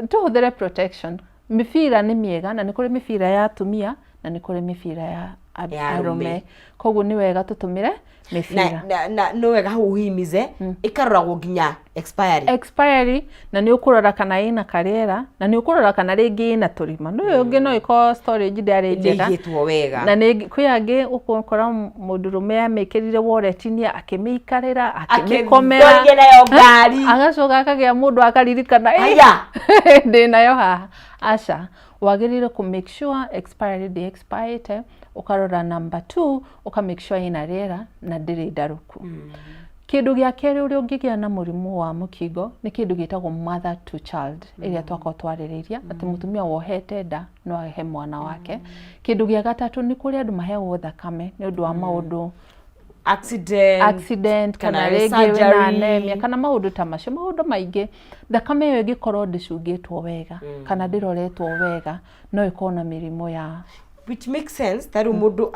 Speaker 10: tũhũthĩre protection. Mĩbira nĩ mĩega na nĩ kũrĩ mĩbira ya atumia na nĩ kũrĩ mĩbira ya
Speaker 1: Ya arũme.
Speaker 10: arũme. Koguo nĩ wega tũtũmĩre mĩbira.
Speaker 1: Na nĩ wega hau ũhimize ĩkaroragwo nginya expiry.
Speaker 10: Expiry, na nĩ ũkũrora kana ĩna karĩera na nĩ ũkũrora kana rĩngĩ ĩna tũrima. Nĩ ũyũ ũngĩ no ĩkorwo storage ndĩarĩ njega.
Speaker 1: Nĩ ĩigĩtwo wega.
Speaker 10: Na nĩ kwĩ angĩ ũgũkora mũndũrũme amĩkĩrire wallet-inĩ akĩmĩikarĩra akĩmĩkomera.
Speaker 1: Akĩtwarithia nayo ngari.
Speaker 10: Agacoka akagĩa mũndũ akaririkana, "Ĩ,
Speaker 1: Aya.
Speaker 10: ndĩ nayo haha." Aca, wagĩrĩire kũ make sure expiry ndĩ expirĩte, ũkarora number 2, ũka make sure ĩna rĩera na ndĩrĩ ndarũku. Kĩndũ gĩa kerĩ ũrĩa ũngĩgĩa na mũrimũ wa mũkingo nĩ kĩndũ gĩtagwo mother to child, ĩrĩa twakorwo twarĩrĩria atĩ mũtumia wohete nda no ahe mwana wake. Kĩndũ gĩa gatatũ nĩ kũrĩ andũ maheagwo thakame nĩ ũndũ wa maũndũ
Speaker 1: accident,
Speaker 10: accident kana
Speaker 1: kana
Speaker 10: rĩngĩ wĩna
Speaker 1: surgery.
Speaker 10: anemia kana maũndũ ta macio, maũndũ maingĩ. Thakame ĩyo ĩngĩkorwo ndĩcungĩtwo wega kana ndĩroretwo wega no ĩkorwo na mĩrimũ ya
Speaker 1: Which makes sense. Ta rĩu mũndũ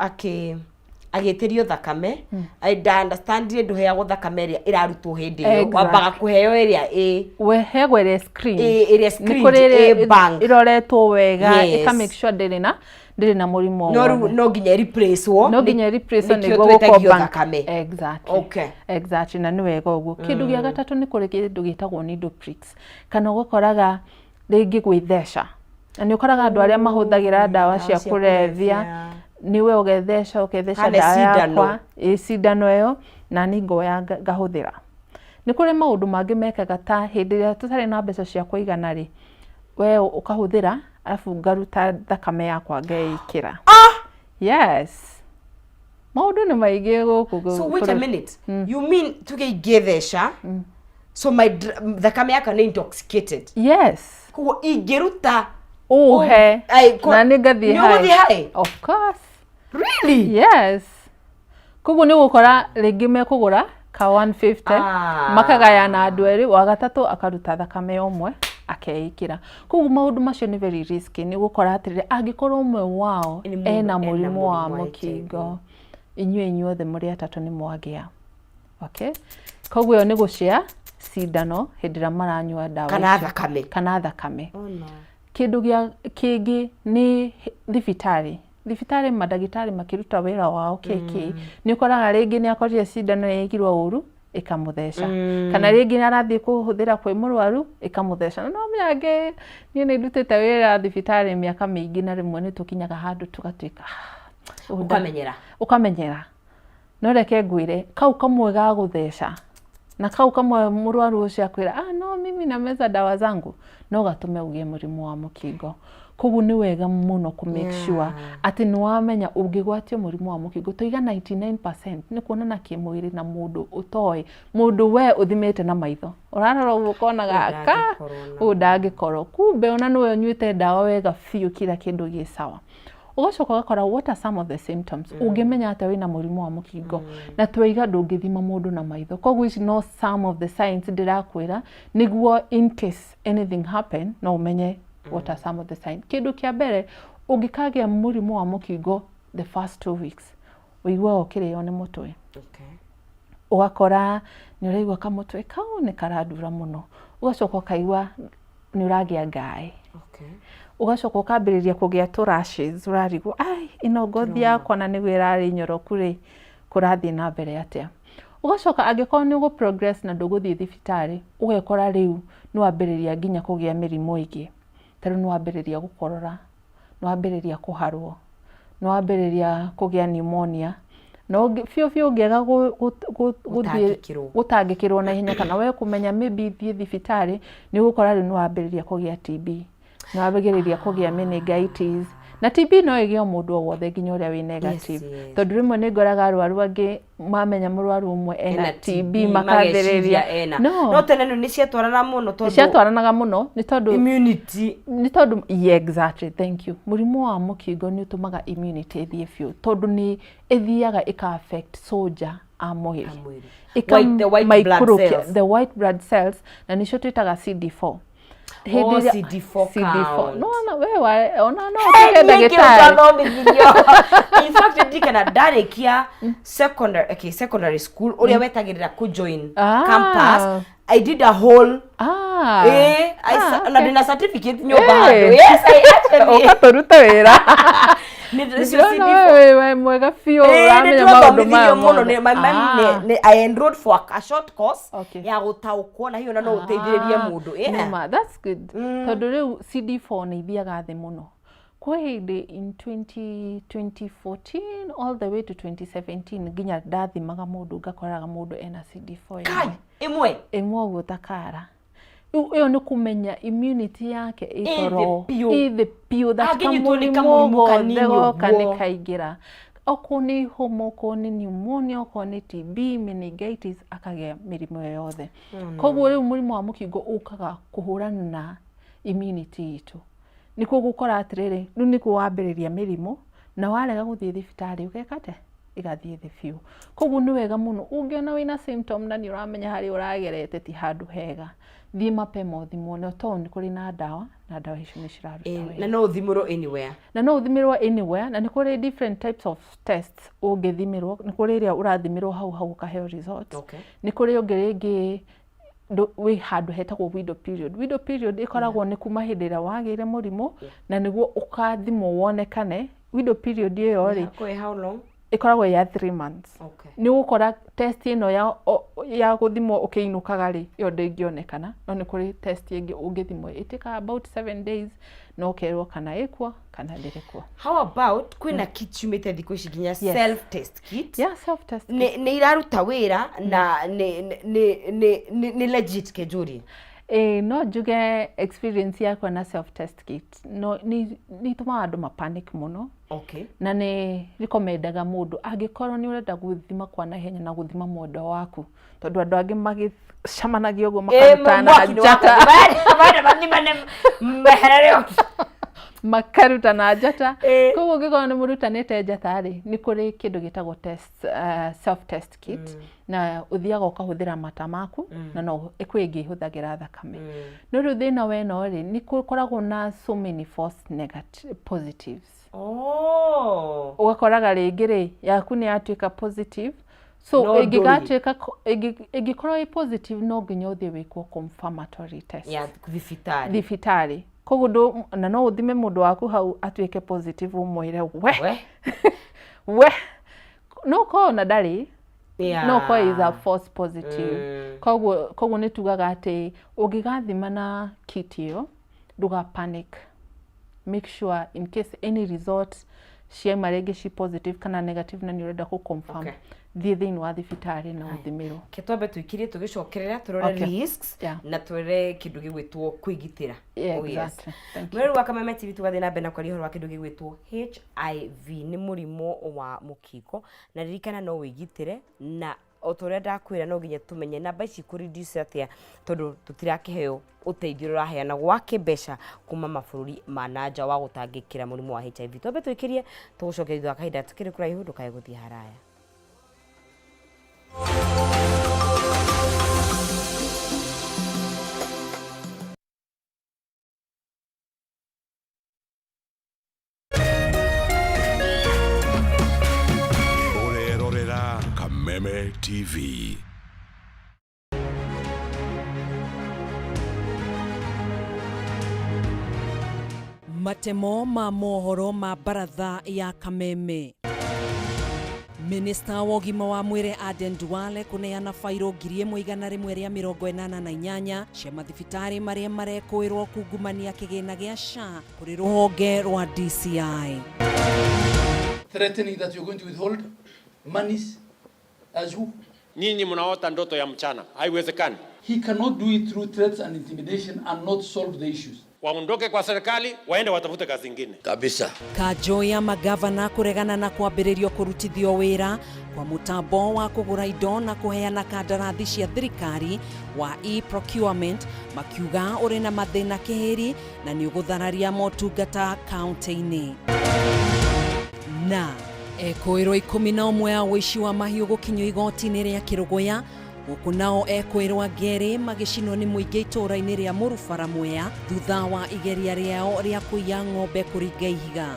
Speaker 1: agĩtĩrio thakame, I understand ndũheagwo thakame ĩrĩa ĩrarutwo hĩndĩ ĩyo. Wambaga kũheo ĩrĩa ĩ
Speaker 10: Weheagwo ĩrĩa screen.
Speaker 1: Ĩrĩa
Speaker 10: Nĩ
Speaker 1: screened,
Speaker 10: kũrĩ ĩrĩa
Speaker 1: ĩ bank.
Speaker 10: ĩroretwo wega, ĩka make sure ndĩrĩ na mũrimũ o
Speaker 1: No rĩu
Speaker 10: wothe.
Speaker 1: no nginya replace-wo.
Speaker 10: No nginya replace-wo
Speaker 1: nĩkĩo
Speaker 10: nĩguo gũkorwo
Speaker 1: twĩtagio
Speaker 10: bank.
Speaker 1: thakame.
Speaker 10: Exactly.
Speaker 1: Okay.
Speaker 10: Exactly, na nĩ wega ũguo. Kĩndũ gĩa gatatũ nĩ kũrĩ kĩndũ gĩtagwo needle pricks, kana ũgakoraga rĩngĩ gwĩtheca. Na nĩ ũkoraga andũ arĩa mahũthagĩra ndawa cia
Speaker 1: cia
Speaker 10: kũrebia,
Speaker 1: kũrebia.
Speaker 10: nĩwe ũgetheca, ũketheca
Speaker 1: Kana
Speaker 10: ndawa
Speaker 1: cindano.
Speaker 10: yakwa, ĩ cindano ĩyo, na niĩ ngoya ngahũthĩra. Nĩ kũrĩ maũndũ mangĩ mekaga ta hĩndĩ ĩrĩa tũtarĩ na mbeca cia kũigana rĩ, we ũkahũthĩra, arabu ngaruta thakame yakwa ngeĩkĩra. Yes. Maũndũ nĩ maingĩ gũkũ
Speaker 1: So wait a
Speaker 10: bũrũri.
Speaker 1: minute. You mean tuge ingĩtheca, so my thakame yakwa nĩ intoxicated?
Speaker 10: Yes.
Speaker 1: Koguo ingĩruta
Speaker 10: ũhe
Speaker 1: Ai,
Speaker 10: na nĩ ngathiĩ
Speaker 1: nĩ ũgũthiĩ high?
Speaker 10: Of course.
Speaker 1: Really?
Speaker 10: Yes. Koguo nĩ ũgũkora rĩngĩ mekũgũra ka 150, makagayana andũ erĩ, wa gatatũ akaruta thakame ũmwe akeĩkĩra. Koguo maũndũ macio nĩ very risky, nĩ ũgũkora atĩrĩrĩ, angĩkorwo ũmwe wao
Speaker 1: Nĩ mũndũ
Speaker 10: ena
Speaker 1: ena
Speaker 10: mũrimũ wa
Speaker 1: mũrimũ wa
Speaker 10: mũkingo, inyuĩ inyuothe mũrĩ atatũ nĩ mwagĩa. Okay? Koguo ĩyo nĩ gũshare cindano hĩndĩ ĩrĩa maranyua ndawa
Speaker 1: Kana
Speaker 10: icio.
Speaker 1: thakame.
Speaker 10: Kana thakame.
Speaker 1: Oh, no.
Speaker 10: Kĩndũ gĩa kĩngĩ nĩ thibitarĩ. Thibitarĩ mandagĩtarĩ makĩruta wĩra wao kĩkĩ, nĩ ũkoraga rĩngĩ nĩ akorire cindano ĩigirwo ũru ĩkamũtheca. Kana rĩngĩ nĩ arathiĩ kũhũthĩra kwĩ mũrwaru ĩkamũtheca. Na no ũmenye angĩ, niĩ nĩ ndutĩte wĩra thibitarĩ mĩaka mĩingĩ na rĩmwe nĩ tũkinyaga handũ tũgatuĩka
Speaker 1: Ũkamenyera.
Speaker 10: Ũkamenyera. No reke ngwĩre, kau kamwe ga gũtheca na kau kamwe mũrwaru ũcio akwĩra ah, no mimi na meza dawa zangu, no gatũme ũgĩe mũrimũ wa mũkingo. Koguo nĩ wega mũno kũ make sure atĩ nĩ wamenya ũngĩgwatio mũrimũ wa mũkingo, tũiga 99% nĩ kuonana kĩmwĩrĩ na mũndũ ũtoĩ, mũndũ we ũthimĩte na maitho. Ũrarora ũguo ũkonaga ka ũyũ ndangĩkorwo, kumbe ona nĩwe ũnyuĩte ndawa wega biũ kila kĩndũ gĩ sawa. Ũgacoka ũgakora what are some of the symptoms ũngĩmenya atĩa wĩna mũrimũ wa mũkingo. Na twaiga ndũngĩthima mũndũ na maitho, koguo ici no some of the signs ndĩrakwĩra nĩguo in case anything happen no ũmenye what are some of the signs. Kĩndũ kĩa mbere ũngĩkagĩa mũrimũ wa mũkingo the first 2 weeks ũiguaga ũkĩrĩo nĩ mũtwe. Ũgakora nĩ ũraigua kamũtwe kau nĩ karandura mũno, ũgacoka ũkaigua nĩ ũragĩa ngaĩ. Ũgacoka ũkambĩrĩria kũgĩa tũ rashes, ũrarigwo ai ĩno ngothi yakwa na nĩguo ĩrarĩ nyoroku rĩ, kũrathiĩ na mbere atĩa. Ũgacoka angĩkorwo nĩ ũgũ progress na ndũgũthiĩ thibitarĩ, ũgekora rĩu nĩ wambĩrĩria nginya kũgĩa mĩrimũ ĩngĩ. Ta rĩu nĩ wambĩrĩria gũkorora, nĩ wambĩrĩria kũharwo, nĩ wambĩrĩria kũgĩa pneumonia. Na biũ biũ ũngĩaga gũthiĩ gũtangĩkĩrwo na ihenya kana we kũmenya maybe thiĩ thibitarĩ, nĩ ũgũkora rĩu nĩ wambĩrĩria kũgĩa TB, nĩ wambĩrĩria kũgĩa meningitis. Na TB no ĩgĩe o mũndũ o wothe nginya ũrĩa wĩ negative. Tondũ rĩmwe nĩ ngoraga arwaru angĩ mamenya mũrwaru ũmwe ena TB makambĩrĩria.
Speaker 1: No. No tene nĩ ciatwaranaga mũno tondũ
Speaker 10: ciatwaranaga mũno nĩ tondũ
Speaker 1: immunity.
Speaker 10: Nĩ tondũ yeah, exactly, thank you. Mũrimũ wa mũkingo nĩ ũtũmaga immunity ĩthiĩ biũ tondũ nĩ ĩthiaga ĩka affect soldier a mwĩrĩ.
Speaker 1: Ĩka
Speaker 10: the
Speaker 1: white blood cells.
Speaker 10: The white blood cells na nĩcio twĩtaga CD4.
Speaker 1: Oh, CD4 count.
Speaker 10: No, no, we wa, ona no ũtuĩke ndagĩtarĩ.
Speaker 1: In fact, ndirikana ndarĩkia secondary, okay, secondary school ũrĩa wetagĩrĩra kũ join campus, I did a whole na ndĩna certificate nyũmba handũ. Yes, I actually
Speaker 10: Ũgatũruta wĩra. Ndĩrona we wĩ mwega biũ, ũramenya maũndũ maya
Speaker 1: mothe. Nĩ I enrolled for a short course ya gũtaũkwo na hiyo na no ũteithĩrĩrie mũndũ.
Speaker 10: Yeah. That's good. Tondũ rĩu CD4 nĩ ithiaga thĩ mũno. Kwĩ hĩndĩ in 2014 all the way to 2017 nginya ndathimaga mũndũ ngakoraga mũndũ ena CD4
Speaker 1: ĩmwe. Ĩmwe?
Speaker 10: Ĩmwe ũguo ta kara. Rĩu ĩyo nĩ kũmenya immunity yake ĩtoro ĩthĩ biũ that kamũrimũ gothe goka nĩ kaingĩra. Okorwo nĩ homa, okorwo nĩ pneumonia, okorwo nĩ TB, meningitis, akagĩa mĩrimũ ĩyo yothe. Koguo rĩu mũrimũ wa mũkingo ũkaga kũhũrana na immunity itũ. Nĩkuo gũkora atĩrĩrĩ, rĩu nĩkuo wambĩrĩria mĩrimũ na warega gũthiĩ thibitarĩ ũgeka atĩa? Ĩgathiĩ thĩ biũ. Koguo nĩ wega mũno ũngĩona wĩna symptom na nĩ ũramenya harĩa ũragerete ti handũ hega, thiĩ mapema ũthimwo na tondũ nĩ kũrĩ na ndawa na ndawa icio nĩ ciraruta wĩra.
Speaker 1: Na no ũthimĩrwo anywhere.
Speaker 10: Na no ũthimĩrwo anywhere na nĩ kũrĩ different types of tests ũngĩthimĩrwo. Nĩ kũrĩ ĩrĩa ũrathimĩrwo hau hau ũkaheo results. Nĩ kũrĩ ũngĩ rĩngĩ wĩ handũ hetagwo window period. Window period ĩkoragwo nĩ kuma hĩndĩ ĩrĩa wagĩire mũrimũ na nĩguo ũkathimwo wonekane. Window period ĩyo rĩ,
Speaker 1: How long?
Speaker 10: ĩkoragwo ya 3 months. Nĩ ũgũkora test ĩno ya gũthimwo ũkĩinũkaga rĩ, ĩyo ndĩngĩonekana, no nĩ kũrĩ test ĩngĩ ũngĩthimwo ĩtĩkaga about 7 days na ũkerwo kana ĩkuo kana ndĩrĩ kuo.
Speaker 1: How about kwĩna kit ciumĩte thikũ ici nginya self test kit?
Speaker 10: Yeah, self test kit.
Speaker 1: Nĩ iraruta wĩra na nĩ legit Kĩnjũrie?
Speaker 10: No njuge experience yakwa na self test kit no nĩ itũmaga andũ ma panic mũno. Na nĩ recommendaga mũndũ angĩkorwo nĩ ũrenda gũthima kwa naihenya na gũthima mwendwa waku, tondũ andũ angĩ magĩcemanagia ũguo makarutana njata. Makarutana njata. Koguo ũngĩkorwo nĩ mũrutanĩte njata rĩ, nĩ kũrĩ kĩndũ gĩtagwo test, self test kit, na ũthiaga ũkahũthĩra mata maku, na no kwĩ ĩngĩ ĩhũthagĩra thakame. No rĩu thĩna wa ĩno rĩ, nĩ gũkoragwo na so many false negative positives. Ũgakoraga rĩngĩ rĩ, yaku nĩ yatuĩka positive, So
Speaker 1: No ndũrĩ.
Speaker 10: ĩngĩgatuĩka ĩngĩkorwo ĩ positive, no nginya ũthiĩ wĩkwo confirmatory test
Speaker 1: ya thibitarĩ.
Speaker 10: Thibitarĩ. Koguo na no ũthime mũndũ waku hau atuĩke positive, ũmwĩre we
Speaker 1: we
Speaker 10: we no korwo na ndarĩ, no korwo is a false positive. Koguo nĩ tugaga atĩ ũngĩgathima na kit ĩyo, ndũga panic. Make sure in case any result ciaima rĩngĩ ci positive kana negative na nĩ ũrenda kũ confirm, thiĩ thĩinĩ wa thibitarĩ na ũthimĩrwo.
Speaker 1: Ke twambe tũikirie, tũgĩcokerera tũrore risks na twĩre kĩndũ gĩgwĩtwo kwĩgitĩra.
Speaker 10: Yeah,
Speaker 1: Oh, yes.
Speaker 10: exactly. Thank you.
Speaker 1: Mwĩrori wa Kameme TV, tũgathiĩ na mbere na kwaria ũhoro wa kĩndũ gĩgwĩtwo HIV, nĩ mũrimũ wa mũkingo, na ririkana no wĩgitĩre, na o ta ũrĩa ndakwĩra, no nginya tũmenye namba ici kũ reduce atĩa, tondũ tũtirakĩheo ũteithio ũrĩa ũraheanagwo wa kĩmbeca kuma mabũrũri ma na nja wa gũtangĩkĩra mũrimũ wa HIV. Twambe tũikĩrie, tũgũcokeria thutha wa kahinda tũkĩrĩ kũraihu. Ndũkae gũthiĩ haraya.
Speaker 3: Ũrerorera Kameme TV.
Speaker 6: Matemo ma mohoro ma baratha ya Kameme. Minista wa ũgima wa mwĩrĩ Aden Duale kũneana bairũ 1188 cia mathibitarĩ marĩa marekũĩrwo kungumania kĩgĩna gĩa SHA kũrĩ rũhonge rwa DCI.
Speaker 11: Threatening that you're going to withhold monies as who?
Speaker 12: Nyinyi mnaota ndoto ya mchana, haiwezekani.
Speaker 11: He cannot do it through threats and intimidation and not solve the issues.
Speaker 12: Waondoke kwa serikali, waende watafute kazi ingine
Speaker 11: Kabisa.
Speaker 6: Kanjũ ya magavana kũregana na kwambĩrĩrio kũrutithio wĩra kwa mũtambo wa kũgũra indo na kũheana kandarathi cia thirikari wa e-procurement, makiuga ũrĩ na mathĩna kĩhĩri na nĩ ũgũthararia motungata kaunti-inĩ. Na ekũĩrwo 11 a ũici wa mahiũ gũkinyio igoti-inĩ rĩa Kĩrũgũya, gũkũ nao ekũĩrwo angĩ erĩ magĩcinwo nĩ mũingĩ itũũra-inĩ rĩa Mũrubara, Mwea, thutha wa igeria rĩao rĩa kũiya ng'ombe kũringa ihiga.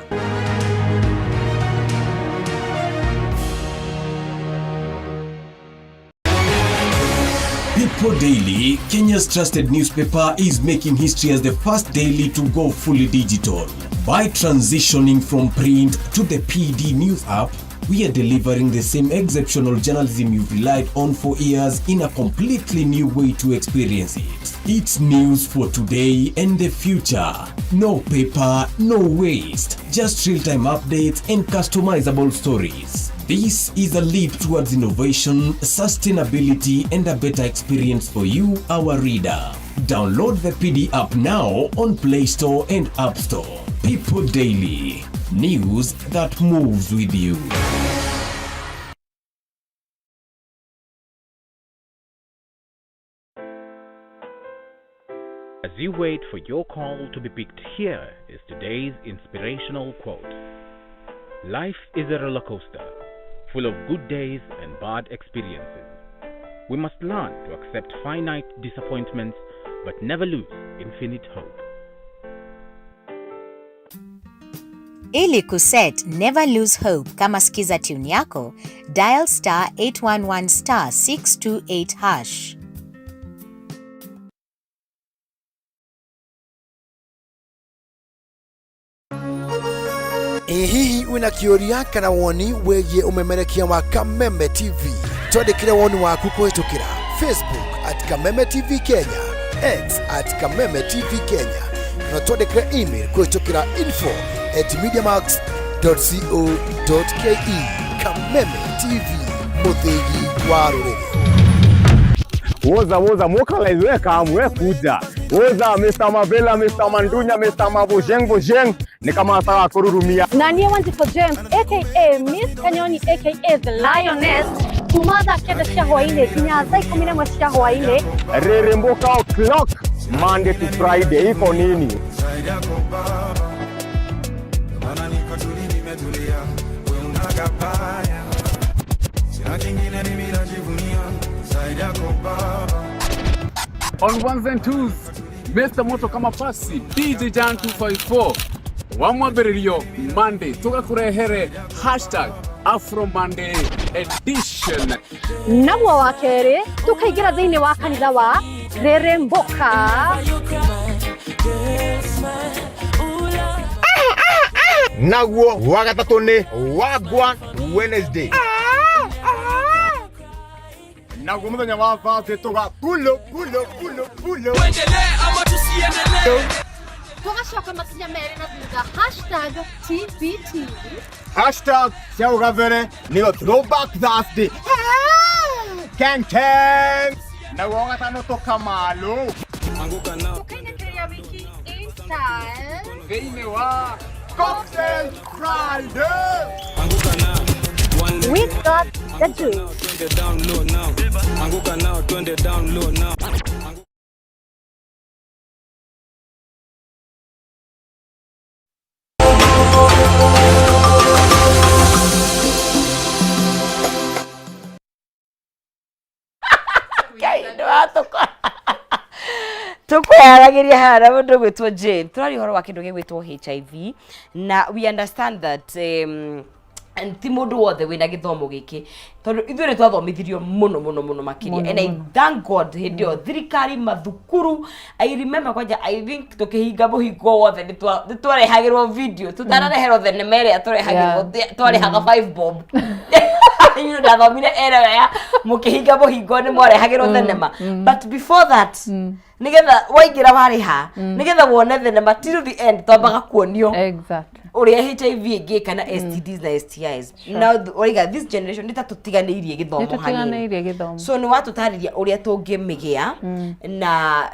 Speaker 4: People Daily, Kenya's trusted newspaper, is making history as the first daily to go fully digital. By transitioning from print to the PD News app, we are delivering the same exceptional journalism you've relied on for years in a completely new way to experience it. It's news for today and the future. No paper, no waste. Just real time updates and customizable stories. This is a leap towards innovation, sustainability, and a better experience for you, our reader. Download the PD app now on Play Store and App Store. People Daily, news that moves with you.
Speaker 13: As you wait for your call to be picked, here is today's inspirational quote. Life is a roller coaster, full of good days and bad experiences. We must learn to accept finite disappointments but never lose infinite hope.
Speaker 14: Ili kuset Never Lose Hope kama skiza tune yako, dial *811*628#.
Speaker 9: Ĩ hihi wĩna kĩũria kana woni wĩgiĩ ũmemerekia wa Kameme TV? Twandĩkĩre woni waku kũhĩtũkĩra Facebook @KamemeTV Kenya, X @KamemeTV Kenya, kana twandĩkĩre email kũhĩtũkĩra info@mediamax.co.ke. Kameme TV, mũthĩgi wa rũrĩrĩ.
Speaker 15: Woza woza, Mokalize, we kam, we kuja. Woza Mr. Mavela, Mr. Mandunya, Mr. Mabojeng Bojeng, ni kama sawa kururumia.
Speaker 16: Na niĩ Wanjikũ James, aka Miss Kanyoni, aka The Lioness, kuma thaa 9 cia hwainĩ nginya thaa 11 cia hwainĩ.
Speaker 15: Reremboka o'clock, Monday to Friday, iko nini?
Speaker 17: Zaidi yako Baba, maana niko tuli, nimetulia, we unagabaya, sina kingine mimi najivunia zaidi yako Baba.
Speaker 18: On ones and twos, Mr. Moto kama pasi, DJ Jan 254, wa mwambĩrĩrio Monday tũgakũrehere. Afro Monday edition.
Speaker 16: Naguo wa kerĩ tũkaingĩra thĩinĩ wa kanitha wa Rĩrĩmbũka.
Speaker 15: Naguo wa gatatũ nĩ Wagwan Wednesday. Naguo mũthenya wa Thursday tũga pulo pulo pulo pulo.
Speaker 16: Tũgacoka makinya merĩ na thutha hashtag TBT.
Speaker 15: Hashtag cia ũgabere nĩyo Throwback Thursday. Keng keng. Naguo wa gatano tũkamalo.
Speaker 16: Tũkainĩkĩria wiki in style.
Speaker 18: Thĩinĩ wa
Speaker 15: Cocktail Friday.
Speaker 16: We got the juice.
Speaker 17: Anguka nao twende down low now.
Speaker 1: Tukwĩyaragĩria haha na mũndũ ũgwĩtwo Jane. Tũraria ũhoro wa kĩndũ gĩgwĩtwo HIV na we understand that and ti mũndũ wothe wĩna gĩthomo gĩkĩ, tondũ ithuĩ nĩ twathomithirio mũno mũno mũno makĩria.
Speaker 10: Mũno,
Speaker 1: And I
Speaker 10: mũno.
Speaker 1: thank God hĩndĩ ĩyo thirikari, mathukuru, I remember kwanja, I think tũkĩhinga mũhingo wothe nĩ twarehagĩrwo video, tũtanareherwo thenema ĩrĩa tũrehagĩrwo. Twarĩhaga 5 bob. Ndathomire era ya mũkĩhinga mũhingo nĩ mwarehagĩrwo thenema, but before that, nigetha waingĩra warĩha nigetha wone thenema till the end, twambaga kuonio ũrĩa HIV ĩngĩka na STDs na STIs. Now oiga this generation nĩ ta tũtiganĩirie gĩthomo hanini.
Speaker 10: Nĩtũtiganĩirie gĩthomo.
Speaker 1: So nĩ watũtarĩria ũrĩa tũngĩmĩgĩa na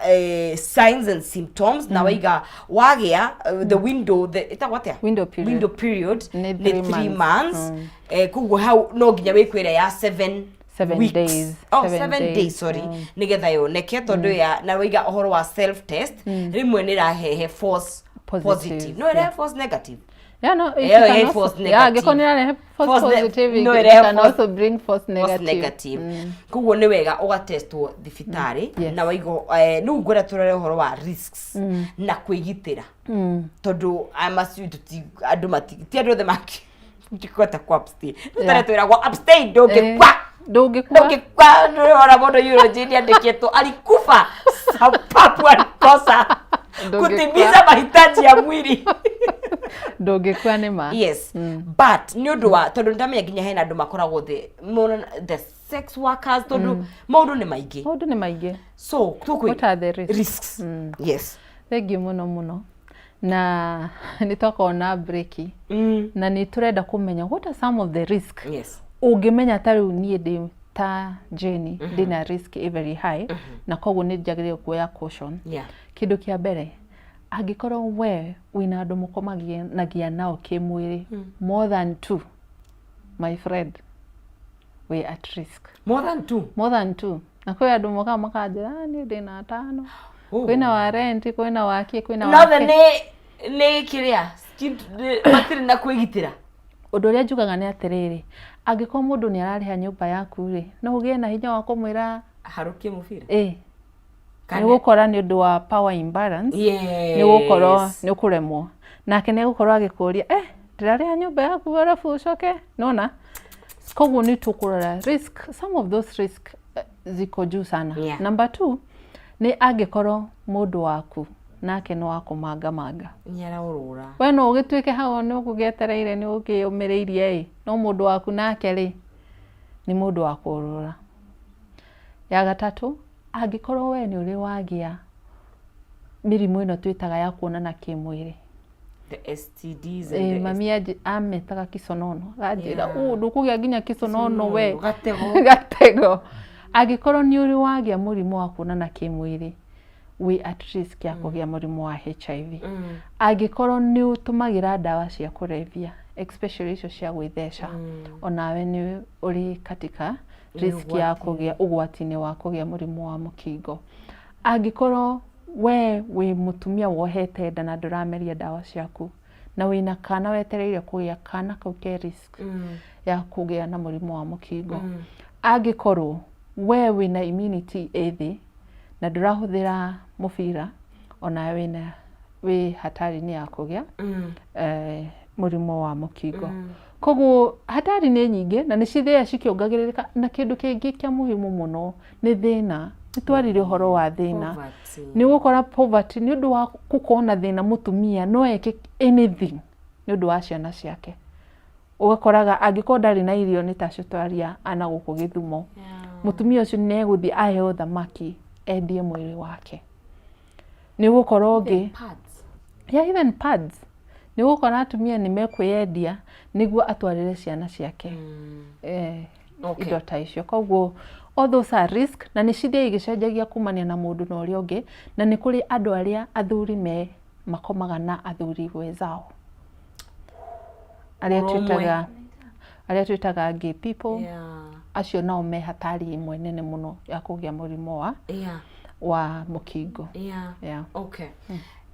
Speaker 1: signs and symptoms, na waiga wagĩa the window, the ĩtagwo atĩa?
Speaker 10: Window period.
Speaker 1: Window period
Speaker 10: nĩ
Speaker 1: nĩ
Speaker 10: 3
Speaker 1: 3
Speaker 10: months.
Speaker 1: Months. Koguo hau no nginya wĩkwĩre ya 7
Speaker 10: 7
Speaker 1: weeks.
Speaker 10: Days.
Speaker 1: Oh,
Speaker 10: 7
Speaker 1: 7
Speaker 10: days.
Speaker 1: Days, sorry. Nigetha yoneke tondu ya na waiga ũhoro wa self test rĩmwe nĩ ĩrahehe false
Speaker 10: positive,
Speaker 1: positive, no ĩrehe false negative.
Speaker 10: Yeah, no, it
Speaker 1: Ĩyo
Speaker 10: can
Speaker 1: ĩrehe
Speaker 10: also,
Speaker 1: false
Speaker 10: yeah,
Speaker 1: negative.
Speaker 10: angĩkorwo nĩ ĩrarehe false positive,
Speaker 1: no
Speaker 10: it
Speaker 1: ĩrehe
Speaker 10: can also bring false
Speaker 1: false
Speaker 10: negative.
Speaker 1: Negative. Koguo nĩ wega ũgatestwo thibitarĩ. Na waigo rĩu ngwenda tũrore ũhoro wa risks na kwĩgitĩra, tondũ amacio andũ mati ti andũ othe mangĩhota ku abstain. Rĩu tene twĩragwo abstain, ndũngĩkua.
Speaker 10: Ndũngĩkua.
Speaker 1: Ndũngĩkua. Ndũrona mũndũ Eurogene andĩkĩtwo alikufa sababu alikosa
Speaker 10: Ndũngĩkua.
Speaker 1: Kutimiza mahitaji ya mwili.
Speaker 10: Ndũngĩkua nĩ ma.
Speaker 1: Yes, but nĩ ũndũ wa tondũ ndamenya nginya hena andũ makoragwo the mona the sex workers, tondũ maũndũ nĩ maingĩ.
Speaker 10: Maũndũ nĩ maingĩ.
Speaker 1: So tũkwĩ
Speaker 10: What are the risks?
Speaker 1: Risks, yes.
Speaker 10: Thank you mũno mũno, na nĩ twakorwo na break na nĩ tũrenda kũmenya what are some of the risk. Ũngĩmenya ta rĩu niĩ ndĩ ta Jane, ndĩna risk ĩ very high na koguo nĩ njagĩrĩirwo kuoya caution. Kĩndũ kĩa mbere, angĩkorwo we wĩna andũ mũkomanagia nao kĩmwĩrĩ more than two, my friend, we at risk.
Speaker 1: More than two?
Speaker 10: More than two. Na kwĩ andũ mokaga makanjĩra, "Ah, niĩ ndĩna atano." Kwĩna wa rent, kwĩna wa kĩ, kwĩna wa
Speaker 1: nothe
Speaker 10: kĩ.
Speaker 1: Nĩ kĩrĩa matirĩ na kwĩgitĩra.
Speaker 10: Ũndũ ũrĩa njugaga nĩ atĩrĩrĩ, angĩkorwo mũndũ nĩ ararĩha nyũmba yaku rĩ, no ũgĩe na hinya wa kũmwĩra
Speaker 1: harũkie mũbira.
Speaker 10: Ĩ nĩ gũkora nĩ ũndũ wa power imbalance. Nĩ gũkorwo nĩ ũkũremwo, nake nĩ egũkorwo agĩkũria, eh, ndĩrarĩha nyũmba yaku arabu ũcoke nona. Koguo nĩ tũkũrora risk, some of those risk ziko juu sana. Number two nĩ angĩkorwo mũndũ waku nake nĩ wa kũmangamanga.
Speaker 1: Nĩ araũrũra.
Speaker 10: We no ũgĩtuĩke hau nĩ ũgũgĩetereire, nĩ ũkĩyũmĩrĩirie ĩ, no mũndũ waku nake rĩ, nĩ mũndũ wa kũũrũra. Ya gatatũ, angĩkorwo we nĩ ũrĩ wagĩa mĩrimũ ĩno twĩtaga ya kuonana kĩmwĩrĩ.
Speaker 1: The STDs and
Speaker 10: Ĩ,
Speaker 1: the
Speaker 10: mami ametaga kisonono, aganjĩra,
Speaker 1: Yeah.
Speaker 10: "Ũ, ndũkũgĩa nginya kisonono we."
Speaker 1: Gatego.
Speaker 10: Gatego. Angĩkorwo nĩ ũrĩ wagĩa mũrimũ wa kuonana kĩmwĩrĩ, wĩ at risk ya kũgĩa mũrimũ wa HIV. Angĩkorwo nĩ ũtũmagĩra ndawa cia kũrebia, especially icio cia gwĩtheca, onawe nĩ ũrĩ katika
Speaker 1: Nĩ
Speaker 10: risk ya
Speaker 1: ũgwati.
Speaker 10: Kũgĩa ũgwati-inĩ wa kũgĩa mũrimũ wa mũkingo. Angĩkorwo we wĩ mũtumia wohete nda na ndũrameria ndawa ciaku na wĩna kana wetereire kũgĩa, kana kau ke risk ya kũgĩa na mũrimũ wa mũkingo. Angĩkorwo we wĩna immunity ĩ thĩ na ndũrahũthĩra mũbira, onawe wĩna wĩ hatari-inĩ ya kũgĩa mũrimũ wa mũkingo. Koguo hatari nĩ nyingĩ na nĩ cithiaga cikĩongagĩrĩrĩka na kĩndũ kĩngĩ kĩa muhimu mũno nĩ thĩna. Nĩ twaririe ũhoro wa thĩna.
Speaker 1: Poverty.
Speaker 10: Nĩ ũgũkora poverty nĩ ũndũ wa gũkorwo na thĩna mũtumia no eke anything nĩ ũndũ wa ciana ciake. Ũgakoraga angĩkorwo ndarĩ na irio nĩ tacio twaria ana gũkũ Gĩthumo. Mũtumia ũcio nĩ egũthiĩ aheo thamaki endie mwĩrĩ wake. Nĩ ũgũkora ũngĩ yeah, even pads. Nĩ ũgũkora atumia nĩ mekwĩyendia nĩguo atwarĩre ciana ciake eh,
Speaker 1: Okay.
Speaker 10: indo ta icio. Koguo all those are risk na nĩ cithiaga igĩcenjagia kumania na mũndũ na ũrĩa ũngĩ, na nĩ kũrĩ andũ arĩa athuri me makomaga na athuri wenzao arĩa
Speaker 1: Ũrũmwe.
Speaker 10: twĩtaga arĩa twĩtaga gay people. Acio nao me hatari ĩmwe nene mũno ya kũgĩa mũrimũ wa wa mũkingo. Yeah.
Speaker 1: Okay.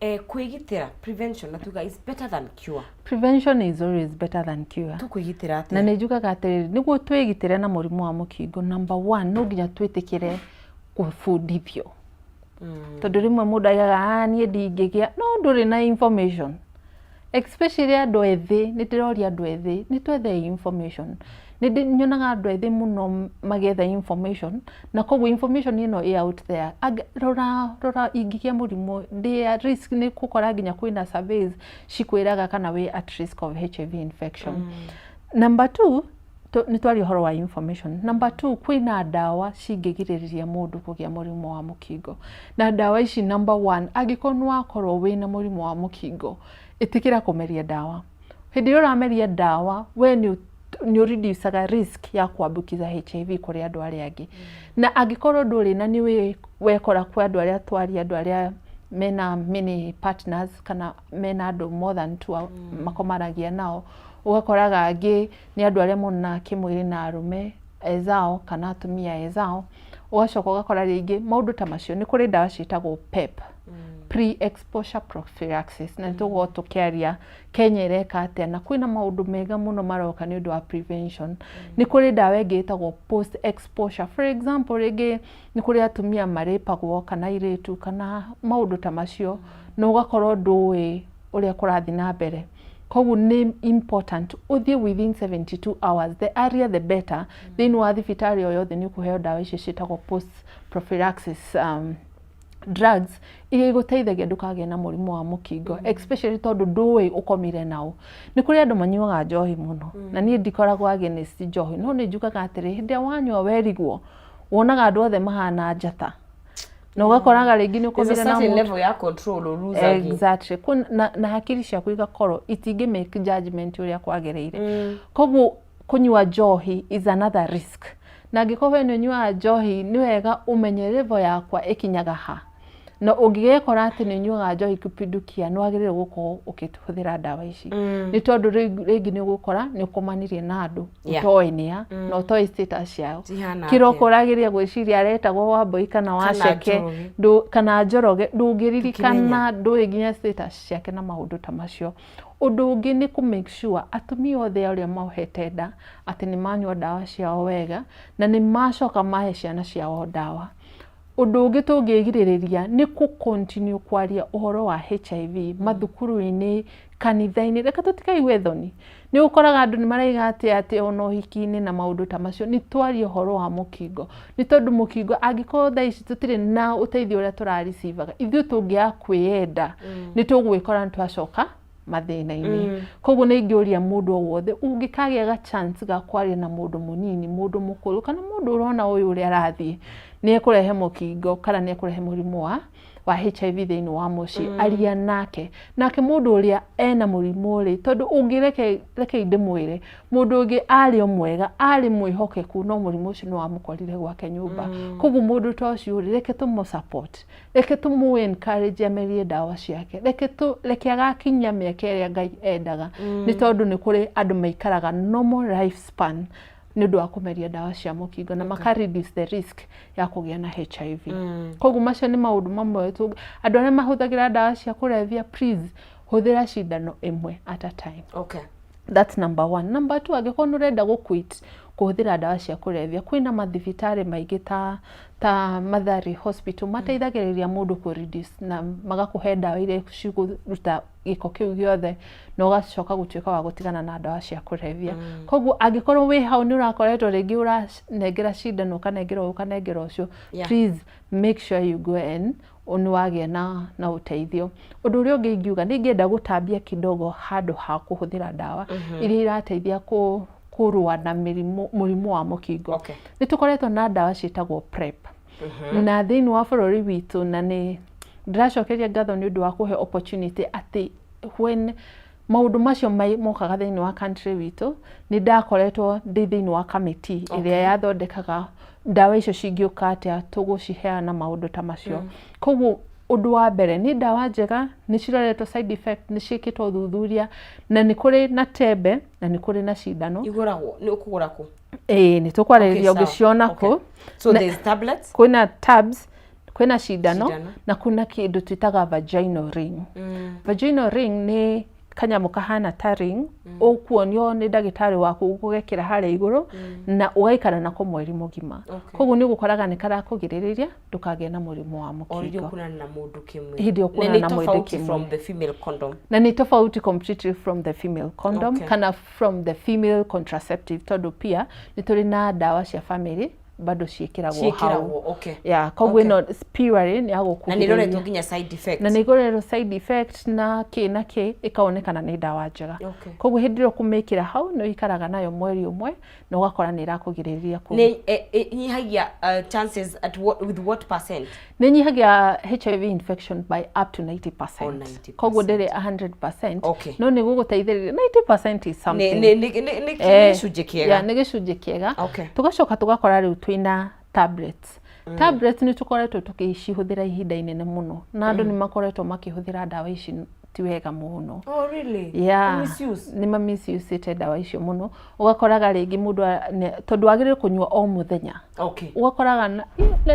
Speaker 1: Eh, kwĩgitĩra, prevention, na tuga is better than cure.
Speaker 10: Prevention is always better than cure.
Speaker 1: Tũkwĩgitĩra atĩa?
Speaker 10: Na nĩ njugaga atĩrĩrĩ, nĩguo twĩgitĩre na mũrimũ wa mũkingo, number one, no nginya twĩtĩkĩre kũbundithio. Tondũ rĩmwe mũndũ aigaga, ah, niĩ ndingĩgĩa, no ndũrĩ na information. Especially andũ ethĩ, nĩ ndĩroria andũ ethĩ, nĩ twethe information. Nĩ nyonaga andũ ethĩ mũno magĩetha information, na koguo information ĩno ĩ out there. Rora, rora ingĩgĩa mũrimũ, ndĩ at risk, nĩ gũkora nginya kwĩna surveys cikwĩraga kana wĩ at risk of HIV infection. Number two, nĩ twaria ũhoro wa information. Number two, kwĩna ndawa cingĩgirĩrĩria mũndũ kũgĩa mũrimũ wa mũkingo. Na ndawa ici number one, angĩkorwo nĩ wakorwo wĩna mũrimũ wa mũkingo, ĩtĩkĩra kũmeria ndawa. Hĩndĩ ĩrĩa ũrameria ndawa, we nĩ nĩ ũreducaga risk ya kuambukiza HIV kũrĩ andũ arĩa angĩ. Na angĩkorwo ndũrĩ na nĩ wĩ wekora kwĩ andũ arĩa twaria, andũ arĩa mena many partners kana mena andũ more than two makomanagia nao, ũgakoraga angĩ nĩ andũ arĩa monanaga kĩmwĩrĩ na arũme ezao kana atumia ezao, ũgacoka ũgakora rĩngĩ maũndũ ta macio. Nĩ kũrĩ ndawa ciĩtagwo PEP, pre-exposure prophylaxis, na nĩ tũgũkorwo tũkĩaria Kenya ĩreka atĩa na kwĩna maũndũ mega mũno maroka nĩ ũndũ wa prevention. Nĩ kũrĩ ndawa ĩngĩ ĩtagwo post exposure. For example, rĩngĩ nĩ kũrĩ atumia marĩpagwo kana airĩtu kana maũndũ ta macio, na ũgakorwo ndũĩ ũrĩa kũrathiĩ na mbere. Koguo nĩ important ũthiĩ within 72 hours, the earlier the better, thĩinĩ wa thibitarĩ o yothe nĩ ũkũheo ndawa icio ciĩtagwo post prophylaxis drugs iria igũteithagia ndũkagĩe na mũrimũ wa mũkingo, especially tondũ ndũĩ ũkomire nao. Nĩ kũrĩ andũ manyuaga njohi mũno, na niĩ ndikoragwo against njohi, no nĩ njugaga atĩrĩ, hĩndĩ ĩrĩa wanyua werigwo, wonaga andũ othe mahana njata, na ũgakoraga rĩngĩ nĩ
Speaker 1: There's a
Speaker 10: ũkomire na
Speaker 1: certain
Speaker 10: mũndũ
Speaker 1: level ya control ũlosagi.
Speaker 10: Exactly. Na hakiri ciaku igakorwo itingĩ make judgment ũrĩa kwagĩrĩire. Koguo kũnyua njohi is another risk. Na angĩkorwo we nĩ ũnyuaga njohi, nĩ wega ũmenye level yakwa ĩkinyaga ha. Na ũngĩgekora atĩ nĩ ũnyuaga njohi kupindukia, nĩ wagĩrĩirwo gũkorwo ũkĩhũthĩra ndawa ici. Nĩ tondũ rĩngĩ nĩ ũgũkora nĩ ũkomanirie na andũ ũtoĩ nĩa na ũtoĩ status ciao.
Speaker 1: Cihana
Speaker 10: Kĩroko
Speaker 1: atĩa?
Speaker 10: ũrageria gwĩciria aretagwo Wambũi kana Waceke
Speaker 1: Njoroge.
Speaker 10: kana Njoroge, ndũngĩririkana, ndũĩ nginya status ciake na maũndũ ta macio. Ũndũ ũngĩ nĩ kũ make sure atumia othe arĩa mohete nda atĩ nĩ manyua ndawa ciao wega na nĩ macoka mahe ciana ciao ndawa. Ũndũ ũngĩ tũngĩgirĩrĩria nĩ kũ continue kwaria ũhoro wa HIV mathukuru-inĩ, kanitha-inĩ, reke tũtikaigue thoni. Nĩ ũkoraga andũ nĩ maraiga atĩ ona ũhiki-inĩ na maũndũ ta macio, nĩ twarie ũhoro wa mũkingo. Nĩ tondũ mũkingo angĩkorwo thaa ici tũtirĩ na ũteithio ũrĩa tũrareceivaga, ithuĩ tũngĩaga kwĩyenda, nĩ tũgwĩkora nĩ twacoka mathĩna-inĩ. Koguo nĩ ingĩũria mũndũ o wothe ũngĩkagĩa ga chance ga kwaria na mũndũ mũnini, mũndũ mũkũrũ kana mũndũ ũrona ũyũ ũrĩa arathiĩ nĩ ekũrehe mũkingo kana nĩ ekũrehe mũrimũ wa HIV thĩinĩ wa mũciĩ, aria nake. Nake mũndũ ũrĩa ena mũrimũ rĩ, tondũ ũngĩreke, reke ndĩmwĩre, mũndũ ũngĩ arĩ o mwega, arĩ mwĩhokeku, no mũrimũ ũcio nĩ wamũkorire gwake nyũmba. Koguo mũndũ ta ũcio rĩ, reke tũmũ support, reke tũmũ encourage amerie ndawa ciake, reke agakinyia mĩaka ĩrĩa Ngai endaga, nĩ tondũ nĩ kũrĩ andũ maikaraga normal life span nĩ ũndũ wa kũmeria ndawa cia mũkingo na maka reduce the risk ya kũgĩa na HIV. Koguo macio nĩ maũndũ mamwe andũ arĩa mahũthagĩra ndawa cia kũrebia, please hũthĩra cindano ĩmwe at a time. That's number one. Number two, angĩkorwo nĩ ũrenda gũ quit, kũhũthĩra ndawa cia kũrebia. Kwĩna mathibitarĩ maingĩ ta ta Mathari Hospital mateithagĩrĩria mũndũ kũ reduce na magakũhe ndawa iria cigũruta gĩko kĩu gĩothe na ũgacoka gũtuĩka wa gũtigana na ndawa cia kũrebia. Koguo angĩkorwo wĩ hau nĩ ũrakoretwo rĩngĩ ũranengera cindano ũkanengera ũyũ ũkanengera ũcio, please make sure you go and nĩ wagĩa na, na ũteithio. Ũndũ ũrĩa ũngĩ ingiuga nĩ ingĩenda gũtambia kidogo handũ ha kũhũthĩra ndawa iria irateithia kũ kũrũa na mĩrimũ mũrimũ wa mũkingo. Nĩ tũkoretwo na ndawa ciĩtagwo PrEP. Na thĩinĩ wa bũrũri witũ na nĩ ndĩracokeria ngatho nĩ ũndũ wa kũhe opportunity atĩ when maũndũ macio mokaga thĩinĩ wa country witũ nĩ ndakoretwo ndĩ thĩinĩ wa committee ĩrĩa yathondekaga ndawa icio cingĩũka atĩa tũgũciheana maũndũ ta macio. Koguo ũndũ wa mbere nĩ ndawa njega nĩ ciroretwo side effect nĩ ciĩkĩtwo ũthuthuria na nĩ kũrĩ na tembe na nĩ kũrĩ na cindano.
Speaker 1: Igũragwo nĩ ũkũgũra kũ?
Speaker 10: Ĩĩ nĩ tũkwarĩrĩria
Speaker 1: Okay, sawa.
Speaker 10: ũngĩciona kũ.
Speaker 1: So
Speaker 10: Na-
Speaker 1: there's tablets?
Speaker 10: Kwĩna tabs, kwĩna cindano
Speaker 1: Cindano.
Speaker 10: na kwĩna kĩndũ twĩtaga vaginal ring. Vaginal ring nĩ kanyamũ kahana ta ring ũkuonio nĩ ndagĩtarĩ waku ũgekĩra harĩa igũrũ na ũgaikara nako mweri mũgima. Koguo nĩ ũgũkoraga nĩ karakũgirĩrĩria ndũkagĩe na mũrimũ wa
Speaker 1: O rĩrĩa
Speaker 10: mũkingo.
Speaker 1: ũkuonana na mũndũ kĩmwĩrĩ.
Speaker 10: Hĩndĩ ĩrĩa
Speaker 1: Na
Speaker 10: ũkuonana
Speaker 1: nĩ
Speaker 10: na mũndũ
Speaker 1: tofauti
Speaker 10: kĩmwĩrĩ.
Speaker 1: from the female condom.
Speaker 10: Na nĩ tofauti completely from the female condom kana from the female contraceptive tondũ pia nĩ tũrĩ na ndawa cia family bado ciĩkĩragwo hau.
Speaker 1: Ciĩkĩragwo, okay.
Speaker 10: Yeah, koguo ĩno purely nĩ ya
Speaker 1: Na nĩ
Speaker 10: gũkũgirĩrĩria.
Speaker 1: ĩroretwo nginya side effect.
Speaker 10: Na nĩ ĩgoretwo side effect na kĩ na kĩ ĩkaonekana nĩ ndawa njega. Koguo hĩndĩ ĩrĩa ũkũmĩkĩra hau nĩ ũikaraga nayo mweri ũmwe na ũgakora nĩ ĩrakũgirĩrĩria kũ
Speaker 1: Nĩ ĩnyihagia chances at what, with what percent?
Speaker 10: Nĩ ĩnyihagia HIV infection by up to 90%.
Speaker 1: Oh, 90%.
Speaker 10: Koguo ndĩrĩ 100%. No nĩ gũgũteithĩrĩria 90% is something.
Speaker 1: Nĩ gĩcunjĩ kĩega.
Speaker 10: Yeah, nĩ gĩcunjĩ kĩega. Tũgacoka tũgakora rĩu twĩna tablets. Tablets nĩ tũkoretwo tũgĩcihũthĩra ihinda inene mũno na andũ nĩ makoretwo makĩhũthĩra ndawa ici ti wega mũno.
Speaker 1: Oh, really?
Speaker 10: Yeah.
Speaker 1: Misuse?
Speaker 10: Nĩ ma misuse ndawa icio mũno. Ũgakoraga rĩngĩ mũndũ tondũ wagĩrĩire kũnyua o mũthenya. Ũgakoraga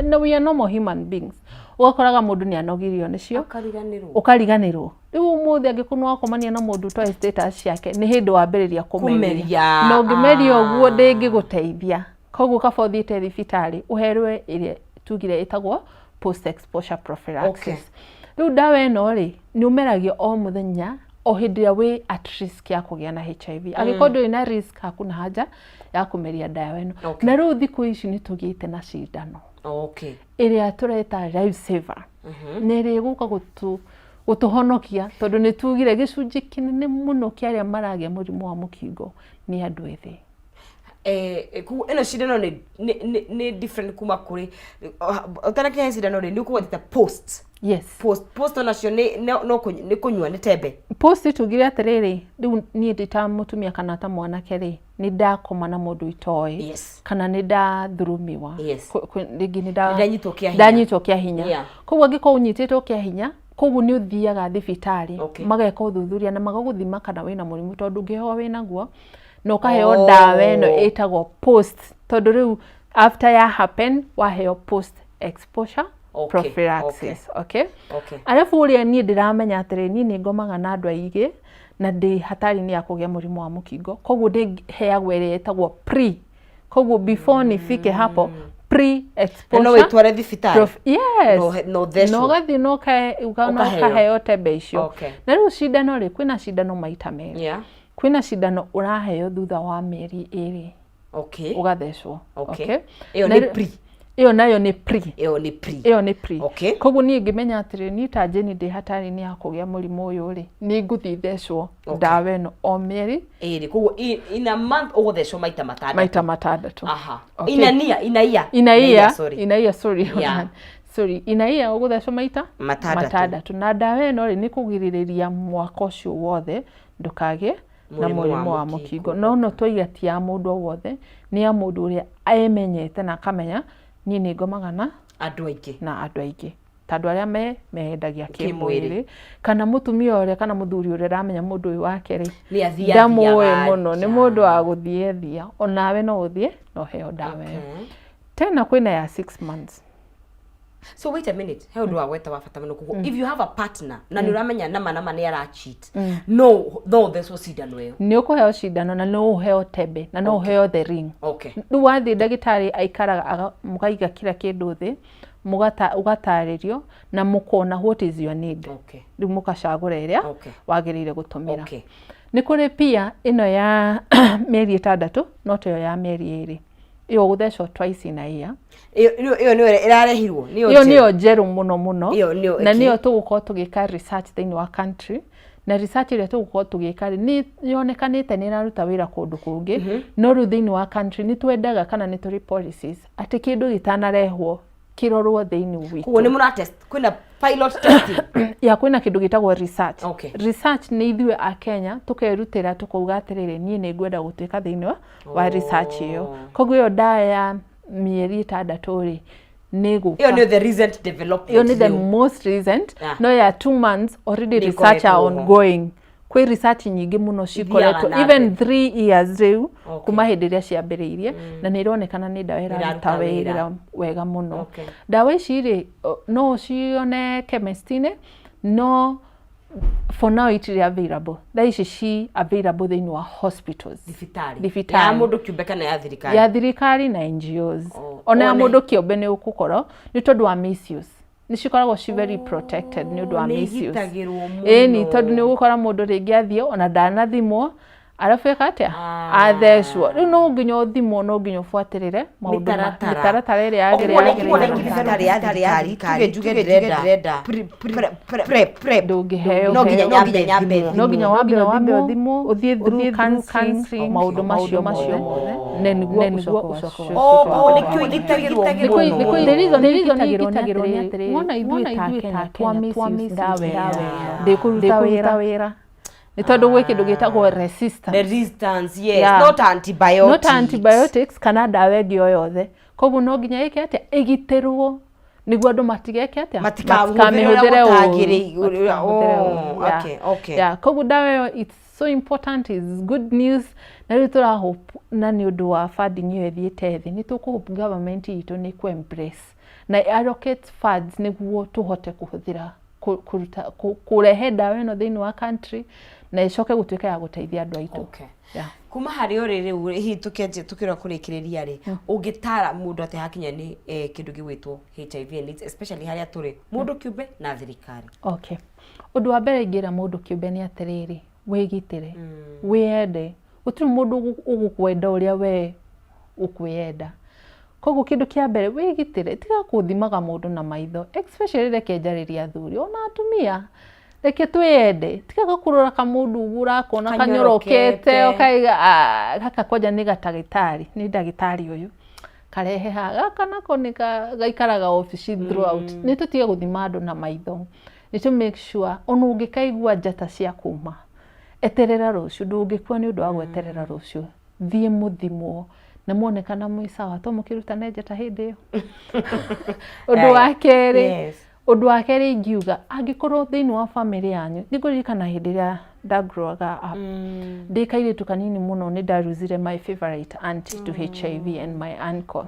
Speaker 10: na we are normal human beings. Ũgakoraga mũndũ nĩ anogirio nĩcio.
Speaker 1: Ũkariganĩrwo.
Speaker 10: Ũkariganĩrwo. Rĩu ũmũthĩ angĩkorwo nĩ wakomania na mũndũ ũtoĩ status ciake nĩ hĩndĩ wambĩrĩria kũmeria.
Speaker 1: Kũmeria.
Speaker 10: Na ũngĩmeria ũguo ndĩngĩgũteithia. Koguo kaba ũthiĩte thibitarĩ ũherwe ĩrĩa tugire ĩtagwo post exposure prophylaxis. Rĩu ndawa ĩno rĩ nĩ ũmeragia o mũthenya o hĩndĩ ĩrĩa wĩ at risk ya kũgĩa na HIV. Angĩkorwo ndũrĩ na risk hakuna haja ya kũmeria ndawa ĩno. Na rĩu thikũ ici nĩ tũgĩte na cindano ĩrĩa tũreta life saver. Na ĩrĩa ĩgũka gũtũhonokia tondũ nĩ tugire gĩcunjĩ kĩnene mũno kĩa arĩa maragĩa mũrimũ wa mũkingo nĩ andũ ethĩ.
Speaker 1: Koguo ĩno cindano nĩ different kuma kũrĩ ũtanakinya cindano rĩ nĩ ũkũgwetete post.
Speaker 10: Yes.
Speaker 1: Post post onacio nĩ no nĩ kũnyua nĩ tembe.
Speaker 10: Post tugire atĩrĩrĩ, rĩu niĩ ndĩ ta mũtumia kana ta mwanake rĩ, nĩ ndakoma na mũndũ itoĩ kana nĩ ndathurumiwa. Rĩngĩ nĩ
Speaker 1: Ndanyitwo kĩa hinya.
Speaker 10: ndanyitwo kĩa hinya. Koguo angĩkorwo ũnyitĩtwo kĩa hinya, koguo nĩ ũthiaga thibitarĩ mageka ũthuthuria na magagũthima kana wĩna mũrimũ tondũ ũngĩheo wĩnaguo na ũkaheo ndawa ĩno ĩtagwo post tondũ rĩu after ya happen waheo post exposure prophylaxis. Okay? Arabu ũrĩa niĩ ndĩramenya atĩrĩ niĩ nĩ ngomaga na andũ aingĩ na ndĩ hatari-inĩ ya kũgĩa mũrimũ wa mũkingo koguo ndĩheagwo ĩrĩa ĩtagwo pre koguo before nifike hapo pre exposure
Speaker 1: Na no wĩtware thibitarĩ?
Speaker 10: Yes.
Speaker 1: No ũthecwo?
Speaker 10: Na ũgathiĩ na
Speaker 1: Ũkaheo.
Speaker 10: ũkaheo tembe icio. Na rĩu cindano rĩ kwĩna cindano maita merĩ. Kwĩna cindano ũraheo thutha wa mĩeri ĩrĩ. Ũgathecwo.
Speaker 1: Ĩyo
Speaker 10: Na
Speaker 1: nĩ
Speaker 10: rĩu-
Speaker 1: pre.
Speaker 10: Ĩyo nayo nĩ pre.
Speaker 1: Ĩyo nĩ pre.
Speaker 10: Ĩyo nĩ pre. Koguo niĩ ngĩmenya atĩrĩ niĩ ta Jane ndĩ hatari-inĩ ya kũgĩa mũrimũ ũyũ rĩ nĩ ngũthiĩ thecwo ndawa ĩno o mĩeri
Speaker 1: ĩrĩ. Koguo in a month ũgũthecwo maita matandatũ.
Speaker 10: Maita matandatũ.
Speaker 1: Okay. In a year, in a year.
Speaker 10: In a year,
Speaker 1: sorry.
Speaker 10: In a year, sorry. Sorry. In a year ũgũthecwo maita
Speaker 1: matandatũ.
Speaker 10: Matandatũ. Na ndawa ĩno rĩ nĩ kũgirĩrĩria mwaka ũcio wothe ndũkagĩe na
Speaker 1: Mũrimũ wa
Speaker 10: mũrimũ wa mũkingo. No no twaiga ti ya mũndũ o wothe, nĩ ya mũndũ ũrĩa emenyete na akamenya niĩ nĩ ngomaga na
Speaker 1: andũ aingĩ.
Speaker 10: Na andũ aingĩ. Ta andũ arĩa meyendagia
Speaker 1: Kĩmwĩrĩ.
Speaker 10: kĩmwĩrĩ, kana mũtumia ũrĩa kana mũthuri ũrĩa ũramenya mũndũ ũyũ wake rĩ,
Speaker 1: Nĩ athiathiaga
Speaker 10: ndamũĩ mũno, nĩ
Speaker 1: nja.
Speaker 10: mũndũ wa gũthiĩ thia, onawe no ũthiĩ na ũheo ndawa ĩyo. Tena kwĩna ya 6 months.
Speaker 1: So wait a minute, he ũndũ wa gweta wa bata mũno. Koguo if you have a partner na nĩ ũramenya nama nama nĩ ara cheat, no no ũthecwo cindano ĩyo?
Speaker 10: Nĩ ũkũheo cindano na no ũheo tebe na no ũheo the ring. Rĩu wathiĩ ndagĩtarĩ aikaraga mũkaiga kila kĩndũ thĩ, ũgatarĩrio na mũkona what is your need. Rĩu mũkacagũra ĩrĩa wagĩrĩire gũtũmĩra. Nĩ kũrĩ pia ĩno ya mĩeri 6, no ta ĩyo ya mĩeri 2, ĩyo ũgũthecwo twice in a year.
Speaker 1: Ĩyo nĩyo ĩrarehirwo, nĩyo
Speaker 10: Ĩyo
Speaker 1: njerũ.
Speaker 10: Nĩyo njerũ mũno mũno.
Speaker 1: Ĩyo nĩyo
Speaker 10: Na
Speaker 1: ĩkĩ?
Speaker 10: Nĩyo tũgũkorwo tũgĩka research thĩinĩ wa country, na research ĩrĩa tũgũkorwo tũgĩka rĩ, nĩ yonekanĩte nĩ ĩraruta wĩra kũndũ kũngĩ, no rĩu thĩinĩ wa country nĩ twendaga kana nĩ tũrĩ policies atĩ kĩndũ gĩtanarehwo kĩrorwo thĩinĩ witũ.
Speaker 1: Koguo nĩ mũra test, kwĩna pilot testing?
Speaker 10: Ya, kwĩna kĩndũ gĩtagwo research. Research nĩ ithuĩ a Kenya tũkerutĩra, tũkauga atĩrĩrĩ, niĩ nĩ ngwenda gũtuĩka thĩinĩ wa research ĩyo. Koguo ĩyo ndawa ya mĩeri 6 rĩ, nĩ gũka.
Speaker 1: Ĩyo nĩyo the recent development?
Speaker 10: Ĩyo nĩ the
Speaker 1: rĩu.
Speaker 10: most recent. No ya 2 months already
Speaker 1: Nĩ
Speaker 10: research are
Speaker 1: ĩkoretwo ho.
Speaker 10: ongoing. Kwĩ research nyingĩ mũno cikoretwo
Speaker 1: na
Speaker 10: even
Speaker 1: mbere.
Speaker 10: 3 years rĩu kuma hĩndĩ ĩrĩa ciambĩrĩirie, na nĩ ironekana nĩ ndawa ĩraruta
Speaker 1: Ĩraruta wĩra.
Speaker 10: Wĩra wega mũno. Ndawa ici rĩ, no ũcione chemist-inĩ, no for now itirĩ available. Thaa ici ci available thĩinĩ wa hospitals.
Speaker 1: Thibitarĩ.
Speaker 10: Thibitarĩ.
Speaker 1: Ya mũndũ kĩũmbe kana ya thirikari?
Speaker 10: Ya thirikari na NGOs. Ona ya mũndũ kĩũmbe nĩ ũgũkorwo, nĩ tondũ wa misuse nĩ cikoragwo ci very protected nĩ ũndũ wa
Speaker 1: Nĩ
Speaker 10: misuse.
Speaker 1: igitagĩrwo mũno.
Speaker 10: Ĩni, tondũ nĩ ũgũkora mũndũ rĩngĩ athiĩ ona ndanathimwo, arabu eka atĩa, athecwo. Rĩu no nginya ũthimwo, no nginya ũbuatĩrĩre maũndũ
Speaker 1: Mĩtaratara.
Speaker 10: Mĩtaratara ĩrĩa
Speaker 1: Ũguo
Speaker 10: yagĩrĩire.
Speaker 1: nĩ thibitarĩ ya thirikari, tuge njuge ndĩrenda prep prep,
Speaker 10: Ndũngĩheo.
Speaker 1: No nginya nyambe thimwo?
Speaker 10: No nginya wambe ũthimwo, ũthiĩ through counseling, maũndũ macio mothe, na nĩguo ũcoke.
Speaker 1: Oh, oh, nĩkĩo igitagĩrwo mũno.
Speaker 10: The reason igitagĩrwo nĩ atĩrĩrĩ, wona ithuĩ ta Kenya twa misuse ndawa ĩno, ndĩkũruta wĩra, nĩ tondũ gwĩ kĩndũ gĩtagwo resistance.
Speaker 1: Resistance, yes. Not antibiotics.
Speaker 10: Not antibiotics kana ndawa ĩngĩ o yothe. Koguo no nginya ĩke atĩa, ĩgitĩrwo nĩguo andũ matigeke atĩa?
Speaker 1: Matikamĩhũthĩre ũrĩa
Speaker 10: ũru.
Speaker 1: gũtagĩrĩire.
Speaker 10: Matikamĩhũthĩre
Speaker 1: Oh,
Speaker 10: ũru. Yeah.
Speaker 1: okay.
Speaker 10: Yeah, koguo ndawa ĩyo, it's so important, is good news, na rĩu tũra hope na nĩ ũndũ wa funding ĩyo ĩthiĩte thĩ, nĩ tũkũ hope government itũ nĩ kũ embrace na allocate funds nĩguo tũhote kũhũthĩra kũruta kũrehe ndawa ĩno thĩinĩ wa country na ĩcoke gũtuĩka ya gũteithia andũ aitũ. Yeah.
Speaker 1: Kuma harĩ ũrĩ rĩu, hihi tũkĩanjia tũkĩrora kũrĩkĩrĩria rĩ, ũngĩtara mũndũ atĩ hakinya nĩ kĩndũ gĩgwĩtwo HIV and AIDS, especially harĩa tũrĩ, mũndũ kĩũmbe na thirikari?
Speaker 10: Okay. Ũndũ wa mbere ingĩra mũndũ kĩũmbe nĩ atĩrĩrĩ, wĩgitĩre, wĩyende. Gũtirĩ mũndũ ũgũkwenda ũrĩa we ũkwĩyenda. Koguo kĩndũ kĩa mbere, wĩgitĩre, tiga kũthimaga mũndũ na maitho, especially reke njarĩrie athuri ona atumia. Reke twĩyende, tigaga kũrora kamũndũ ũguo ũrakona kanyorokete
Speaker 1: Kanyorokete.
Speaker 10: ũkaiga, "Ah, gaka kwanja nĩ gatagĩtarĩ, nĩ ndagĩtarĩ ũyũ karehe haha, gaka nako nĩ gaikaraga obici throughout." Nĩ tũtige gũthima andũ na maitho, nĩ tũ make sure ona ũngĩkaigua njata cia kuma, eterera rũciũ, ndũngĩkua nĩ ũndũ wa gweterera rũciũ. Thiĩ mũthimwo na muonekana mwĩ sawa, to mũkĩrutane njata hĩndĩ ĩyo. Ũndũ wa kerĩ, ũndũ wa kerĩ ingiuga, angĩkorwo thĩinĩ wa famĩlĩ yanyu, nĩ ngũririkana hĩndĩ ĩrĩa ndagrowaga up ndĩ kairĩtu kanini mũno, nĩ ndaruzire my favorite auntie to HIV and my uncle,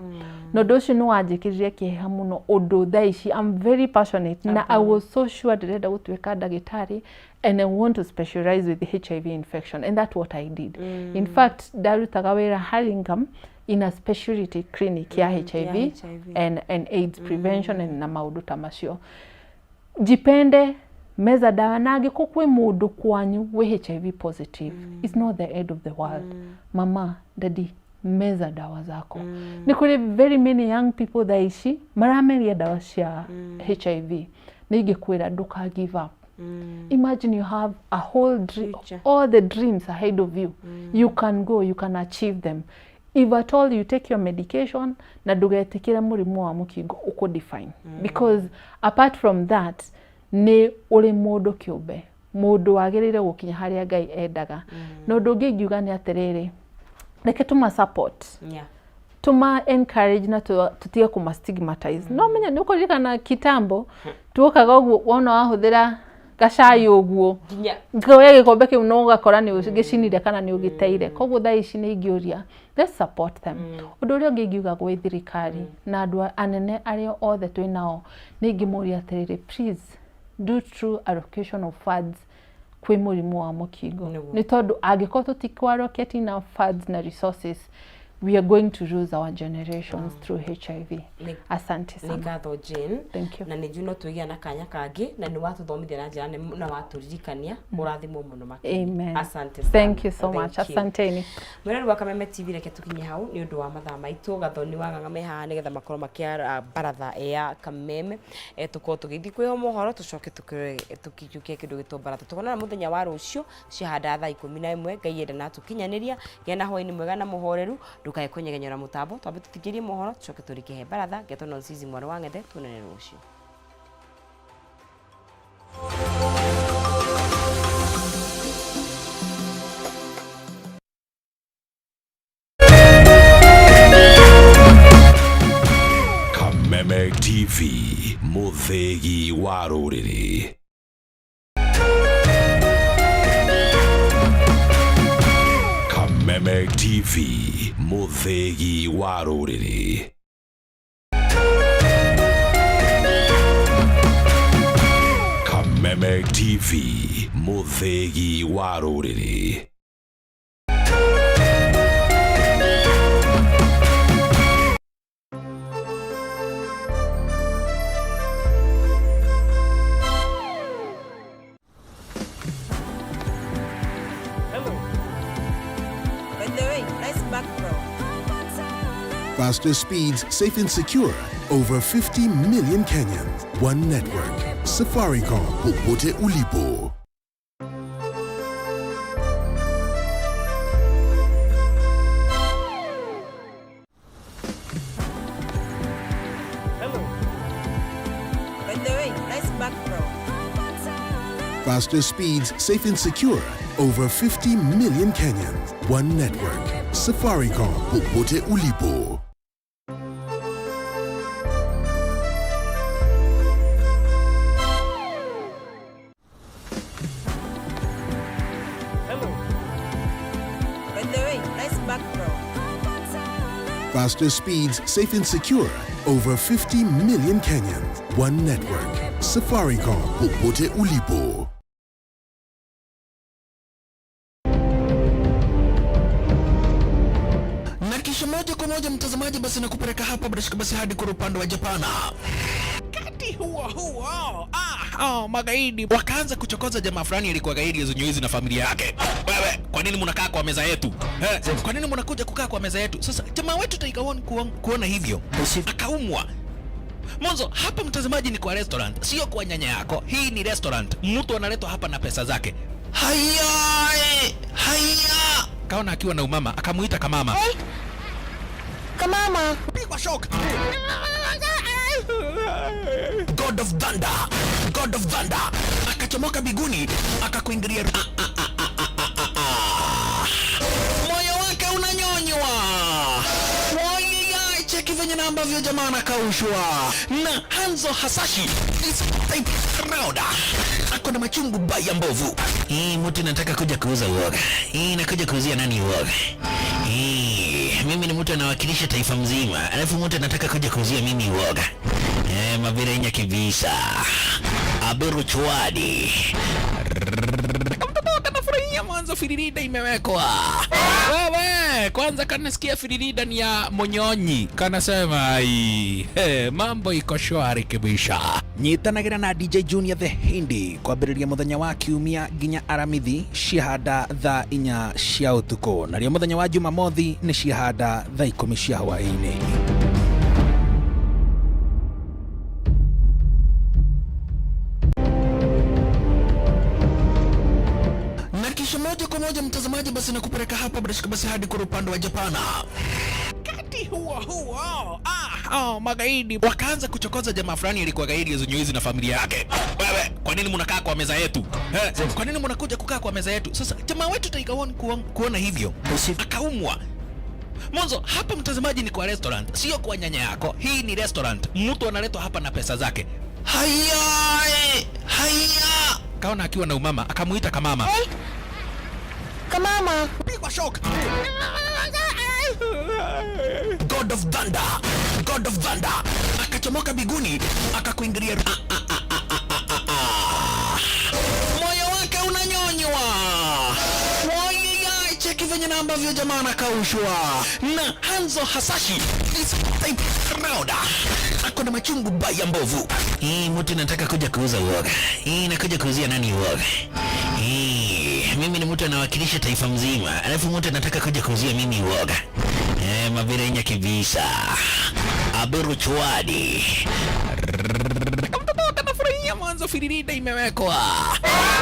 Speaker 10: na ũndũ ũcio nĩ wanjĩkĩrire kĩeha mũno, ũndũ thaa ici I'm very passionate na I was so sure ndĩrenda gũtuĩka ndagĩtarĩ and I want to specialize with HIV infection, and that's what I did. In fact, ndarutaga wĩra Hurlingham in a specialty clinic ya HIV,
Speaker 1: HIV.
Speaker 10: and AIDS prevention and na maũndũ ta macio. Jipende, meza dawa, na angĩkorwo kwĩ mũndũ kwanyu wĩ HIV positive, it's not the end of the world. Mama, daddy, meza dawa zako. Nĩ kũrĩ very many young people thaa ici marameria ndawa cia HIV. Nĩ ingĩkwĩra ndũka give up. Imagine you have a whole dream, all the dreams ahead of you. You can go, you can achieve them if at all you take your medication, na ndũgetĩkĩre mũrimũ wa mũkingo ũkũ define, because apart from that nĩ ũrĩ mũndũ kĩũmbe, mũndũ wagĩrĩire gũkinya harĩa Ngai endaga. Na ũndũ ũngĩ ingiuga nĩ atĩrĩrĩ, reke tũma support, tũma encourage na tũtige kũma stigmatize. No menya nĩ ũkũririkana kitambo tuokaga ũguo, wona wahũthĩra gacai ũguo,
Speaker 1: Nginya
Speaker 10: ngoya gĩkombe kĩu no ũgakora nĩ ũgĩcinire kana nĩ ũgĩteire. Koguo thaa ici nĩ ingĩũria Let's support them. Ũndũ ũrĩa ũngĩ ingiuga gwĩ thirikari na andũ anene arĩa othe twĩ nao, nĩ ingĩmũria atĩrĩrĩ, please do true allocation of funds kwĩ mũrimũ wa mũkingo, nĩ tondũ angĩkorwo tũtikũ-allocate enough funds na resources, we are going to lose our generations through HIV. Asante
Speaker 1: Nĩ
Speaker 10: sana.
Speaker 1: Ngatho, Jane.
Speaker 10: Thank you.
Speaker 1: Na nĩ njũĩ no twĩgĩa na kanya kangĩ, na nĩ watũthomithia na njĩra nene na watũririkania. Ũrathimwo mũno makĩria.
Speaker 10: Amen.
Speaker 1: Asante sana.
Speaker 10: Thank you so
Speaker 1: Thank
Speaker 10: much.
Speaker 1: you.
Speaker 10: Asanteni.
Speaker 1: Mwĩrori wa Kameme TV, reke tũkinye hau nĩ ũndũ wa mathaa maitũ. Gathoni wa Ng'ang'a me haha nĩgetha makorwo makĩara baratha ya Kameme. Tũkorwo tũgĩthiĩ kwĩho mohoro, tũcoke tũkĩiyũkie kĩndũ gĩtwo baratha. Tũkonana mũthenya wa rũciũ ciahanda thaa 11, Ngai enda na tũkinyanĩria. Gĩa na hwaĩ-inĩ mwega na mũhoreru, ndũkae kũnyegenyora mũtambo. Twambe tũthikĩrie mohoro, tũcoke tũrĩke he baratha. Ngetwo Nonsizi mwarĩ wa Ng'ethe. Tuonane rũciũ.
Speaker 3: Kameme TV, mũthĩgi wa rũrĩrĩ. Kameme TV, mũthĩgi wa rũrĩrĩ. Kameme TV, mũthĩgi wa rũrĩrĩ.
Speaker 19: By the way, nice background.
Speaker 9: Faster speeds, safe and secure. Over 50 million Kenyans. One network. Safaricom. Popote ulipo.
Speaker 19: By the way, nice background.
Speaker 9: Faster speeds, safe and secure. Over 50 million Kenyans. One network. Safaricom. Popote ulipo.
Speaker 19: By the way, nice background.
Speaker 9: Faster speeds, safe and secure. Over 50 million Kenyans. One network. Safaricom. Popote ulipo.
Speaker 20: Na kisha moja kwa moja, mtazamaji, basi nakupeleka hapa bila shaka basi hadi kwa upande wa Japana. Wakati huo huo, oh, magaidi wakaanza kuchokoza jamaa fulani alikuwa gaidi zenye na familia yake. Wewe, kwa nini mnakaa kwa meza yetu? Eh, kwa nini mnakuja kukaa kwa meza yetu? Sasa jamaa wetu Tiger One kuona hivyo akaumwa. Mwanzo hapa, mtazamaji, ni kwa restaurant, sio kwa nyanya yako. Hii ni restaurant, mtu analetwa hapa na pesa zake. Haya, haya, kaona akiwa na umama, akamuita kamama.
Speaker 19: Kamama.
Speaker 20: Pigwa shock. God of Thunder, God of Thunder akachomoka biguni akakuingilia. Ah, ah, ah, ah, ah, ah, ah. Moyo wake unanyonywa. Wayaya, cheki venye na ambavyo jamaa anakaushwa na Hanzo Hasashi this time round ako na machungu baya mbovu. Hii mtu nataka kuja kuuza uoga. Hii nakuja kuuzia nani uoga? Hii mimi ni mtu anawakilisha taifa mzima, alafu mtu anataka kuja kuuzia mimi uoga. Eh, mabirenya kibisa. Aberu chwadi. Kamtoto kanafurahia mwanzo firirida imewekwa. Wewe, kwanza kanasikia firirida ni ya Monyonyi. Kanasema ai, hey, mambo iko shwari kibisha. Nyitanagĩra na DJ Junior the Hindi kwambĩrĩria mũthenya wa kiumia nginya aramithi ciahanda thaa 4 cia ũtukũ, narĩo mũthenya wa Jumamothi nĩ ciahanda thaa 10 cia hwaĩ-inĩ. Na kisha moja kwa moja, mtazamaji, basi nakupeleka hapa bila shaka basi hadi kwa upande wa Japana. Wakati huo huo, oh, magaidi wakaanza kuchokoza jamaa fulani alikuwa gaidi zenye na familia yake. Wewe, kwa nini mnakaa kwa meza yetu? Eh, kwa nini mnakuja kukaa kwa meza yetu? Sasa jamaa wetu Tiger One kuona hivyo akaumwa. Mwanzo hapa, mtazamaji, ni kwa restaurant, sio kwa nyanya yako. Hii ni restaurant, mtu analetwa hapa na pesa zake. Haya, haya, kaona akiwa na umama akamuita kamama.
Speaker 19: Kamama.
Speaker 20: Pigwa shock. God of Thunder, God of Thunder akachomoka biguni akakuingilia. Ah, ah, ah, ah, ah, ah, ah. Moyo wake unanyonywa. Oye, cheki venye na ambavyo jamaa anakaushwa na Hanzo Hasashi this time round ako na machungu baya mbovu. Hii mtu nataka kuja kuuza uoga. Hii nakuja kuuzia nani uoga? Hii mimi ni mtu anawakilisha taifa mzima, alafu mtu anataka kuja kuuzia mimi uoga. Eh, mavirenya kibisa. Aberu chwadi. Kamtoto kanafurahia mwanzo firirida imewekwa.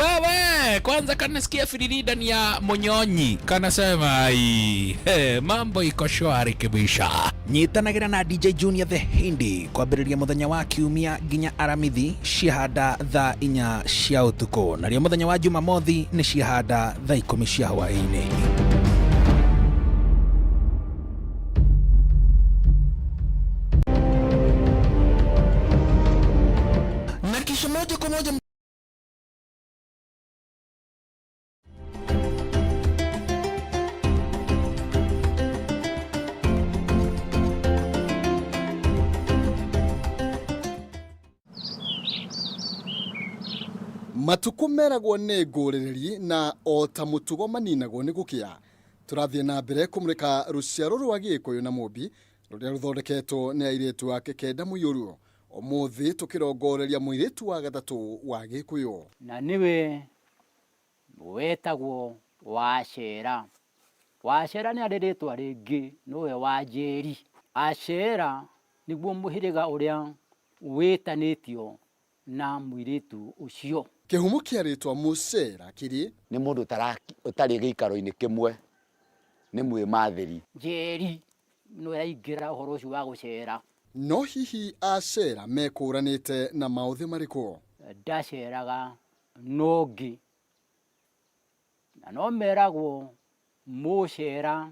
Speaker 20: Wewe kwanza kanasikia firirida ni ya Munyonyi, kanasema ai, hey, mambo iko shwari kibisha. Nyitanagira na DJ Junior the Hindi kwambĩrĩria mũthenya wa kiumia nginya aramithi ciahanda thaa inya cia ũtukũ, narĩo mũthenya wa jumamothi nĩ ciahanda thaa ikũmi cia hwaĩ-inĩ. Na kisha moja kwa moja
Speaker 21: Matukũ meragwo nĩ ngũrĩrĩri na o ta mũtugo maninagwo nĩ gũkĩa. Tũrathiĩ na mbere kũmũrĩka rũciaro rwa Gĩkũyũ na Mũmbi rũrĩa rũthondeketwo nĩ airĩtu ake kenda mũiyũru. Ũmũthĩ tũkĩrongoreria mũirĩtu wa gatatũ wa Gĩkũyũ.
Speaker 22: Na nĩwe wetagwo Wacera. Wacera nĩ arĩ rĩtwa rĩngĩ nĩwe Wanjĩri. Acera nĩguo mũhĩrĩga ũrĩa wĩtanĩtio na mũirĩtu ũcio.
Speaker 21: Kĩhumo kĩa rĩtwa Mũcera kĩrĩ
Speaker 23: nĩ mũndũ ũtarĩ gĩikaro-inĩ kĩmwe, nĩ mwĩmathĩri.
Speaker 22: Njeri nĩwe ĩraingĩra ũhoro ũcio wa gũcera.
Speaker 21: No hihi Acera mekũranĩte na maũthĩ marĩkũ?
Speaker 22: Ndaceraga no ũngĩ, na no meragwo mũcera.